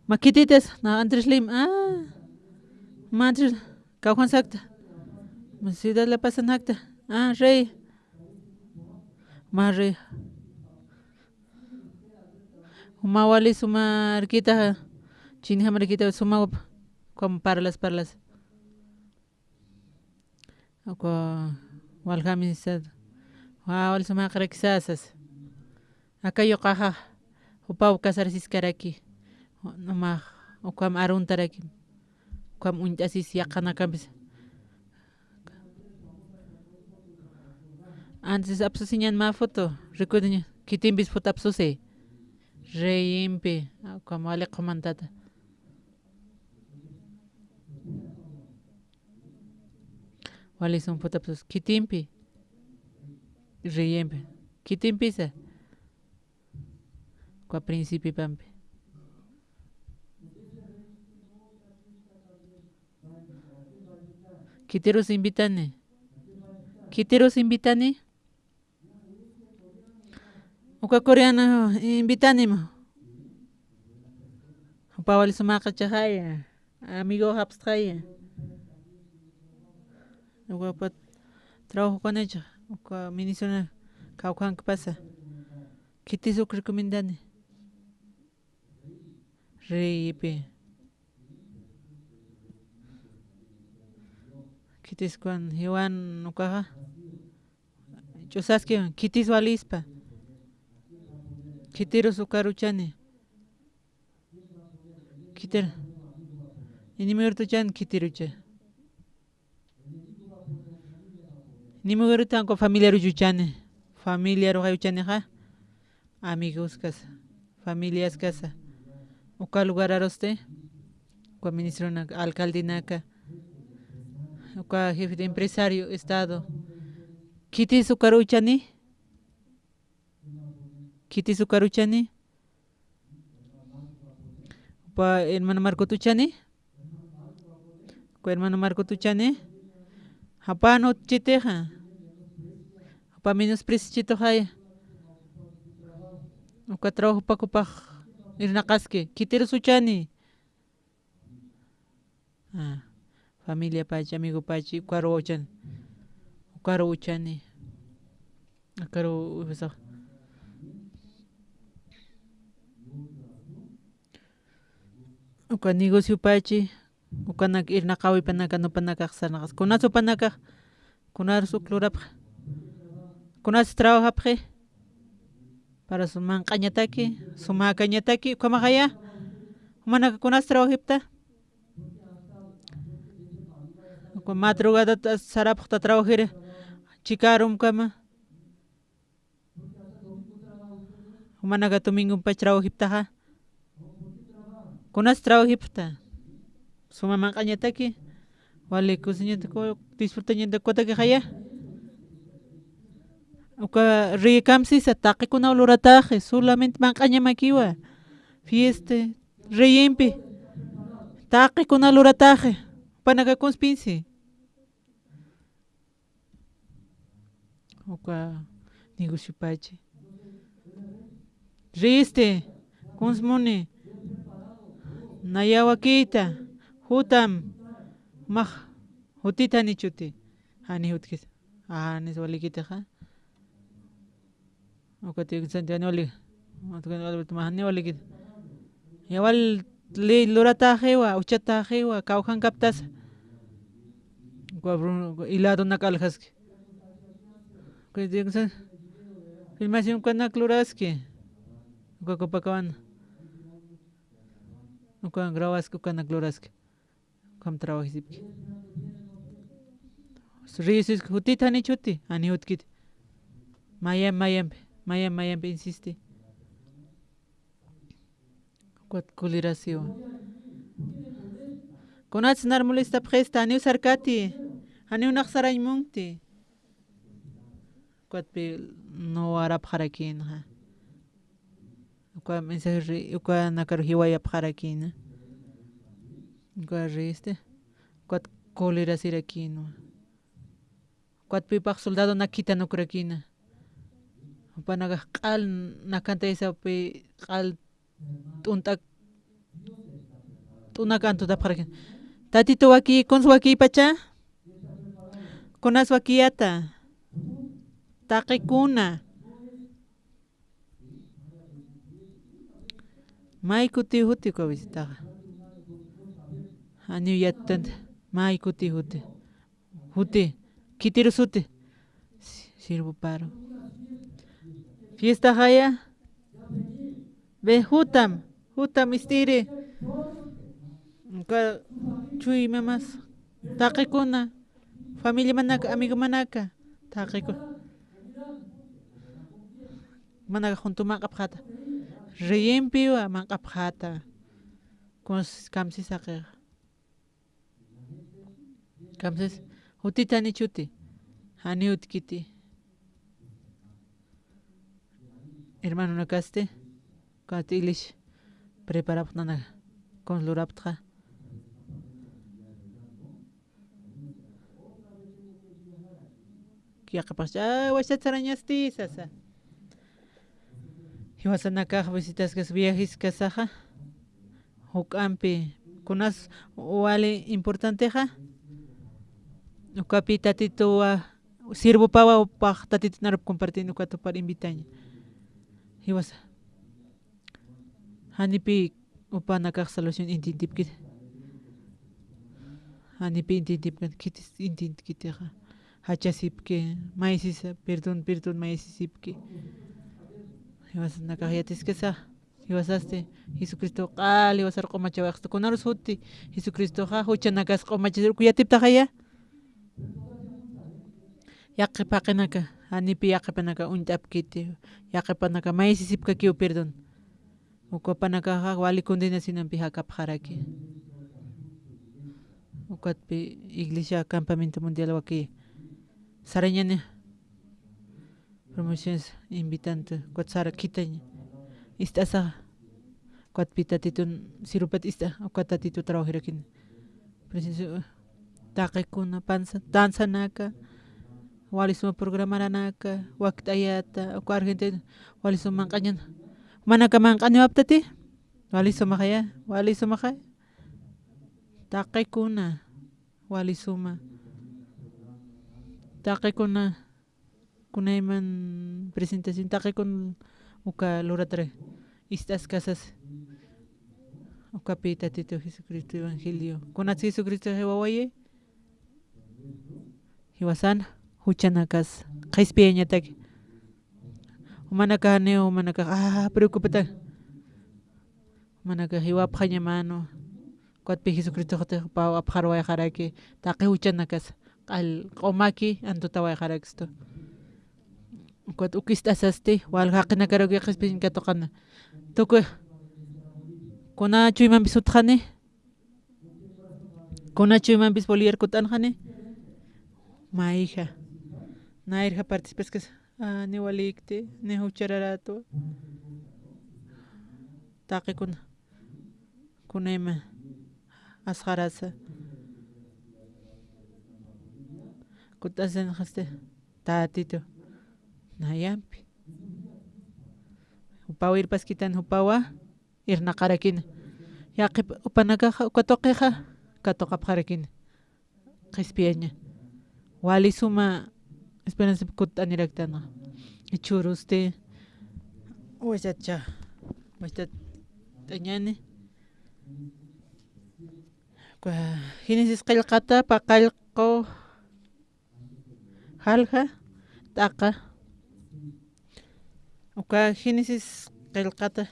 Ma khititas, na Andrés Lim, ah, ma Andrés, kawkhansakta. Ma Ciudad La Paz anakta. Ah, rey. Ma rey. Juma wali suma arkita, chinjam arkita suma, ukham parlas, parlas. Uka waljami sat. Wa wali suma qrakisasas. Aka yuqaxa, jupaw kasarsiskaraki. Numa, ukham aruntaraki. Ukham uñt'asis yaqhanakampis. Antes apsusiñan mä foto, rikudiña, khitimpis foto apsusi. Reyimpi, ukham wali qhumantata. Wali sum foto apsusi, khitimpi. Reyimpi. Khitimpisa. Uka principipampi. Khitirus invitani. Khitirus invitani. Uka coreano invitanimu. Jupa wali suma qachixaya. Amigo japstxaya. Uka pat trabajo con ella. Uka ministro kawkhankpasa. Khitis uk recomendani. Reypi. Khitis kun jiwan ukaxa. Ch'usaski, khitis walispa. Khitirus ukaruchani. Khitir. Inimirtuchan khitirucha. Nimugarutanku familiaruchuchani. Familiaruxayuchanixa. Amigos kasa. Familias kasa. Uka lugararusti. Uka ministronaka, alcaldenaka. Uka jefe de empresario, estado. Khitis ukaruchani. Khitis ukaruchani. Upa hermano Marcot uchani. Uka hermano Marcot uchani. Japan utchitixa. Upa menospreciachituxaya. Uka trabajo pakupax irnaqaski. Khitirus uchani. Ah, familiapachi, amigopachi, ukaru uchani. Ukaru uchani. Ukaru usax. Uka negociopachi, ukanak irnaqawipanaka, nupanakax sarnaqas. Kunas jupanakax, kunarus uk lurapxi. Kunas trabajapxi. Para sum manq'añataki, sum jakañataki, ukhamaxaya. Jumanaka kunas trabajipta. Uka madrugadat sarapxta trabajiri, chikarumkama. Jumanaka domingompach trabajiptaxa. Kunas trabajipxta. Suma manq'añataki. Wali kusiñataki, disfrutañataki, kutakixaya. Uka rey kamsisa, taqikunaw lurataxi, solamente manq'añamakiwa. Fiesta, reyimpi, taqikuna lurataxi. Panaka kunspinsi. Uka negociopachi. Risti, kunsmuni. Naya wakita, jutam, max, jutita nichuti. Jani jutkis. Janis walikitixa. Ukati Santiago wali. Ukati wali, tuma jani walikit. Yawal li lurataxiwa, uchataxiwa, kawjankaptasa. Ukwa bru-, ilado nak aljaski. Ukati San-, filmación ukanak luraski. Uka Copacabana. Uka grabaski, ukanak luraski. Ukham trabajisipki. Risis jutit jani chuti, jani jutkit. Mayam, mayampi, mayam, mayampi insisti. Ukat kulirasiwa. Kunats nar molestapxista, janiw sarkati, janiw nax sarañ munkti. Ukatpi no warapxarakinxa. Uka mensaje ri-, uka nakar jiwayapxarakina. Uka ri, este, ukat colerasirakinwa. Ukat pipax soldado nakitan ukrakina. Upanakax q'al nakantaysapi q'al t'unt'ak, t'unak antutapxarakina. Tatitu waki, kuns wakipacha? Kunas wakiyata? Taqikuna. May kuti juti uka visitaxa. Janiw yattant, may kuti juti. Juti, kitiru suti. Si-, sirvo paro. Fiesta jaya. Ve, jutam, jutam ist'iri. Uka chuy mamas. Taqikuna. Familia manaka, amigo manaka. Taqiku. Manaka juntu manq'apxata. Reyimpiwa manq'apxata. Kuns kamsi saqixa. Kamsis, jutit jani chuti. Jani jutkiti. Hermanonakasti. Ukat iglesia preparapxta nanaka. Kuns lurapxta. Yaqhipaxcha, "Ay, wachat sarañasti", sasa. Jiwasanakax visitaskas, viajeskasaxa. Juk'ampi, kunas wali importantexa. Ukapi Tatituwa, sirvopawa, upax Tatitu narup compartin, ukat upar invitaña. Jiwasa. Janipi upanakax salvación intintipki. Janipi intintipki, khitis intintkitixa. Jachasipki, maysisa, perdón, perdón, maysisipki. Jiwasanakax yatiskasa, jiwasasti, Jesucristo q'al jiwasar q'umachawayxsta. Kunarus juti, Jesucristoxa, juchanakas q'umachasir uku yatiptaxaya. Yaqhip jaqinaka, janipi yaqhipanaka uñt'apkiti, yaqhipanaka maysisipkakiw perdón. Ukapanakaxa wali condenacionampi jakapxaraki. Ukatpi iglesia campamento mundial waki sarañani promociones invitante, ukat sara khitaña. Ist'asaxa, ukatpi Tatitun sirvupat ist'a, ukat Tatitu trabajirakin. Presencia, taqikuna, panza, danzanaka, wali suma programaranaka, wakt'ayata, uka Argentina, wali suma manq'añan. Manaka manq'aniwaptati, wali sumaxaya, wali sumaxaya. Taqikuna, wali suma. Taqikuna, kunayman presentación taqikun uka luratar ist'askasas. Ukapi Tatitu Jesucristo evangelio. Kunats Jesucristo jiwawayi. Jiwasan, juchanakas. Qhispiyañataki. Umanaka janiw, umanaka, ah, preocupata. Umanaka jiwapxaña mano. Ukatpi Jesucristoxtix paw apxarwayxaraki, taqi juchanakas, q'al q'umaki antutawayxarakistu. Ukat uk ist'asasti, wal jaqinakaruki qhispiñ katuqana. Tukuy, kuna chuymampis utjani, kuna chuymampis Bolívar kutt'anxani, mayja, nayrja participaskas, Ah, ni walikti, ni juchararatwa. Taqikuna. Kunayma asxarasa. Kut'asinxasti. Tatitu. Nayampi. Jupaw irpaskitan jupawa. Irnaqarakina. Yaqip upanakaxa, uka tuqixa, katuqapxarakina. Qhispiyaña. Wali suma esperanza kut'aniraktana. Ichurusti. Wachatacha. Wachat'añani. Génesis qillqata, paqallqu, jalja, t'aqa. Uka Génesis qillqata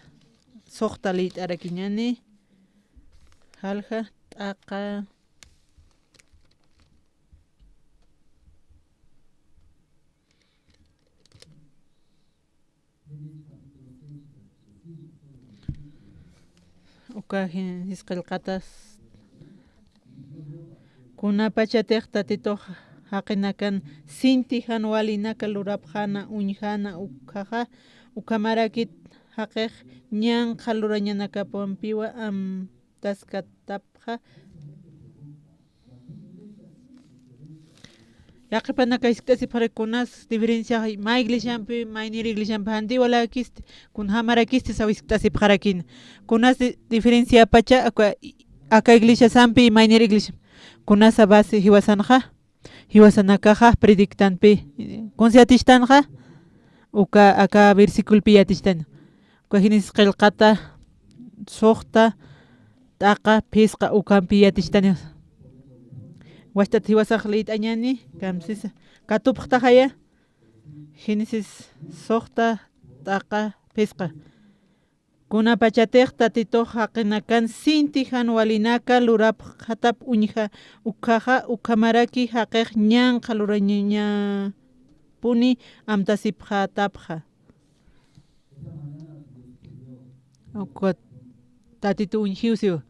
suxta liyt'arakiñani. Jalja, t'aqa. Uka Génesis qillqatas. Kunapachatix Tatitux jaqinakan sinti jan walinaka lurapxäna, uñjäna ukhaxa, ukhamarakit jaqix ñanqha lurañanakapampiwa amtaskatapxa. Yaqipanaka jiskt'asipxarak kunas diferencia, mä iglesiampi, maynir iglesiampi, janti walakisti, kunjamarakisti saw jiskt'asipxarakina. Kunas di-, diferenciapacha aka, aka iglesiasampi, maynir iglesia. Kunasa base jiwasanxa, jiwasanakaxa predictanpi, kunsa yatichtanxa, uka, aka versiculpi yatichtan. Uka Génesis qillqata, suxta, t'aqa, phisqa, ukampi yatichtani. Wachtat jiwasax liyt'añani, kamsisa. Katupxtaxaya. Génesis suxta, t'aqa, phisqa. Kunapachatix Tatitux jaqinakan sinti jan walinaka lurapxatap uñja ukhaxa, ukhamaraki jaqix ñanqha lurañañapuni amtasipxatapxa. Uka Tatitu uñjiw siwa.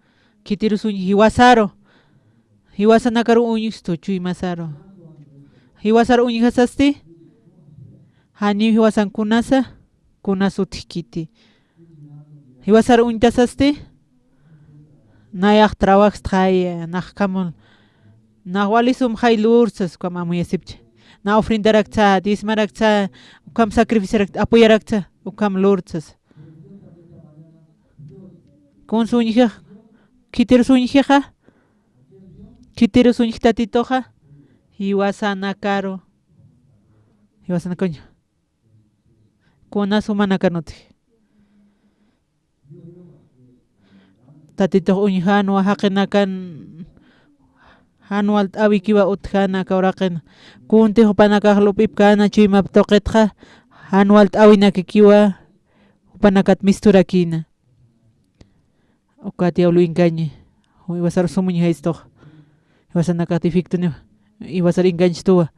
Khitirus uñji jiwasaru. Jiwasanakaru uñjstu chuymasaru. Jiwasaru uñjasasti? Janiw jiwasan kunasa, kunas utjkiti. Jiwasaru uñtasasti? Nayax trabajstxaya, nax kamun. Nax wali sumxay lurtsas, ukham amuyasipcha. Na ofrendaraktsa, diezmaraktsa, ukham sacrificarakta, apoyarakta, ukham lurtsas. Kunsa uñjixa, khitirus uñjixa, khitirus uñj Tatituxa, jiwasanakaru, jiwasanakaña, kunas jumanakan utji. Tatitux uñjänwa jaqinakan jan walt'äwikiwa utjäna aka uraqin. Kunti jupanakax lup'ipkäna chuymap tuqitxa, jan walt'äwinakikiwa jupanakat misturakïna. Ukat diablo engañe. Jiwasar sum uñjaystux. Jiwasanakax defectoniwa. Jiwasar engañchtuwa.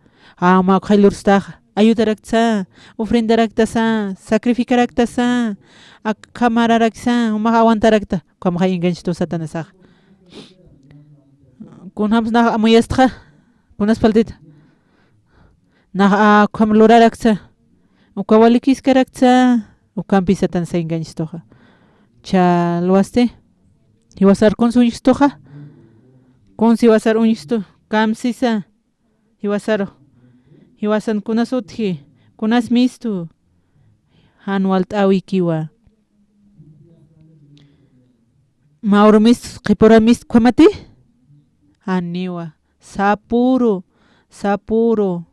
Jama ukxay lurstaxa. Ayudaraktsa, ofrendaraktasa, sacrificaraktasa, akhamararaksa, jumax aguantarakta. Ukhamxay engañchtuw Satanasaxa. Kunjams nax amuyastxa. Kunas paltita. Nax, a, ukham luraraksa. Uka walikiskaraksa. Ukhampi Satanasa engañchtuxa. Chalwasti. Jiwasar kunsa uñjstuxa. Kunsa jiwasar uñjstu. Kamsisa. Jiwasaru. Jiwasan kunas utji. Kunas mistu. Jan walt'äwikiwa. Mä uru mistu, qhipura mistu ukhamati? Janiwa. Sapüru, sapüru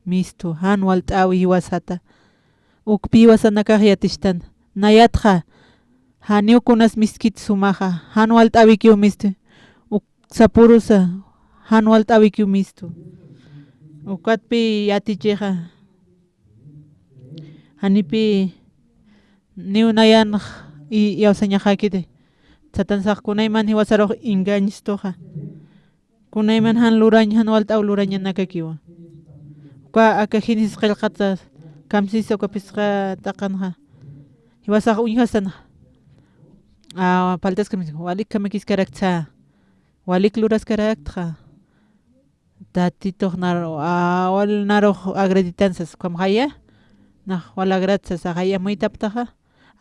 mistu, jan walt'äwi jiwasata. Ukpi jiwasanakax yatichtan. Nayatxa, janiw kunas mistkit sumaxa, jan walt'äwikiw mistu. Uk sapürusa, jan walt'äwikiw mistu. Ukatpi yatichixa. Janipi niw nayanx i-, iyawsañaxäkiti. Satansax kunayman jiwasarux engañchtuxa. Kunayman jan lurañ, jan walt'äw lurañanakakiwa. Uka aka Génesis qillqata kamsisa uka phisqa t'aqanxa. Jiwasax uñjastanxa. A, paltaskam, walik kamakiskaraktsa. Walik luraskaraktxa. Tatitux naru, a, wal narux agreditan sas, ukham jaya. Nax walagrat sasaxa, amuytaptaxa,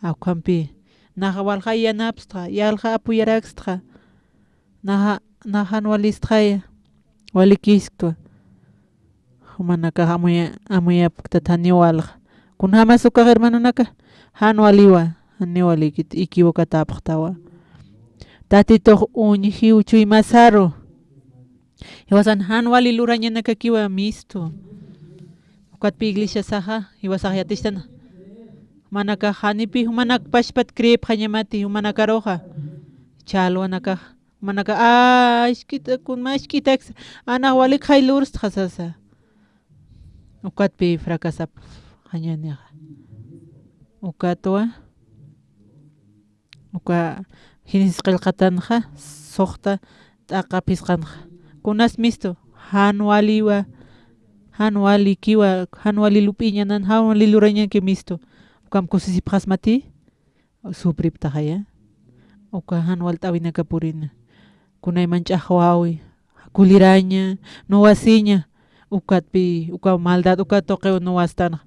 ukhampi nax walxa yanapstxa, yalxa apuyarakstxa, naxa, nax jan walistxaya, walikisktwa. Jumanakax amuya-, amuyapktat janiw walxa. Kunjamas ukax hermanonaka, jan waliwa, janiw walikit, equivocatapxtawa. Tatitux uñjiw chuymasaru. Jiwasan jan wali lurañanakakiwa mistu. Ukatpi iglesiasaxa, jiwasax yatistana. Jumanakax janipi, jumanak pachpat creepxañamati, jumanakaruxa. Challwanakax, jumanaka, a, isk'ita, kunma isk'itaksa, anax walikxay lurstxa sasa. Ukatpi fracasapxañanixa. Ukatwa. Uka Génesis qillqatanxa, suxta t'aqa phisqanxa. Kunas mistu, jan waliwa, jan walikiwa, jan wali lup'iñanan, jan wali lurañanki mistu. Ukam kusisipxasmati, supriptaxaya. Uka jan walt'äwinaka purina. Kunayman ch'axwäwi, kuliraña, nuwasiña, ukatpi, uka maldad, uka tuqiw nuwastanxa.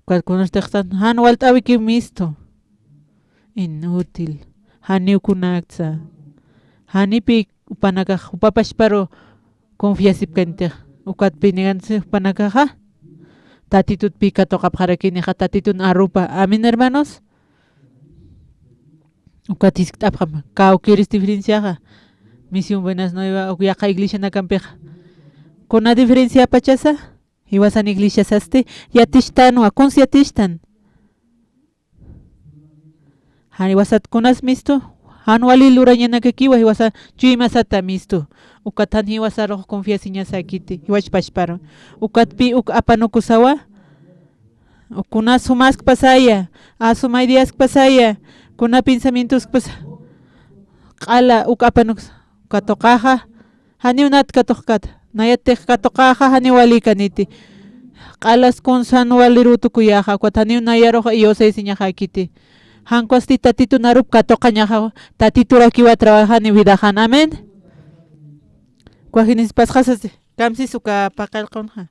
Ukat kunastixtan, jan walt'äwiki mistu. Inútil. Janiw kunaksa. Janipi jupanakax, jupa pachparu confiasipkanitix. Ukatpi nigansi jupanakaxa. Tatitutpi katuqapxarakinixa, tatitun arupa. Amén, hermanos. Ukat jiskt'apxam, kawkïris diferenciaxa. Misión Buenas Nuevas, uk yaqha iglesianakampixa. Kuna diferenciapachasa, jiwasan iglesiasasti, yatistanwa, kuns yatistan. Jan jiwasat kunas mistu, jan wali lurañanakakiwa, jiwasa chuymasata mistu. Ukat jan jiwasarux confiasiñasakiti, jiwach pachparu. Ukatpi uk apanukusawa, Kuna sumaskpasaya, a sumay diaskpasaya, kuna pensamientoskpas q'ala uk apanuks katuqaxa, janiw nat katuqkat, nayatix katuqaxa, janiw walikaniti. Q'alas kunsan walirutukuyaxa, ukat janiw nayarux iyosaysiñaxakiti. Jankwasti Tatitu narup katuqañaxa, Tatiturakiwa trabajani vidaxan. Amén. Kwajinispasxasasi, kamsis uka paqallqunxa.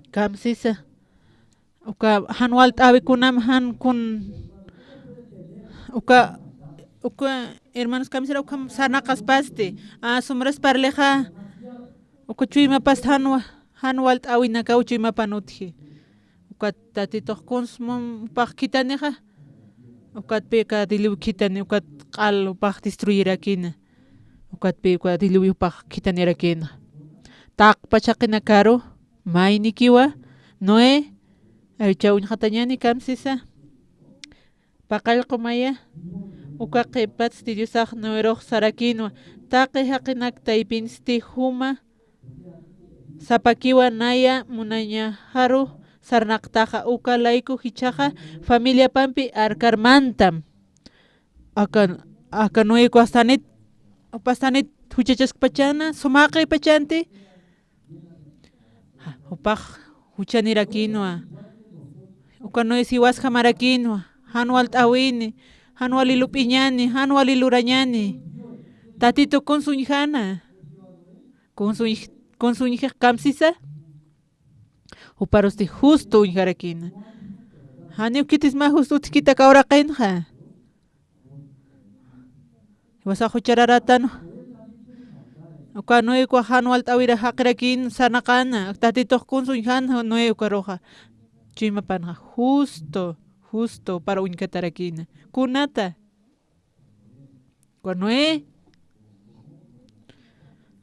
Kamsisa. Uka jan walt'äwikunam jan kun. Uka, uka hermanos kamisira ukham sarnaqaspasti. A, sumras parlixa. Uka chuymapasti jan wa-, jan walt'äwinakaw chuymapan utji. Uka Tatitux kuns mum-, jupax khithanixa. Ukatpi uka diluvio khithani, ukat q'al jupax destruyirakina. Ukatpi uka diluvio jupax khithanirakina. Taqpach jaqinakaru, maynikiwa, Noé, aycha uñxatañani kamsisa. Paqallqu maya, uka qhipatsti Diosax Noerux sarakinwa, taqi jaqinak taypinsti juma, sapakiwa naya munañaxaru sarnaqtaxa, uka layku jichhaxa familiapampi arkar mantam. Aka, aka Noé kwastanit, upastanit juchachaskpachana, sumaqipachanti, jupax juchanirakinwa. Uka Noé siwasjamarakinwa, jan walt'äwini, jan wali lup'iñani, jan wali lurañani. Tatitu kuns uñjana. Kuns uñj-, kuns uñjix kamsisa. Juparusti justo uñjarakina. Janiw khitis mä justo utjkita kawraqinxa. Jiwasax juchararätan. Uka Noé ukax jan walt'äwir jaqirakin sarnaqäna. Tatitux kuns uñjän Noé ukaruxa. Chuymapanxa justo, justo para uñkatarakina. Kunata. Uka Noé,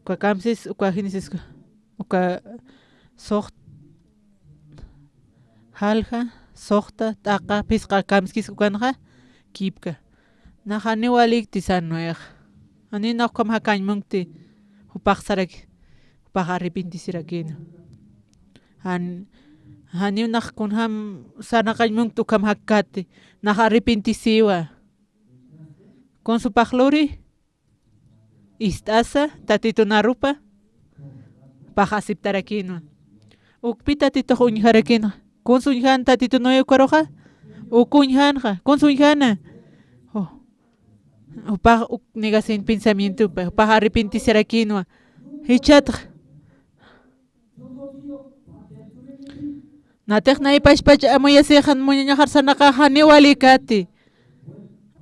uka kamsis, uka Génesis, uka suxt, jalja, suxta, t'aqa, phisqa kamskis ukanxa, kipka. Nax janiw walikti sän Noex. Janiw nax ukham jakañ munkti, jupax saraki, jupax arrepentisirakina. Jan-, janiw nax kunjam sarnaqañ munkti ukham jakkati, nax arrepentisiwa. Kuns jupax luri, ist'asa, Tatitun arupa, jupax aceptarakinwa. Ukpi Tatitux uñjarakinxa. Kuns uñjän Tatitu Noé ukaruxa, uk uñjänxa, kuns uñjäna. Ju-, jupax uk negasin pensamientopa, jupax arrepentisiarakinwa. Jichhatxa. Natix nay pachpach amuyasixan muñañaxar sarnaqax janiw wali kati.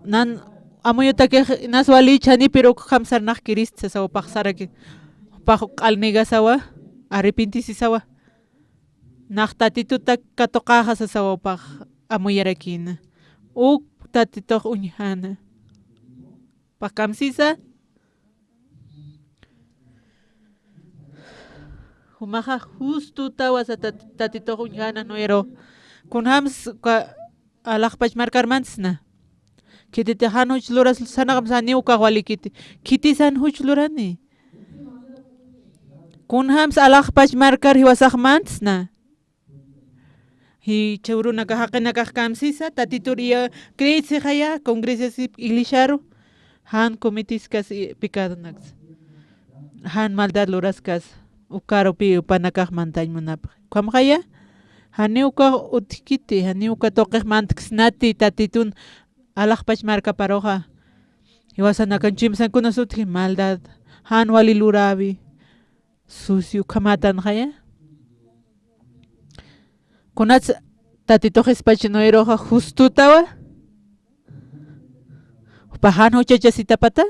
Nan amuyutakix inas wali chani, pero ukham sarnaqkirist sasawa upax saraki. Upax q'alnigasawa, arrepentisisawa. Nax Tatitutak katuqaxa sasawa upax amuyarakina. Uk Tatitux uñjana. Upax kamsisa. Jumaxa justo tawasa tat-, Tatitux uñjana Noero. Kunjams uka alaxpach markar mantsna. Khititix jan juch luras sarnaqam, janiw ukax walikiti. Khitis jan juch lurani. Kunjams alaxpach markar jiwasax mantsna. Jichha urunaka jaqinakax kamsisa, Tatitur iya creitsixaya, congresasip iglesiaru, jan comiteskas i-, pecadonaksa. Jan maldad luraskasa, ukarupi jupanakax mantañ munapxi. Ukhamxaya, janiw ukax utjkiti, janiw uka tuqix mantksnati, Tatitun alaxpach markaparuxa. Jiwasanakan chuymasankunas utji, maldad, jan wali luräwi. Sucio ukhamätanxaya. Kunats Tatitux jispach Noeruxa justutawa. Jupax jan juchachasitapata.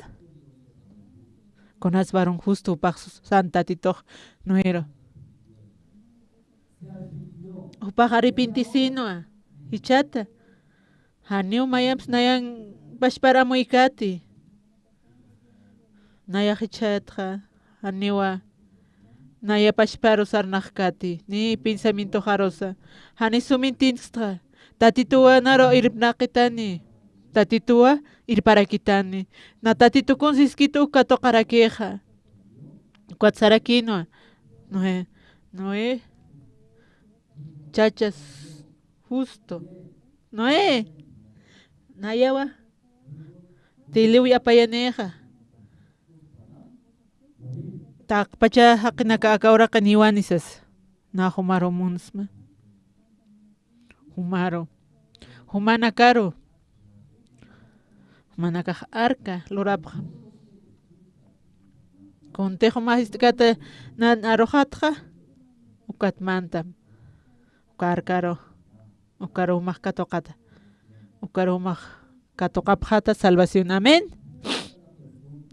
Kunats varón justo jupax san Tatitux Noeru. Jupax arrepentisinwa. Jichhata. Janiw mayamps nayan pachpar amuykati. Nayax jichhätxa, janiwa naya pachparu sarnaqkati, ni pensamientoxarusa. Jani sumin tinskta, Tatituwa naru irpnaqitani, Tatituwa irparakitani. Na Tatitukun siskit uk katuqarakixa. Ukat sarakïnwa, Noé, Noé, chachas justo. Noé, nayawa. Tiliw yapayanixa. Taqpacha jaqinaka aka uraqiniwani sas. Na jumaru munsma. Jumaru. Jumanakaru. Jumanakax arka lurapxa. Kuntix juma jiskt'kata nan aruxatxa. Ukat mantam. Uka arkaru. Ukaru jumax katuqata. Ukaru jumax katuqapxata salvación. Amén.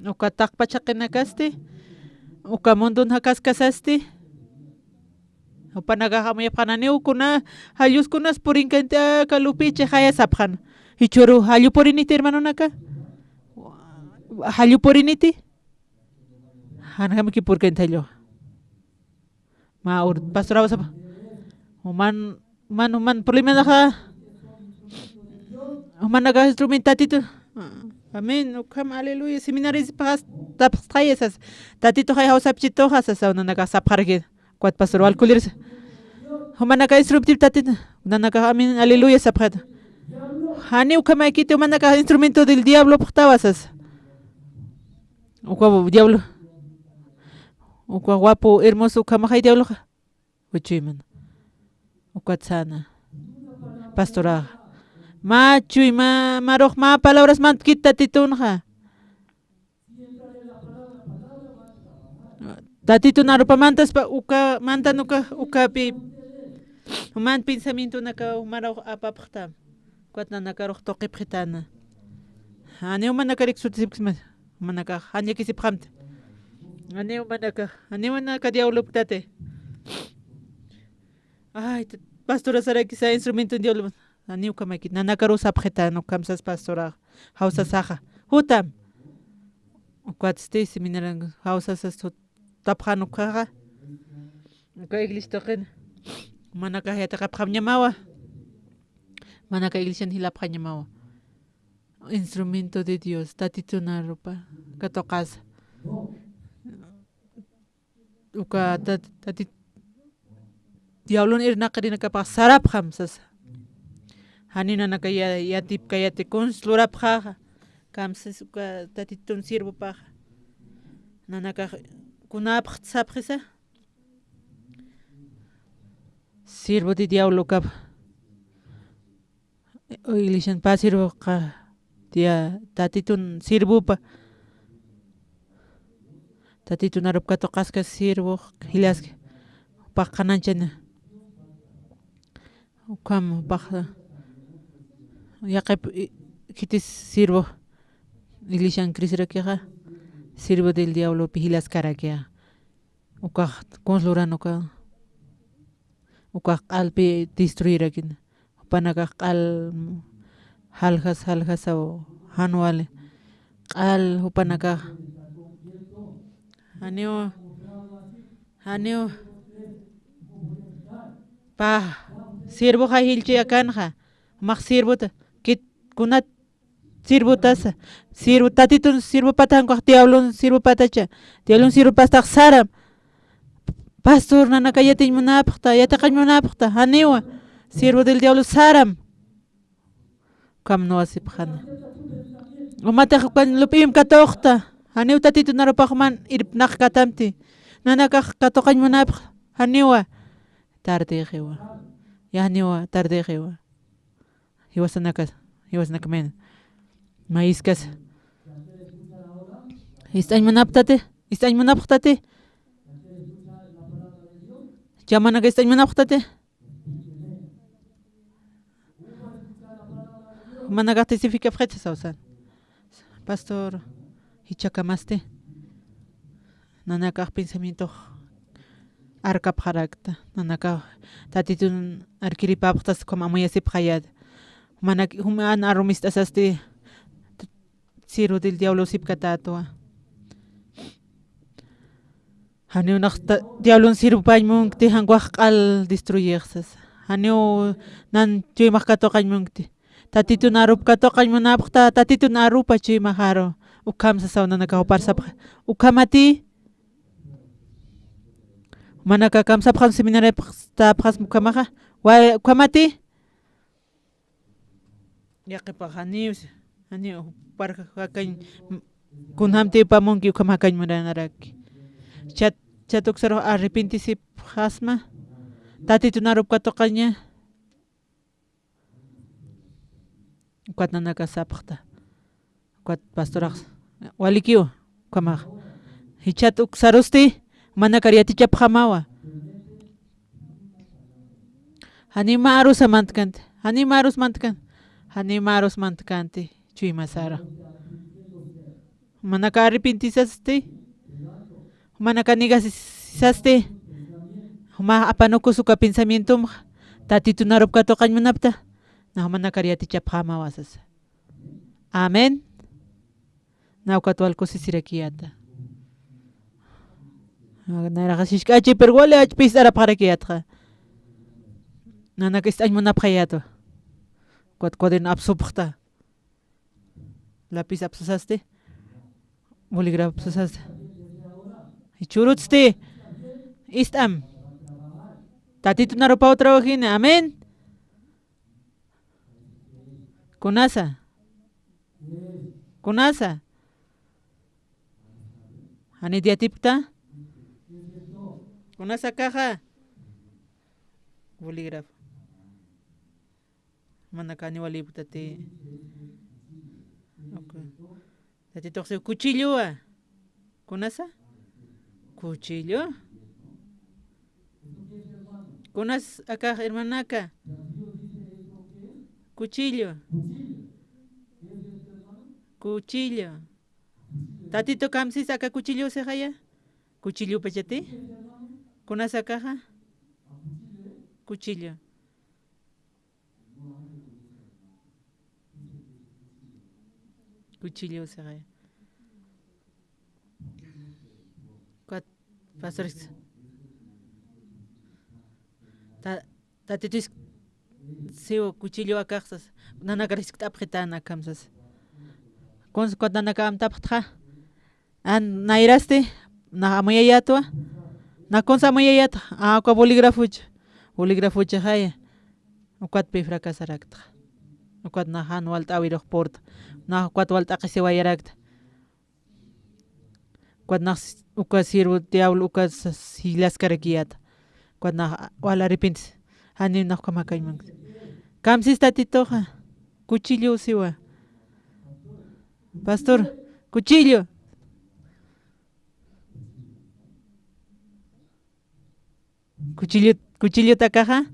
Uka taqpach jaqinakasti, uka mundun jakaskasasti. Jupanakax amuyapxananiw kuna, jalluskunas purinkanti aka lupichi jaya sapxan. Jichhüru jallu puriniti, hermanonaka? Jallu puriniti? Janjamki purkanti jallu. Mä ur-, pastoraw sapa. Juman, juman, juman problemanaxa. Jumanakax instrumento Tatitu. Amén. Ukham, aleluya. Seminarios paxas, tapxtxaya sas. Tatituxay jawsapchituxa sasa, nanakax sapxaraki. Ukat pastor wal kulirsa. Jumanakax instrumento Tatitu. Nanakax amén, aleluya sapxata. Jani ukhamakiti, jumanakax instrumento del diablo pxtawa sasa. Uka diablo. Uka guapo, hermoso, ukhamaxay diabloxa. Uchuymana. Ukat sana. Pastoraxa. Mä chuy, mä, marux, mä palabras mantkit Tatitunxa. Tatitun arupa mantaspa uka, mantan uka, ukapi. Juman pensamientonaka jumarux apapxtam. Ukat nanakarux tuqipxitana. Janiw jumanakarik sutisipkisma, jumanakax jan llakisipxamti. Janiw jumanakax, janiw jumanaka diablopktati. Ay, t-, pastora sarakisa instrumento diablo. Janiw ukhamakit, nanakaru sapxitan, ukham sas pastorax, jawsasaxa. Jutam. Ukatsti seminaran jawsasas jut-, tapxan ukkhaxa. Uka iglesia tuqin. Manakax yatiqapxamñamawa. Manaka iglesian jilapxañamawa. Instrumento de Dios, Tatitun arupa katuqasa. Uka tat-, Tatit-, diablon irnaqirinakapax sarapxam sasa. Jani nanaka ya-, yatipkayati kuns lurapxaxa. Kamsis uka Tatitun siervopaxa. Nanakax kunapxt sapxisa. Siervo de diablo kap. Iglesian pä siervoxa, tia, Tatitun siervopa. Tatitun arup katuqaska siervox jilaski. Jupax qhanañchani. Ukham, jupax, yaqhip, i-, khitis sirvo, iglesian crecerakixa, sirvo del diablopi jilaskarakixa. Ukax, kuns luran uka, ukax q'alpi destruirakina. Jupanakax q'al jaljas, jaljasaw, jan wali. Q'al jupanakax. Janiw, janiw. Pä, sirvoxa jillchi akanxa. Jumax sirvota. Kit, kunat sirvotasa. Sirvo, Tatitun sirvopata, jankax diablon sirvopatacha. Diablon sirvopastax saram. Pastor, nanaka yatiñ munapxta, yatiqañ munapxta, janiwa. Siervo del diablo saram. Ukham nuwasipxani. Umatix ukan lup'im katuqta, janiw Tatitun arupax man irpnaqkatamti. Nanakax katuqañ munapx, janiwa. Tardexiwa. Janiwa, tardexiwa. Jiwasanakas, jiwasanakmin. Mayiskasa. Ist'añ munapxtati, ist'añ munapxtati. Chamanaka ist'añ munapxtati. Manakax testifikapxitsa sawsan. Pastor, jichhakamasti. Nanakax pensamientox arkapxarakta. Nanakax Tatitun arkiripapxtas ukham amuyasipxayät. Manak, juma an arumist'asasti, siervo del diablo sipkatätwa. Janiw nax ta-, diablon sirvopañ munkti, jankax q'al destruyex sasa. Janiw nan chuymax katuqañ munkti. Tatitun arup katuqañ munapxta, Tatitun arupa chuymaxaru. Ukham sasaw nanakax jupar sapxi. Ukhamati. Manaka kamsapxam seminariopxtapxasma ukhamaxa. Wa-, ukhamati. Yaqhipax janiw, janiw jupar jakañ, kunjamti jupa munki ukham jakañ muranaraki. Chat, chat uksarux arrepentisipxasma. Tatitun arup katuqaña. Ukat nanaka sapxta. Ukat pastorax, walikiw, ukhamax. Jichhat uksarusti, manakar yatichapxamawa. Janiw mä arusa mantkanti, janiw mä arus mantkan, janiw mä arus mantkanti, chuymasara. Jumanaka arrepintisasti, jumanaka negasisasti, juma apanukus uka pensamientomxa, Tatitun arup katuqañ munapxta, na jumanakar yatichapxamawa sasa. Amén. Na ukat wal kusisirakiyäta. Nayraxa jisk'achi, pero wali achpis arapxarakiyätxa. Nanak ist'añ munapxayätwa. Ukat cuaderno apsupxta. Lapis apsasasti. Bolígrafo apsasasti. Jichhürutsti. Ist'am. Tatitun arupaw trabajini. Amén. Kunasa. Kunasa. Janit yatipkta. Kunasa akaxa. Bolígrafo. Manaka janiw walipktati. Ok. Tatitux siw cuchillowa. Kunasa? Cuchillo. Kunas akax hermanaka? Cuchillo. Cuchillo. Tatito, kamsis aka cuchillo sixaya? Cuchillopachati? Kunas akaxa? Cuchillo. Cuchillo sixaya. Ukat, pastor, ta-, Tatito, siw cuchillo akax sasa. Nanakar jiskt'apxitäna akham sasa. Kunsa ukat nanaka amtapxtxa. An nayrasti, nax amuyayätwa. Nax kunsa amuyayätxa. A, uka bolígrafocha. Bolígrafochixaya. Ukatpï fracasaraktxa. Ukat nax jan walt'äwirux purta. Nax ukat walt'aqisiwayarakta. Ukat nax uka siervo diablo uka s-, s-, jilaskarakiyäta. Ukat nax wal arrepintis. Janiw nax ukham jakañ munkti. Kamsis Tatituxa. Cuchillo siwa. Pastor, cuchillo. Cuchillo, cuchillotakaxa.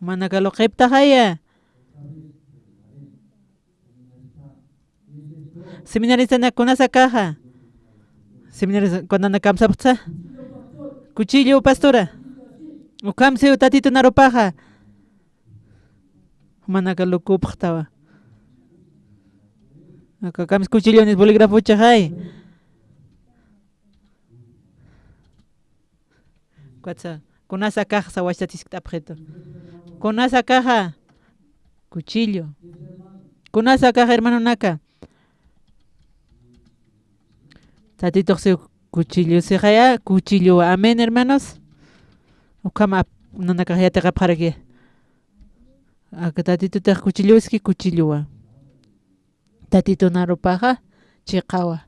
Jumanaka luqiptaxaya. Seminaristanak kunasakaxa. Seminarista kunana kamsapxta. Cuchillo pastora. Ukham siw Tatitu narupaxa. Jumanaka lukupxtawa. Aka kams cuchillonis bolígrafo chaxay. Ukatsa, kunasa kaxa sawachta tiskt'apxitu. Kunasa kaxa, cuchillo. Kunasa kaxa, hermanonaka. Tatitux si cuchillo sixaya, cuchillo. Amén, hermanos. Ukhama ap-, nanakax yatiqapxaraki. Aka Tatitutix cuchillo iski, cuchillowa. Tatitu narupaxa, chiqawa.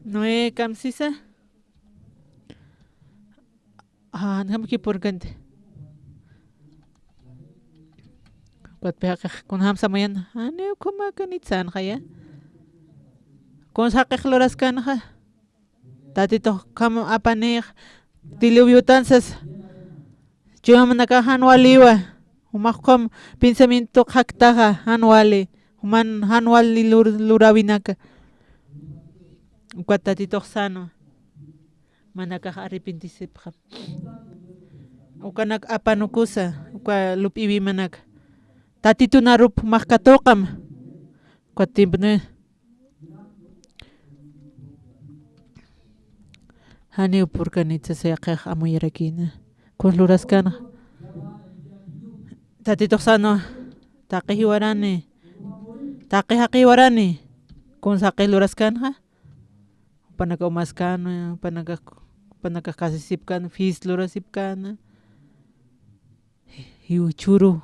Noé kamsisa. Ah, nijam kipurkante. Ukat pixaqix kunjam samayan. Ani ukhumakan itsanxaya. Kuns jaqix luraskanxa. Tatitux ukham apanix. Diluviotan sas. Chuymamanakax jan waliwa. Jumax ukham pensamiento jaktaxa, jan wali. Juman jan wali lur-, lurawinaka. Ukat Tatitux sänwa. Manakax arrepentisipxam. Ukanak apanukusa, uka lup'iwimanaka. Tatitu narup max katuqam. Ukat tiempone. Janiw purkanitsa siyaqix amuyarakïna. Kuns luraskanxa. Tatitux sänwa, taqi jiwarani. Taqi jaqi jiwarani. Kuns jaqi luraskanxa. Jupanaka umaskan, jupanaka, jupanaka kasisipkan, fiesta lurasipkana. Jiw churu,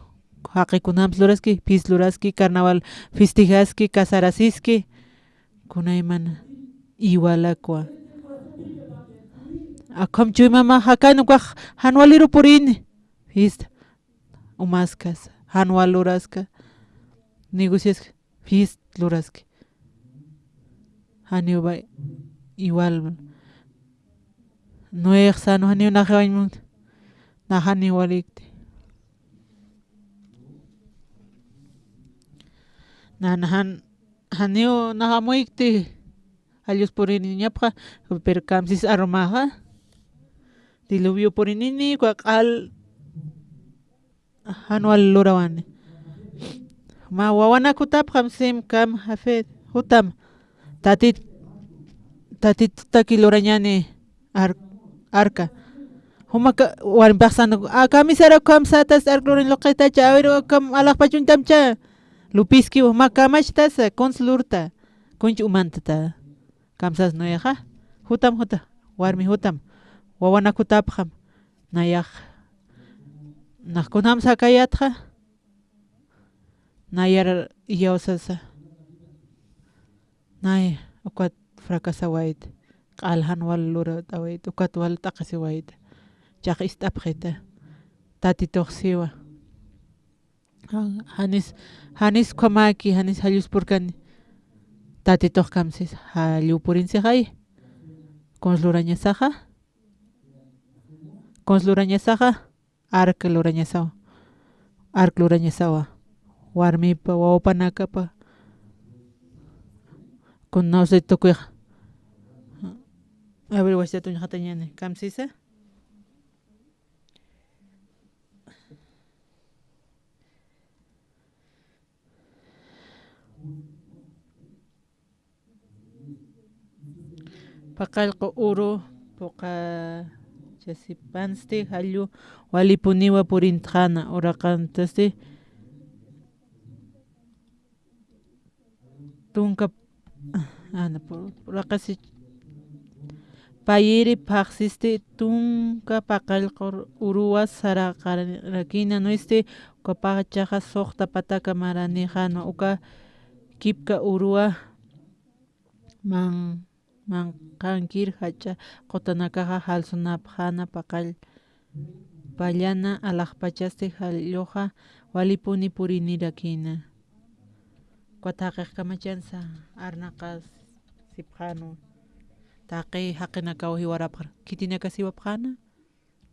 jaqi kunjams luraski, fiesta luraski, carnaval festejaski, casarasiski, kunaymana igualakwa. Akham chuymama jakan ukax jan waliru purini, fiesta, umaskas, jan wal luraska, negociaska, fiesta luraski. Janiw ba igual. Noex sänwa janiw nax jiwañ munkti. Nax janiw walikti. Na, na jan, janiw nax amuykti. Jallus puriniñapxa, pero kamsis arumaxa. Diluvio purinini, uka q'al jan wal lurawani. Mä wawanak jutapxam Sem, Cam, Jafet, jutam. Tatit, tatitutaki lurañani ar-, arka. Jumaka warmipax sänwa, a, kamisara ukham sätasa ark lurañ luqitacha, a ver, ukham alaxpach uñtamcha. Lupiskiw, mä kamachtasa, kuns lurta, kunch umantata. Kamsas Noexa, jutam, juta, warmi jutam, wawanak jutapxam, nayax, nax kunjams jakayätxa, nayar iyawsasa, nay, ukat fracasawayta, q'al jan wal luratawayta, ukat wal t'aqhisiwayta, chax ist'apxita, Tatitux siwa. Jan-, janis, janis ukhamäki, janis jallus purkani. Tatitux kamsis, jallu purinsixay. Kuns lurañasaxa. Kuns lurañasaxa. Ark lurañasawa. Ark lurañasawa. Warmipa, wawapanakapa. Kun nawsay tukuyax. A ver, wasitat uñjatañäni. Kamsisa. Paqallqu uru puqachasipansti jallu walipuniwa purintxäna, uraqantasti tunka, ah, no, pu-, puraqasi payiri phaxsisti tunka paqallqu uruwa saraqarakïna, nusti uka pachaxa suxta pataka maranixänwa, uka kipka uruwa man-, manqhankir jach'a qutanakaxa jalsunapxäna paqall pallana alaxpachasti jalluxa walipuni purinirakïna. Ukat jaqix kamachansa arnaqasipxänwa. Taqi jaqinakaw jiwarapxar. Khitinakas jiwapxäna.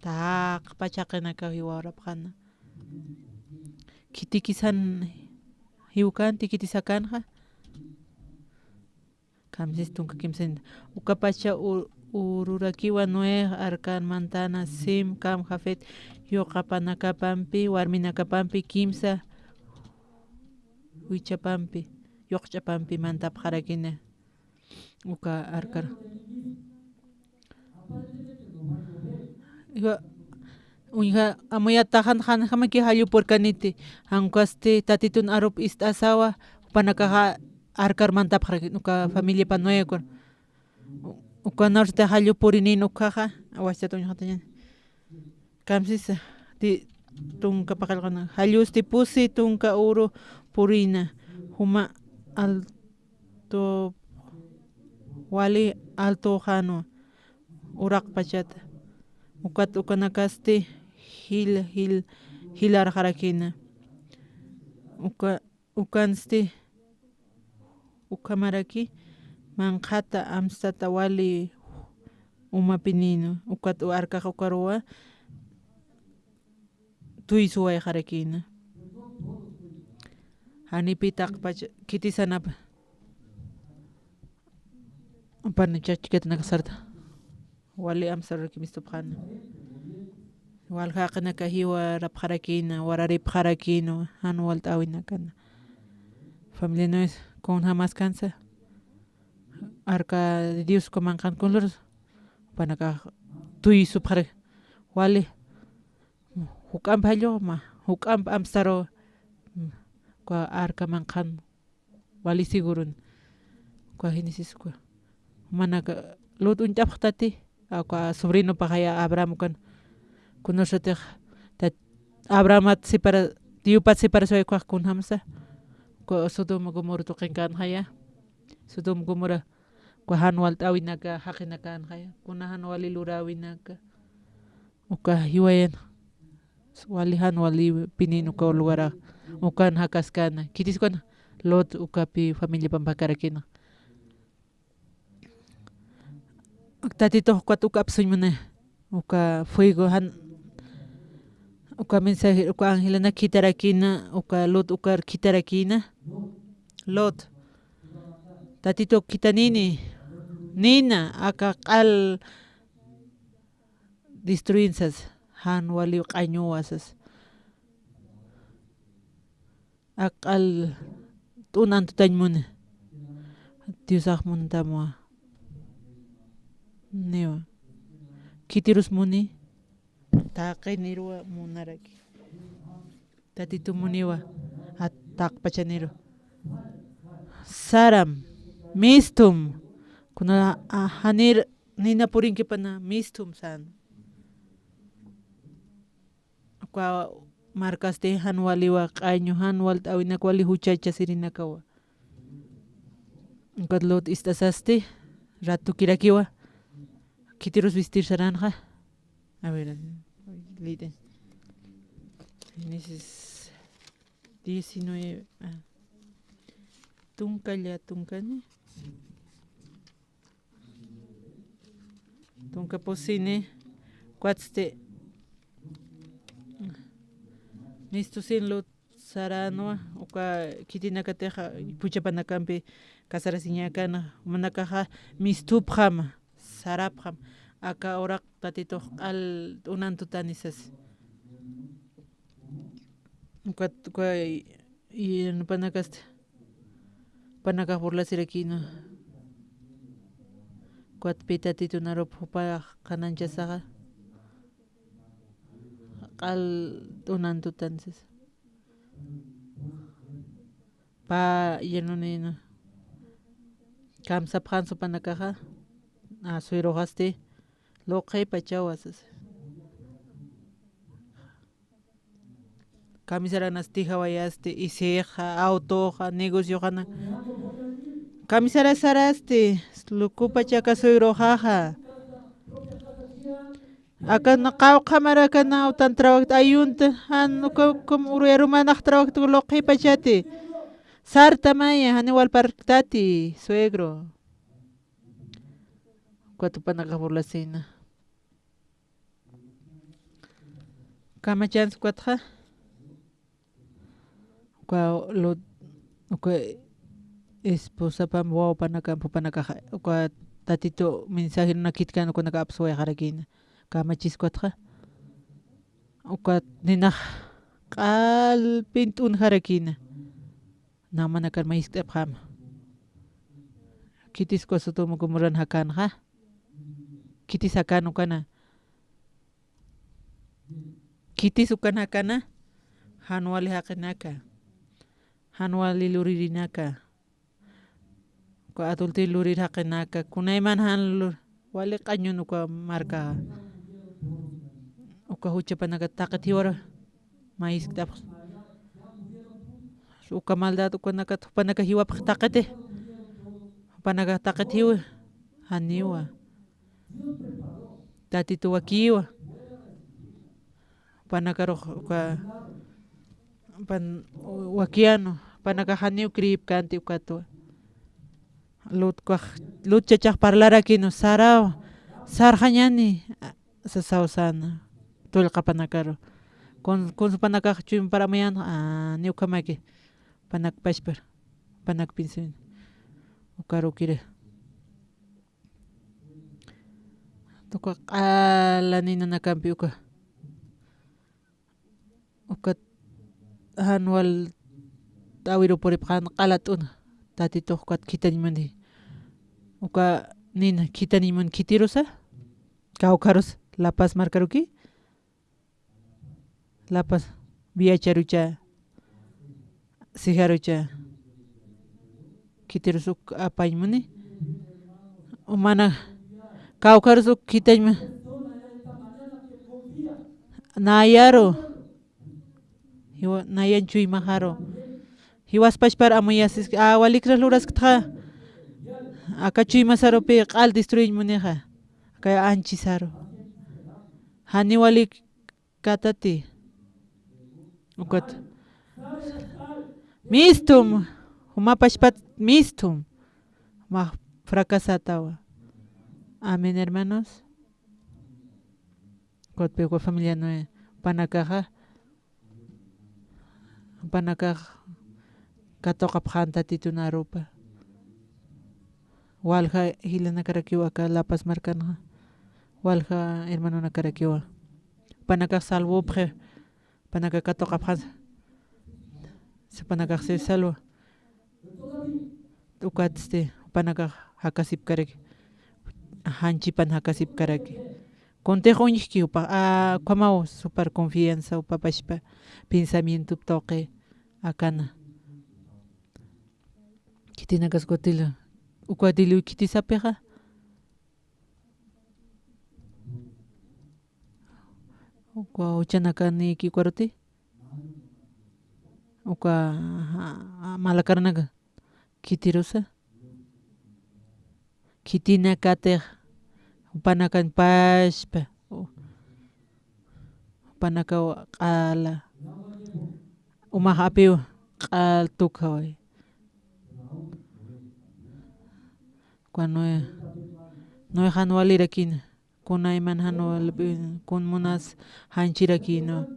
Taqpach jaqinakaw jiwarapxäna. Khitikisan jiwkänti, khitisakanxa. Kamsis tunka kimsanta. Ukapacha u-, ururakiwa Noé, arkan mantana, Sem, Cam, Jafet, yuqapanakapampi, warminakapampi, kimsa wichapampi, yuqch'apampi mantapxarakina. Uka arkar. Iwa, uñja, amuyataxan, janjamaki jallupurkaniti, jankasti Tatitun arup ist'asawa, jupanakaxa arkar mantapxarakin, uka familiapa Noé ukan. Ukanarsti jallupurinin ukhaxa, awastat uñjatañan. Kamsisa, ti tunka paqallqana. Jallusti pusi tunka uru purina. Juma alto, wali alto jano. Uraqpachata. Ukat ukanakasti jil, jil, jilarxarakina. Uka, ukansti ukhamaraki manqhata amstata wali umapininu, ukat u arkax ukaruwa tuysuwayxarakina. Janipi taqpach khitisanapa. Upana chachkatnaka sarta. Wali amsaruraki mistupxäna. Wal jaqinaka jiwarapxarakina, wararipxarakina, jan walt'äwinakana. Familia Noé, kunjamaskansa. Arka de Dios kumanqan kunlur, jupanakax tuysupxaraki. Wali, juk'amp jallux, mä, juk'amp amsaru, uka arka manqhan. Wali segurun. Uka Génesis uka. Jumanaka Lot uñt'apxtati, uka sobrinopaxaya Abraham ukan. Kunasatix, tat-, Abrahamat separa, tiyupat separasiway ukax kunjamsa. Uka Sodoma Gomorra tuqinkanxaya. Sodoma Gomorra, uka jan walt'äwinaka, jaqinakanxaya. Kuna jan wali luräwinaka. Uka jiwayan, wali jan wali pinin uka lugara, ukan jakaskana. Khitiskan Lot ukapi familiapan pakarakina. Tatitux ukat uka apsuñ munay. Uka fuego jan, uka mensaje, uka angelana khitarakina, uka Lot ukar khitarakina. Lot. Tatitu khitanini. Nina, aka q'al destruinsas, jan wali q'añuwasas. Aq'al t'un antutañ muni. Diosax muntamwa. Niwa. Khitirus muni. Taqiniruwa munaraki. Tatitu muniwa. A, taqpachaniru. Saram. Mistum. Kuna, a, janir nina purinkipana mistum san. Uka markasti jan waliwa q'añu, jan walt'äwinak wali juchachasirinakawa. Ukat Lot ist'asasti, ratukirakiwa, khitirus vestir saranxa. A ver, lite. Génesis diecinueve, ah. Tunka lla, tunkani. Tunka pusini, kuatsti, mistusin Lot saranwa, uka khitinakatixa, puchapanakampi casarasiñakana, jumanakaxa mistupxam, sarapxam, aka uraq Tatitux q'al t'unan tutanisas. Ukat, uka, y, y, jupanakasti, jupanakax burlasirakina. Ukat pi Tatitun arup jupax qhananchasaxa. Q'al t'unan tutan sasa. Pä yanunïna. Kamsapxän jupanakaxa. A, suegroxasti. Luqhipachawa sasa. Kamisaranasti jawayasti, isixa, autoxa, negocioxana. Kamisara sarasti, lukupachaka suegroxaxa. Akan qawqhamarakan awtan trawakt ayunta, jan uka, ukum uruyarumanax trawakt luqhipachati. Sartamaya, jani walparktati, suegro. ukat jupanakax burlasïna. Kamachans ukatxa, uka Lot, uka esposapamp wawpanakamp jupanakax, uka Tatitu mensajerunak khitkän ukanaka apsuwayxarakïna. Kamachis ukatxa, ukat ninax q'alpin t'unjarakïna. Namanakar mayskt'apxäma. Khitis uka Sodoma Gomorran jakänxa. Khitis jakän ukana. Khitis ukan jakana. Jan wali jaqinaka. Jan wali luririnaka. Uka adulterio lurir jaqinaka. Kunayman jan lur-, wali q'añun uka markaxa. Uka juchapanaka taqit jiwar mayskt'apxi. Uka maldad ukanakat jupanaka jiwapxi taqiti. Jupanaka taqit jiwi. Janiwa. Tatitu wakiwa. Panakarux uka pan-, wakianu, panaka janiw creepkänti ukatwa. Lutkax, Lut chachax parlarakinu, saraw, sarxañani, sasaw sana, tullqapanakaru. Kun-, kunsupanakax chuympar amuyan, a, ni ukhamaki, panak pachpar, panak pinsin, ukarukiri. Tuka q'ala ninanakampi uka. Ukat jan wal t'awiru puripxän q'ala t'un. Tatitux ukat khithañ muni. Uka nina khithañ muni khitirusa. Kawkharus La Paz markaruki. La Paz, Viacharucha, Sijarucha, khitirus uk apañ muni. Umana, kawkharus uk khithañ muni. Nayaru, jiwa-, nayan chuymaxaru. Jiwaspachpar amuyasis, a, walikras lurasktaxa. Aka chuymasarupi q'al destruiñ munixa. Aka anchisaru. Jani walik katati. Ukat. Mistum. Juma pachpat mistum. Max fracasatawa. Amén, hermanos. Ukatpi uka familia Noé. Panakaxa. Panakax katuqapxän Tatitun arupa. Walja jilanakarakiwa aka La Paz markanxa. Walja hermanonakarakiwa. Panakax salvopxi. Panaka katuqapxän. Panakax si salvo. Ukatsti, panakax jakasipkaraki. Janchipan jakasipkaraki. Kuntix uñjki upa, a, ukhamaw super confianza upa pachpa pensamiento tuqi akana. Khitinakas ukatila, ukatila khitisapixa. Uka uchanaka niyki ukaruti. Uka, a, a, malakaranaka. Khitirusa. Khitinakatix jupanakañ pachpa, jupanakaw q'ala, umax apiw q'al tukhaway. Uka Noé, Noé jan walirakïna. Kunayman jan wal-, kun munas janchirakïnwa.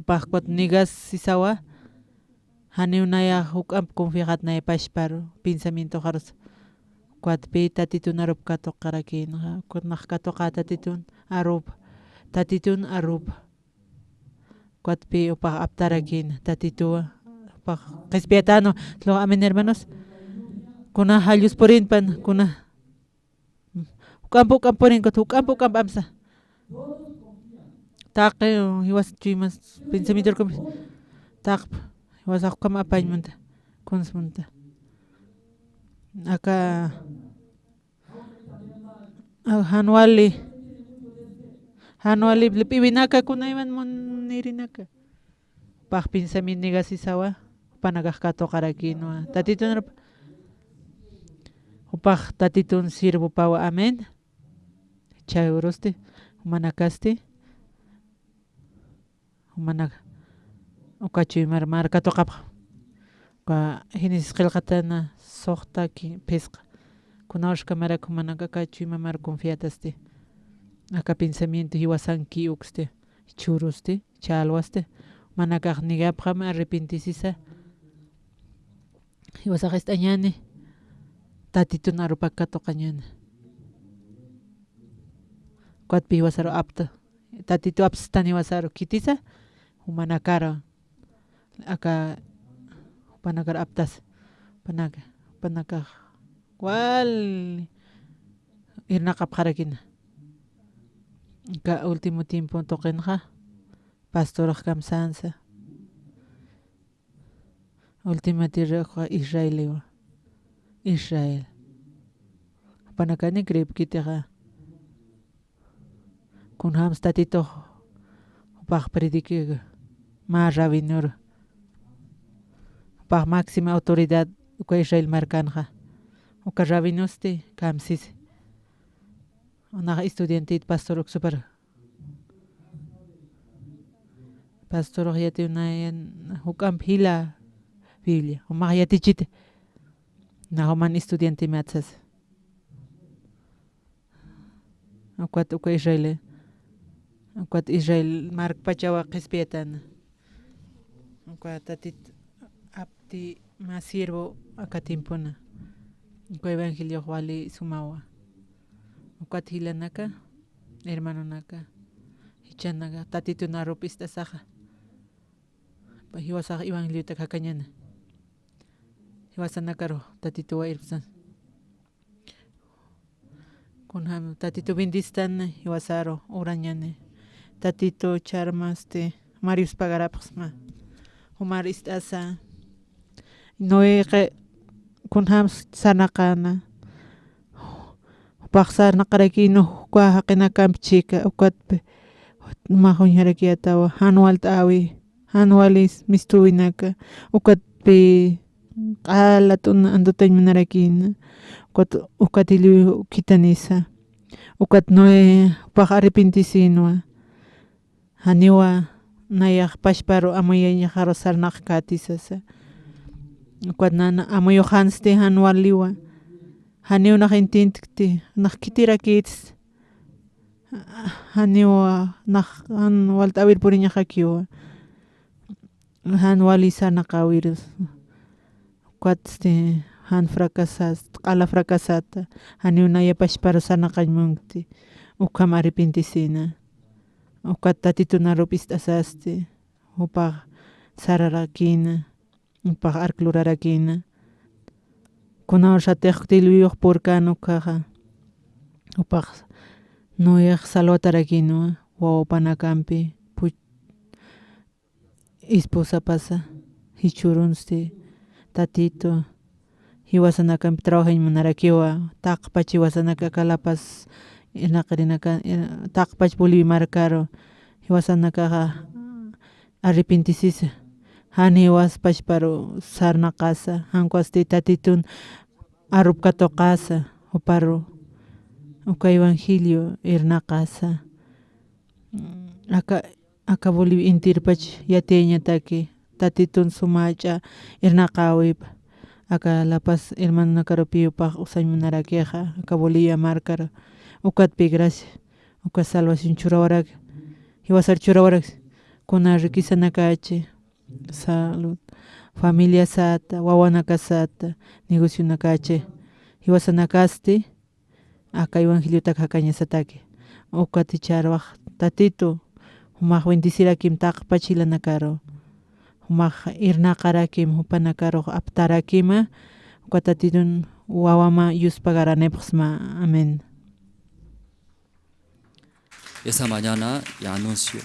Jupax ukat negasisawa, janiw nayax juk'amp confiaxat nay pachparu, pensamientoxarus. Ukatpi Tatitun arup katuqarakïnxa, ukat nax katuqä Tatitun arup, Tatitun arup. Ukatpi jupax aptarakïna, Tatituwa, jupax qhispiyatänu, amén, hermanos. Kuna jallus purinpan, kuna Juk'amp, juk'amp purinkuta, juk'amp, juk'amp amsa. Taqi, jiwas chuymas pensamientorkam. Taqp, jiwas ukham apañ munta. Kuns munta. Aka, a, jan wali. Jan wali, lip'iwinaka, kunayman munirinaka. Jupax pensamiento negasisawa, jupanakax katuqarakïnwa. Tatitun rup-, jupax Tatitun sirvupawa. Amén. Chay urusti, jumanakasti, jumanak, uka chuymar mar katuqapxa. Uka Génesis qillqatana suxta ki-, phisqa. Kunawskamarak jumanaka aka chuymamar confiatasti. Aka pensamiento jiwasanki uksti, churusti, chalwasti. Manakax nigapxam arrepentisisa. Jiwasax ist'añani. Tatitun arupak katuqañani. Ukatpi jiwasaru apta. Tatitu apstan jiwasaru khitisa. Jumanakaru. Aka, jupanakar aptas, jupanaka, jupanakax wal irnaqapxarakina. Aka último tiempo tuqinxa, pastorax kamsansa. Última tierraxa Israeliwa. Israel. Jupanakani creepkitixa. Kunjams Tatitux jupax prediquiga, mä rabinor, jupax máxima autoridad uka Israel markanxa. Uka rabinusti kamsisi. Unax estudiantit pastor uksupar. Pastorux yatiw nayan juk'amp jila Biblia. Jumax yatichiti. Nax juman estudiantimat sasa. Ukat uka Israel, ukat Israel markpachawa qhispiyatana. Uka Tatit apti mä siervo aka tiempona. Uka evangeliox wali sumawa. Ukat jilanaka, hermanonaka, jichhanaka, Tatitun arup ist'asaxa. Jiwasax evangeliotak jakañana. Jiwasanakaru Tatituwa irpsan. Kunjam Tatitu bendistan jiwasaru urañani. Tatitu charmasti, Marius pagarapxsma. Jumar ist'asa. Noeqa kunjam sarnaqana. Jupax sarnaqarakïna uka jaqinakamp chika, ukatpi. Mä uñjarakiyatawa, jan walt'äwi. Jan wali mistuwinaka, ukatpi q'ala t'una andutañ munarakïna, ukat, ukat illu khitanisa, ukat Noé jupax arrepentisinwa, janiwa nayax pachparu amuyañaxaru sarnaqkäti sasa, ukat nana amuyuxansti jan waliwa, janiw nax intintkti, nax khitirakïtsti, janiw nax jan walt'äwir puriñaxakiwa. Jan wali sarnaqäwir. Ukatsti jan fracasast, q'ala fracasata, janiw naya pachparu sarnaqañ munkti. Ukham arrepentisina. Ukat Tatitun arup ist'asasti. Jupax sararakïna. Jupax ark lurarakïna. Kunawsatix tilwiyux purkän ukkhaxa. Jupax Noex salwatarakïnwa, wawapanakampi, pu-, esposapasa, jichhürunsti, Tatitu, jiwasanakampi trabajañ munarakiwa, taqpach jiwasanaka kalapas, irnaqirinaka, ir-, taqpach Bolivia markaru, jiwasanakaxa, arrepentisisa, jan jiwas pachparu sarnaqasa, jan ukwasti Tatitun arup katuqasa, juparu uka evangelio irnaqasa, aka, aka Bolivia intirpach yatiyañataki, Tatitun sumach'a irnaqäwipa, aka La Paz hermanonakarupi jupax usañ munarakixa, aka Bolivia markaru, ukatpi gracia, uka salvación churawarak, jiwasar churawarak, kuna riquezanakachi, salud, familiasata, wawanakasata, negocionakachi, jiwasanakasti, aka evangeliotak jakañasataki. Ukat jichhärux Tatitu, jumax bendecirakim taqpach jilanakaru. Jumax irnaqarakim, jupanakarux aptarakima, uka Tatitun wawama yuspagaranipxsma. Amén. Esta mañana ya anuncio.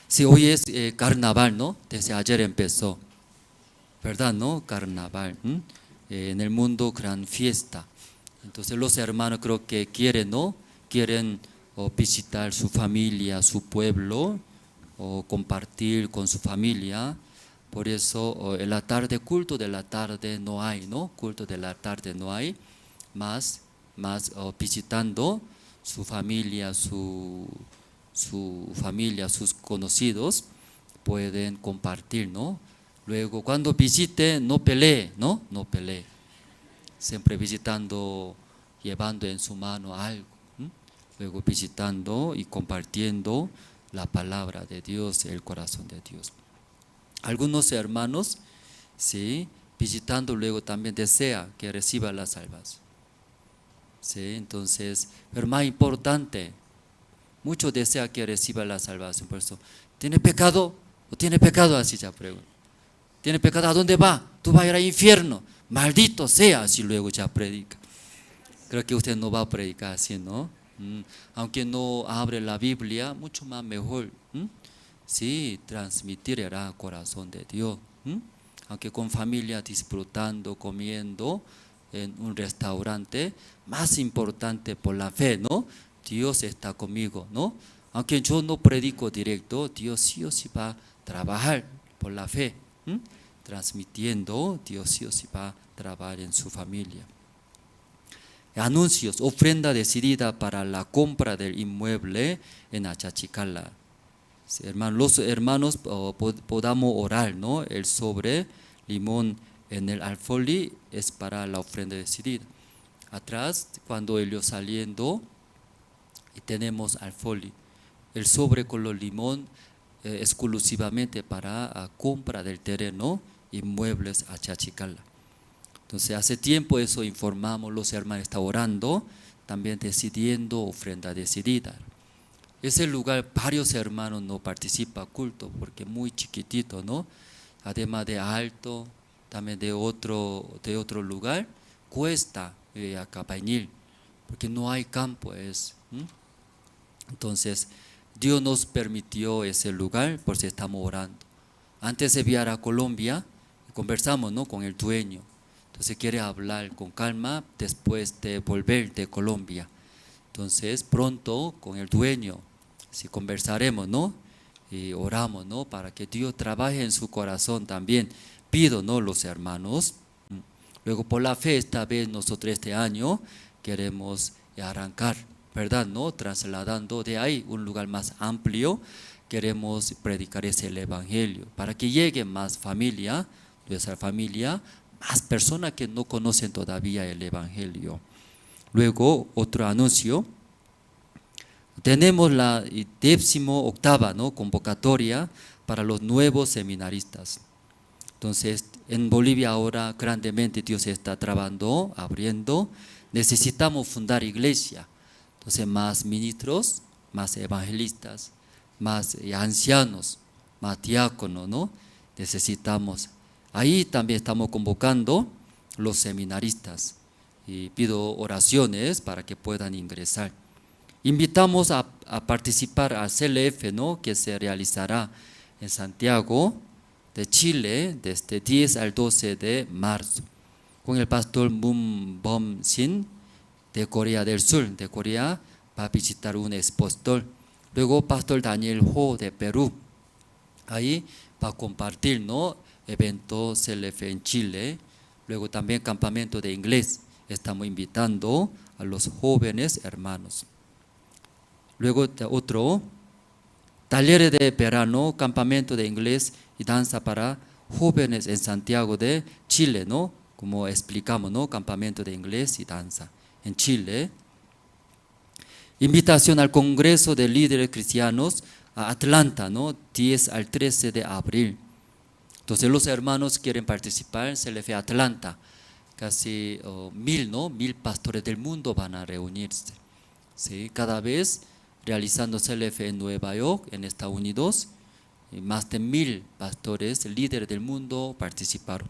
Sí, hoy es, eh, carnaval, ¿no? Desde ayer empezó, ¿verdad, no? Carnaval, ¿m? Eh, en el mundo, gran fiesta. Entonces, los hermanos creo que quieren, ¿no? Quieren, o visitar su familia, su pueblo, o compartir con su familia. Por eso, o, en la tarde, culto de la tarde no hay, ¿no? Culto de la tarde no hay. Más, más, o, visitando su familia, su, su familia, sus conocidos, pueden compartir, ¿no? Luego, cuando visite, no pelee, ¿no? No pelee. siempre visitando, llevando en su mano algo, ¿m? Luego visitando y compartiendo la palabra de Dios, el corazón de Dios. Algunos hermanos, sí, visitando luego también desea que reciba la salvación. Sí, entonces, pero más importante, mucho desea que reciba la salvación. Por eso, ¿tiene pecado? ¿O tiene pecado? Así ya pregunta. ¿Tiene pecado? ¿A dónde va? Tú vas a ir al infierno. Maldito sea, así luego ya predica. Creo que usted no va a predicar así, ¿no? Mm, aunque no abre la Biblia, mucho más mejor. ¿M? Sí, transmitir era corazón de Dios. ¿M? Aunque con familia disfrutando, comiendo en un restaurante, más importante por la fe, ¿no? Dios está conmigo, ¿no? Aunque yo no predico directo, Dios sí o sí va a trabajar por la fe. ¿M? Transmitiendo, Dios sí o sí va a trabajar en su familia. Anuncios, ofrenda decidida para la compra del inmueble en Achachicala. Sí, hermano, los hermanos, o, po-, podamos orar, ¿no? El sobre limón en el alfolí es para la ofrenda decidida. Atrás, cuando ellos saliendo, y tenemos alfolí. El sobre color limón, eh, exclusivamente para, ah, compra del terreno, inmuebles Achachicala. Entonces, hace tiempo eso informamos, los hermanos están orando, también decidiendo ofrenda decidida. Ese lugar, varios hermanos no participa culto porque muy chiquitito, ¿no? Además de alto, también de otro, de otro lugar, cuesta, eh, acá Painil, porque no hay campo, es, ¿m? Entonces, Dios nos permitió ese lugar, por si estamos orando. Antes de viajar a Colombia, conversamos, ¿no? Con el dueño. Entonces, quiere hablar con calma después de volver de Colombia. Entonces, pronto con el dueño, si conversaremos, ¿no? Y oramos, ¿no? Para que Dios trabaje en su corazón también. Pido, ¿no? Los hermanos. Luego, por la fe, esta vez nosotros este año queremos arrancar, ¿verdad? ¿No? Trasladando de ahí un lugar más amplio, queremos predicar ese el evangelio para que llegue más familia, nuestra familia, más personas que no conocen todavía el evangelio. Luego, otro anuncio. Tenemos la, eh, décimo octava, ¿no? Convocatoria para los nuevos seminaristas. Entonces, en Bolivia ahora grandemente Dios está trabajando, abriendo. Necesitamos fundar iglesia. Entonces, más ministros, más evangelistas, más, eh, ancianos, más diáconos, ¿no? Necesitamos. Ahí también estamos convocando los seminaristas. Y pido oraciones para que puedan ingresar. Invitamos a, a participar al C L F, ¿no? Que se realizará en Santiago de Chile desde diez al doce de marzo, con el pastor Moon Bom Sin de Corea del Sur. De Corea va a visitar un expositor. Luego, pastor Daniel Ho de Perú. Ahí va a compartir, ¿no? Evento C L F en Chile. Luego también campamento de inglés. Estamos invitando a los jóvenes hermanos. Luego ta-, otro, talleres de verano, campamento de inglés y danza para jóvenes en Santiago de Chile, ¿no? Como explicamos, ¿no? Campamento de inglés y danza en Chile. Invitación al Congreso de Líderes Cristianos a Atlanta, ¿no? Diez al trece de abril. Entonces, los hermanos quieren participar, C L F Atlanta. Casi, oh, mil, ¿no? Mil pastores del mundo van a reunirse. ¿Sí? Cada vez realizando C L F en Nueva York, en Estados Unidos, y más de mil pastores, líderes del mundo participaron.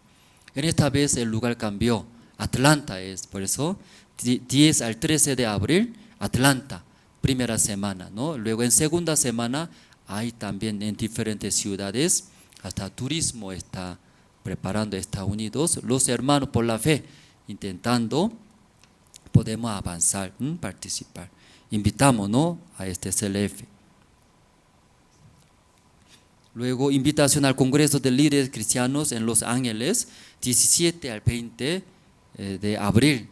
En esta vez el lugar cambió. Atlanta es, por eso, di-, diez al trece de abril, Atlanta, primera semana, ¿no? Luego en segunda semana hay también en diferentes ciudades, hasta turismo está preparando Estados Unidos. Los hermanos por la fe, intentando, podemos avanzar, ¿m? Participar. Invitamos, ¿no? A este C L F. Luego, invitación al Congreso de Líderes Cristianos en Los Ángeles, diecisiete al veinte, eh, de abril.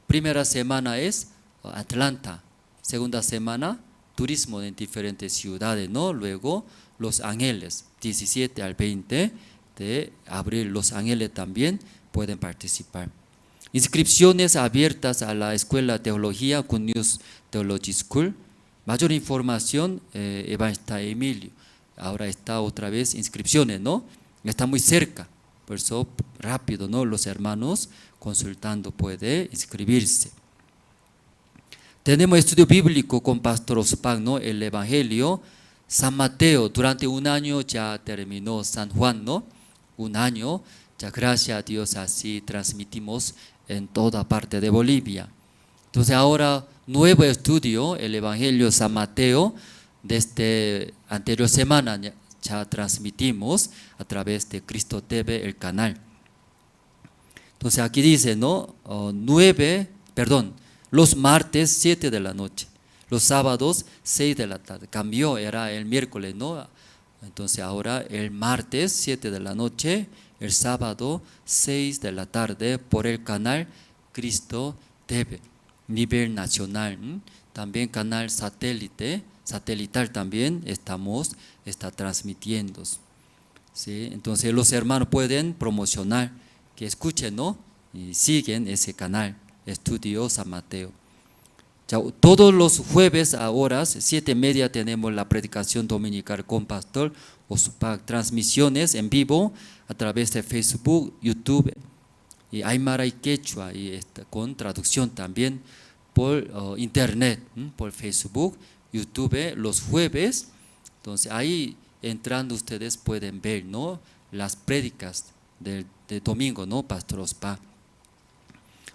Primera semana es Atlanta. Segunda semana, turismo en diferentes ciudades, ¿no? Luego, Los Ángeles, diecisiete al veinte de abril, Los Ángeles también pueden participar. Inscripciones abiertas a la Escuela de Teología, Cunius Theology School. Mayor información, eh, Evangelista Emilio. Ahora está otra vez inscripciones, ¿no? Está muy cerca. Por eso, rápido, ¿no? Los hermanos consultando puede inscribirse. Tenemos estudio bíblico con Pastor Ospan, ¿no? El Evangelio, San Mateo, durante un año ya terminó San Juan, ¿no? Un año, ya gracias a Dios así transmitimos en toda parte de Bolivia. Entonces ahora nuevo estudio, el Evangelio San Mateo, desde anterior semana ya, ya transmitimos a través de Cristo T V, el canal. Entonces aquí dice, ¿no? Oh, nueve, perdón, los martes siete de la noche, los sábados seis de la tarde. Cambió, era el miércoles, ¿no? Entonces ahora el martes siete de la noche, el sábado seis de la tarde por el canal Cristo T V, nivel nacional. ¿M? También canal satélite, satelital también estamos, está transmitiendo. ¿Sí? Entonces los hermanos pueden promocionar, que escuchen, ¿no? Y siguen ese canal, Estudio San Mateo. Ya, todos los jueves a horas siete y media tenemos la predicación dominical con Pastor Ospak, transmisiones en vivo a través de Facebook, YouTube y Aymara y Quechua, y esta, con traducción también por, oh, internet, ¿m? Por Facebook, YouTube, los jueves. Entonces ahí entrando ustedes pueden ver, ¿no? Las prédicas del, del domingo, ¿no? Pastor Ospa.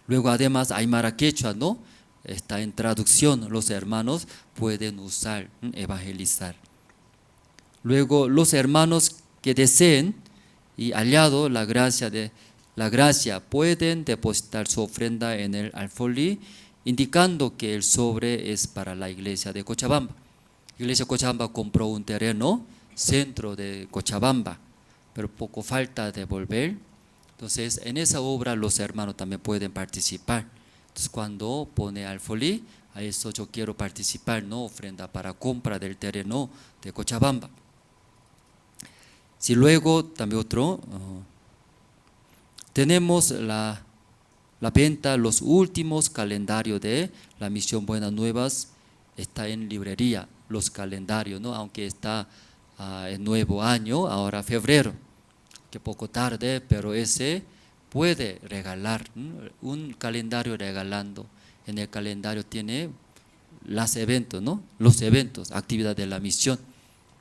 Luego además Aymara Quechua, ¿no? Está en traducción, los hermanos pueden usar, ¿m? Evangelizar. Luego los hermanos que deseen y hallado la gracia de la gracia pueden depositar su ofrenda en el alfolí, indicando que el sobre es para la iglesia de Cochabamba. Iglesia Cochabamba compró un terreno centro de Cochabamba, pero poco falta devolver. Entonces, en esa obra los hermanos también pueden participar. Entonces, cuando pone alfolí, a eso yo quiero participar, ¿no? Ofrenda para compra del terreno de Cochabamba. Si luego, también otro, ah, tenemos la, la venta, los últimos calendarios de la Misión Buenas Nuevas está en librería, los calendarios, ¿no? Aunque está, ah, el nuevo año, ahora febrero, que poco tarde, pero ese puede regalar, ¿m? Un calendario regalando. En el calendario tiene las eventos, ¿no? Los eventos, actividad de la misión.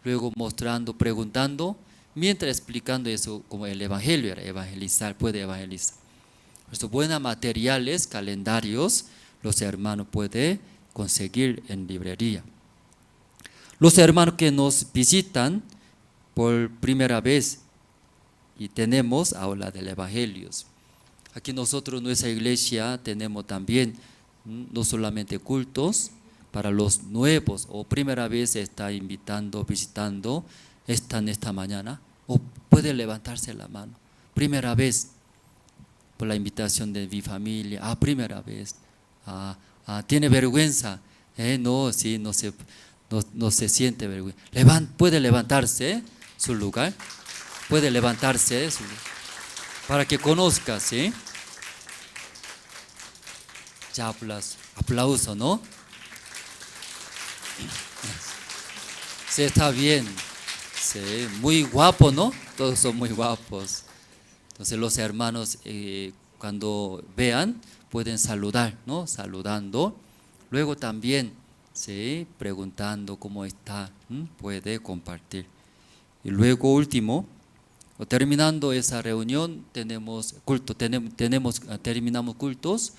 Luego mostrando, preguntando, mientras explicando eso, como el evangelio era evangelizar, puede evangelizar. Por eso, buenos materiales, calendarios, los hermanos puede conseguir en librería. Los hermanos que nos visitan por primera vez, y tenemos aula del evangelio. Aquí nosotros, nuestra iglesia, tenemos también, mm, no solamente cultos para los nuevos o primera vez está invitando, visitando, están esta mañana, o puede levantarse la mano. Primera vez por la invitación de mi familia, ah, primera vez. Ah, ah, tiene vergüenza. Eh, no, sí, no se, no, no se siente vergüenza. Levan-, puede levantarse, ¿eh? Su lugar. Puede levantarse, ¿eh? Su lugar. Para que conozca, ¿sí? Ya aplas-, aplauso, ¿no? Sí, está bien. Sí, muy guapo, ¿no? Todos son muy guapos. Entonces los hermanos, eh, cuando vean, pueden saludar, ¿no? Saludando. Luego también, ¿sí? Preguntando cómo está, ¿m? Puede compartir. Y luego último, o terminando esa reunión, tenemos culto, tenem-, tenemos, ah, terminamos cultos,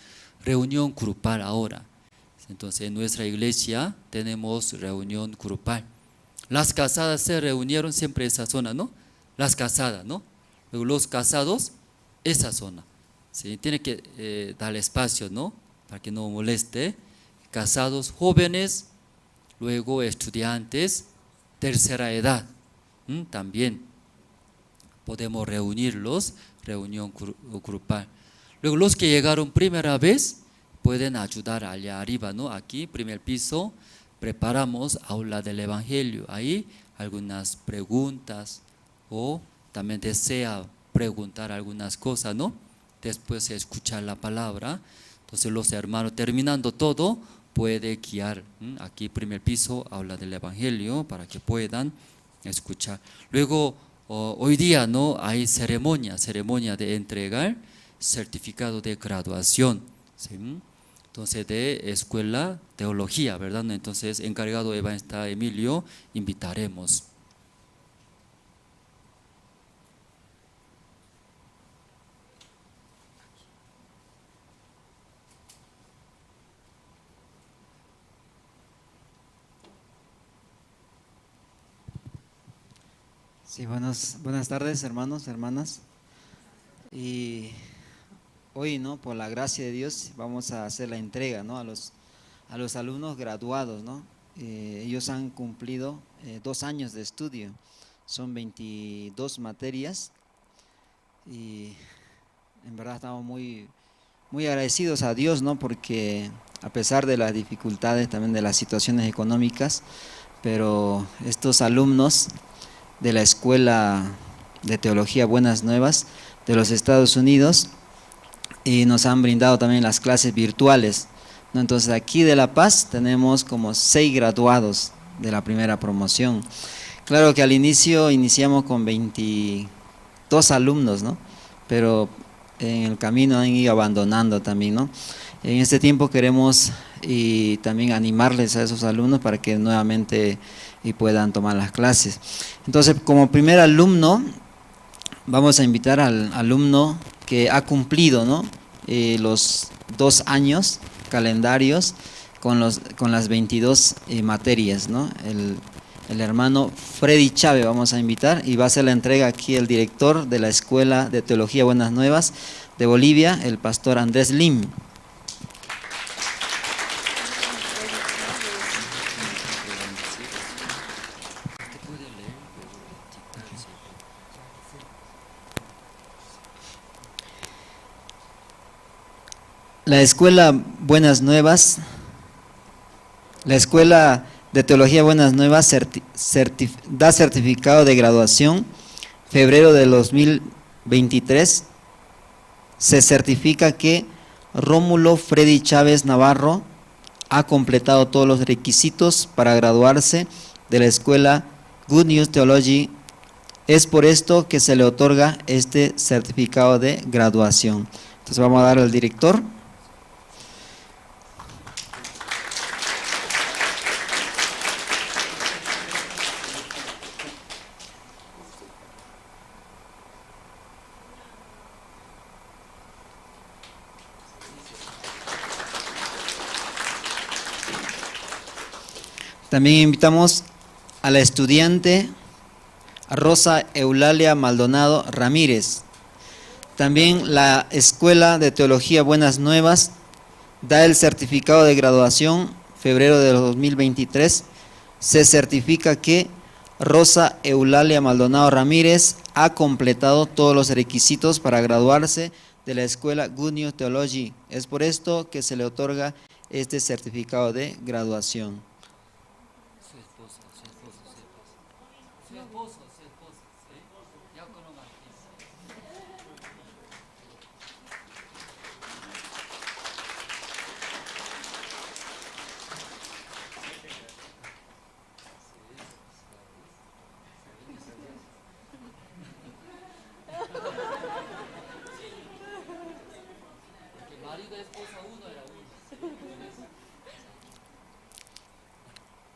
reunión grupal ahora. Entonces, en nuestra iglesia tenemos reunión grupal. Las casadas se reunieron siempre esa zona, ¿no? Las casadas, ¿no? Luego los casados, esa zona. ¿Sí? Tiene que, eh, dar espacio, ¿no? Para que no moleste. Casados, jóvenes, luego estudiantes, tercera edad. ¿M? También podemos reunirlos, reunión gru-, grupal. Luego, los que llegaron primera vez pueden ayudar allá arriba, ¿no? Aquí, primer piso, preparamos aula del evangelio. Ahí algunas preguntas o también desea preguntar algunas cosas, ¿no? después de escuchar la palabra. Entonces los hermanos, terminando todo, puede guiar. ¿M? Aquí primer piso habla del Evangelio para que puedan escuchar. Luego, o-, hoy día, ¿no? Hay ceremonia, ceremonia de entregar certificado de graduación, ¿sí? Entonces, de escuela teología, ¿verdad? Entonces, encargado Eva está Emilio, invitaremos. Sí, buenas, buenas tardes, hermanos, hermanas. Y hoy, ¿no? Por la gracia de Dios, vamos a hacer la entrega, ¿no? A los, a los alumnos graduados, ¿no? Eh, ellos han cumplido, eh, dos años de estudio. Son veintidós materias. Y en verdad estamos muy, muy agradecidos a Dios, ¿no? Porque a pesar de las dificultades, también de las situaciones económicas, pero estos alumnos de la Escuela de Teología Buenas Nuevas de los Estados Unidos, y nos han brindado también las clases virtuales, ¿no? Entonces, aquí de La Paz tenemos como seis graduados de la primera promoción. Claro que al inicio iniciamos con veintidós alumnos, ¿no? Pero en el camino han ido abandonando también, ¿no? En este tiempo queremos y también animarles a esos alumnos para que nuevamente y puedan tomar las clases. Entonces, como primer alumno, vamos a invitar al alumno que ha cumplido, ¿no? Eh, los dos años calendarios con los, con las veintidós, eh, materias, ¿no? El, el hermano Freddy Chávez vamos a invitar y va a hacer la entrega aquí el director de la Escuela de Teología Buenas Nuevas de Bolivia, el pastor Andrés Lim. La Escuela Buenas Nuevas, la Escuela de Teología Buenas Nuevas certi-, certif-, da certificado de graduación, febrero del dos mil veintitrés. Se certifica que Rómulo Freddy Chávez Navarro ha completado todos los requisitos para graduarse de la escuela Good News Theology. Es por esto que se le otorga este certificado de graduación. Entonces vamos a dar al director. También invitamos a la estudiante Rosa Eulalia Maldonado Ramírez. También la Escuela de Teología Buenas Nuevas da el certificado de graduación, febrero de dos mil veintitrés. Se certifica que Rosa Eulalia Maldonado Ramírez ha completado todos los requisitos para graduarse de la escuela Good News Theology. Es por esto que se le otorga este certificado de graduación. Su esposo, su esposo, su esposo. Su esposo, su esposo, ¿sí? Diácono Martín.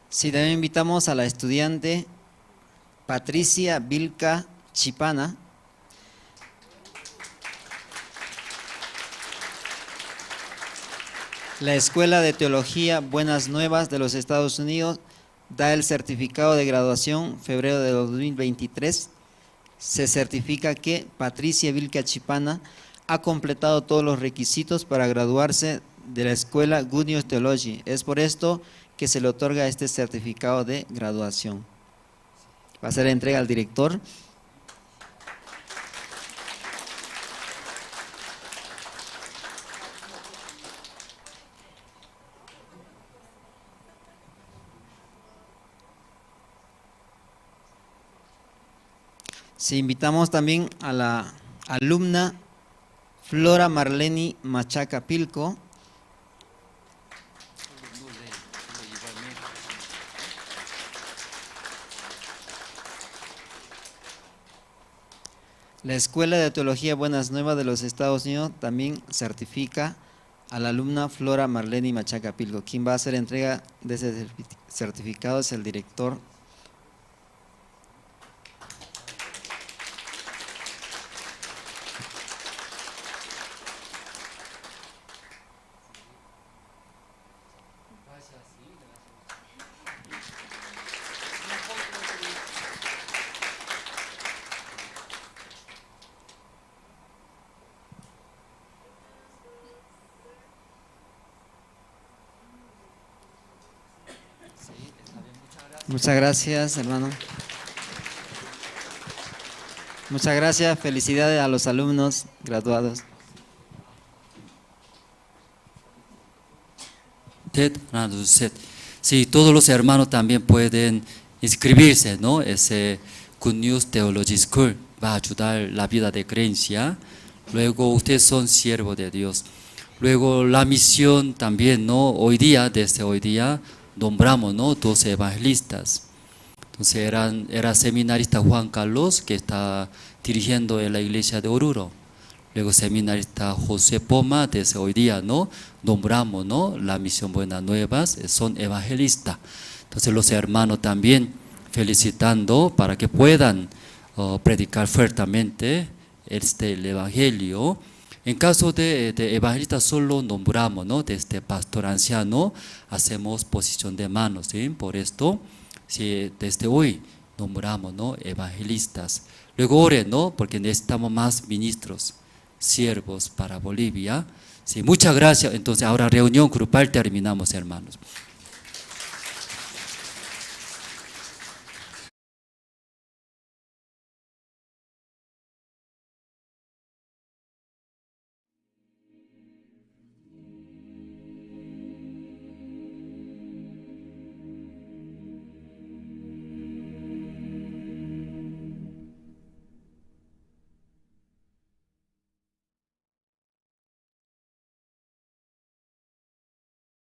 Sí, también invitamos a la estudiante Patricia Vilca Chipana. La Escuela de Teología Buenas Nuevas de los Estados Unidos da el certificado de graduación, febrero de dos mil veintitrés. Se certifica que Patricia Vilca Chipana ha completado todos los requisitos para graduarse de la escuela Good News Theology. Es por esto que se le otorga este certificado de graduación. Va a ser entrega al director. Sí, invitamos también a la alumna Flora Marleni Machaca Pilco. La Escuela de Teología Buenas Nuevas de los Estados Unidos también certifica a la alumna Flora Marleni Machaca Pilco, quien va a hacer entrega de ese certi-, certificado es el director. Muchas gracias, hermano. Muchas gracias, felicidades a los alumnos graduados. Tet, nada, set. Sí, todos los hermanos también pueden inscribirse, ¿no? Ese Good News Theology School va a ayudar la vida de creencia. Luego, ustedes son siervos de Dios. Luego, la misión también, ¿no? Hoy día, desde hoy día, nombramos, ¿no? Dos evangelistas. Entonces, eran, era seminarista Juan Carlos, que está dirigiendo en la iglesia de Oruro. Luego, seminarista José Poma, desde hoy día, ¿no? Nombramos, ¿no? La misión Buenas Nuevas, eh, son evangelistas. Entonces, los hermanos también felicitando para que puedan, oh, predicar fuertemente este, el evangelio. En caso de, de evangelista solo nombramos, ¿no? Desde pastor anciano hacemos posición de manos, ¿sí? Por esto, sí, desde hoy nombramos, ¿no? Evangelistas. Luego oren, ¿no? Porque necesitamos más ministros, siervos para Bolivia. Sí, muchas gracias. Entonces, ahora reunión grupal terminamos, hermanos.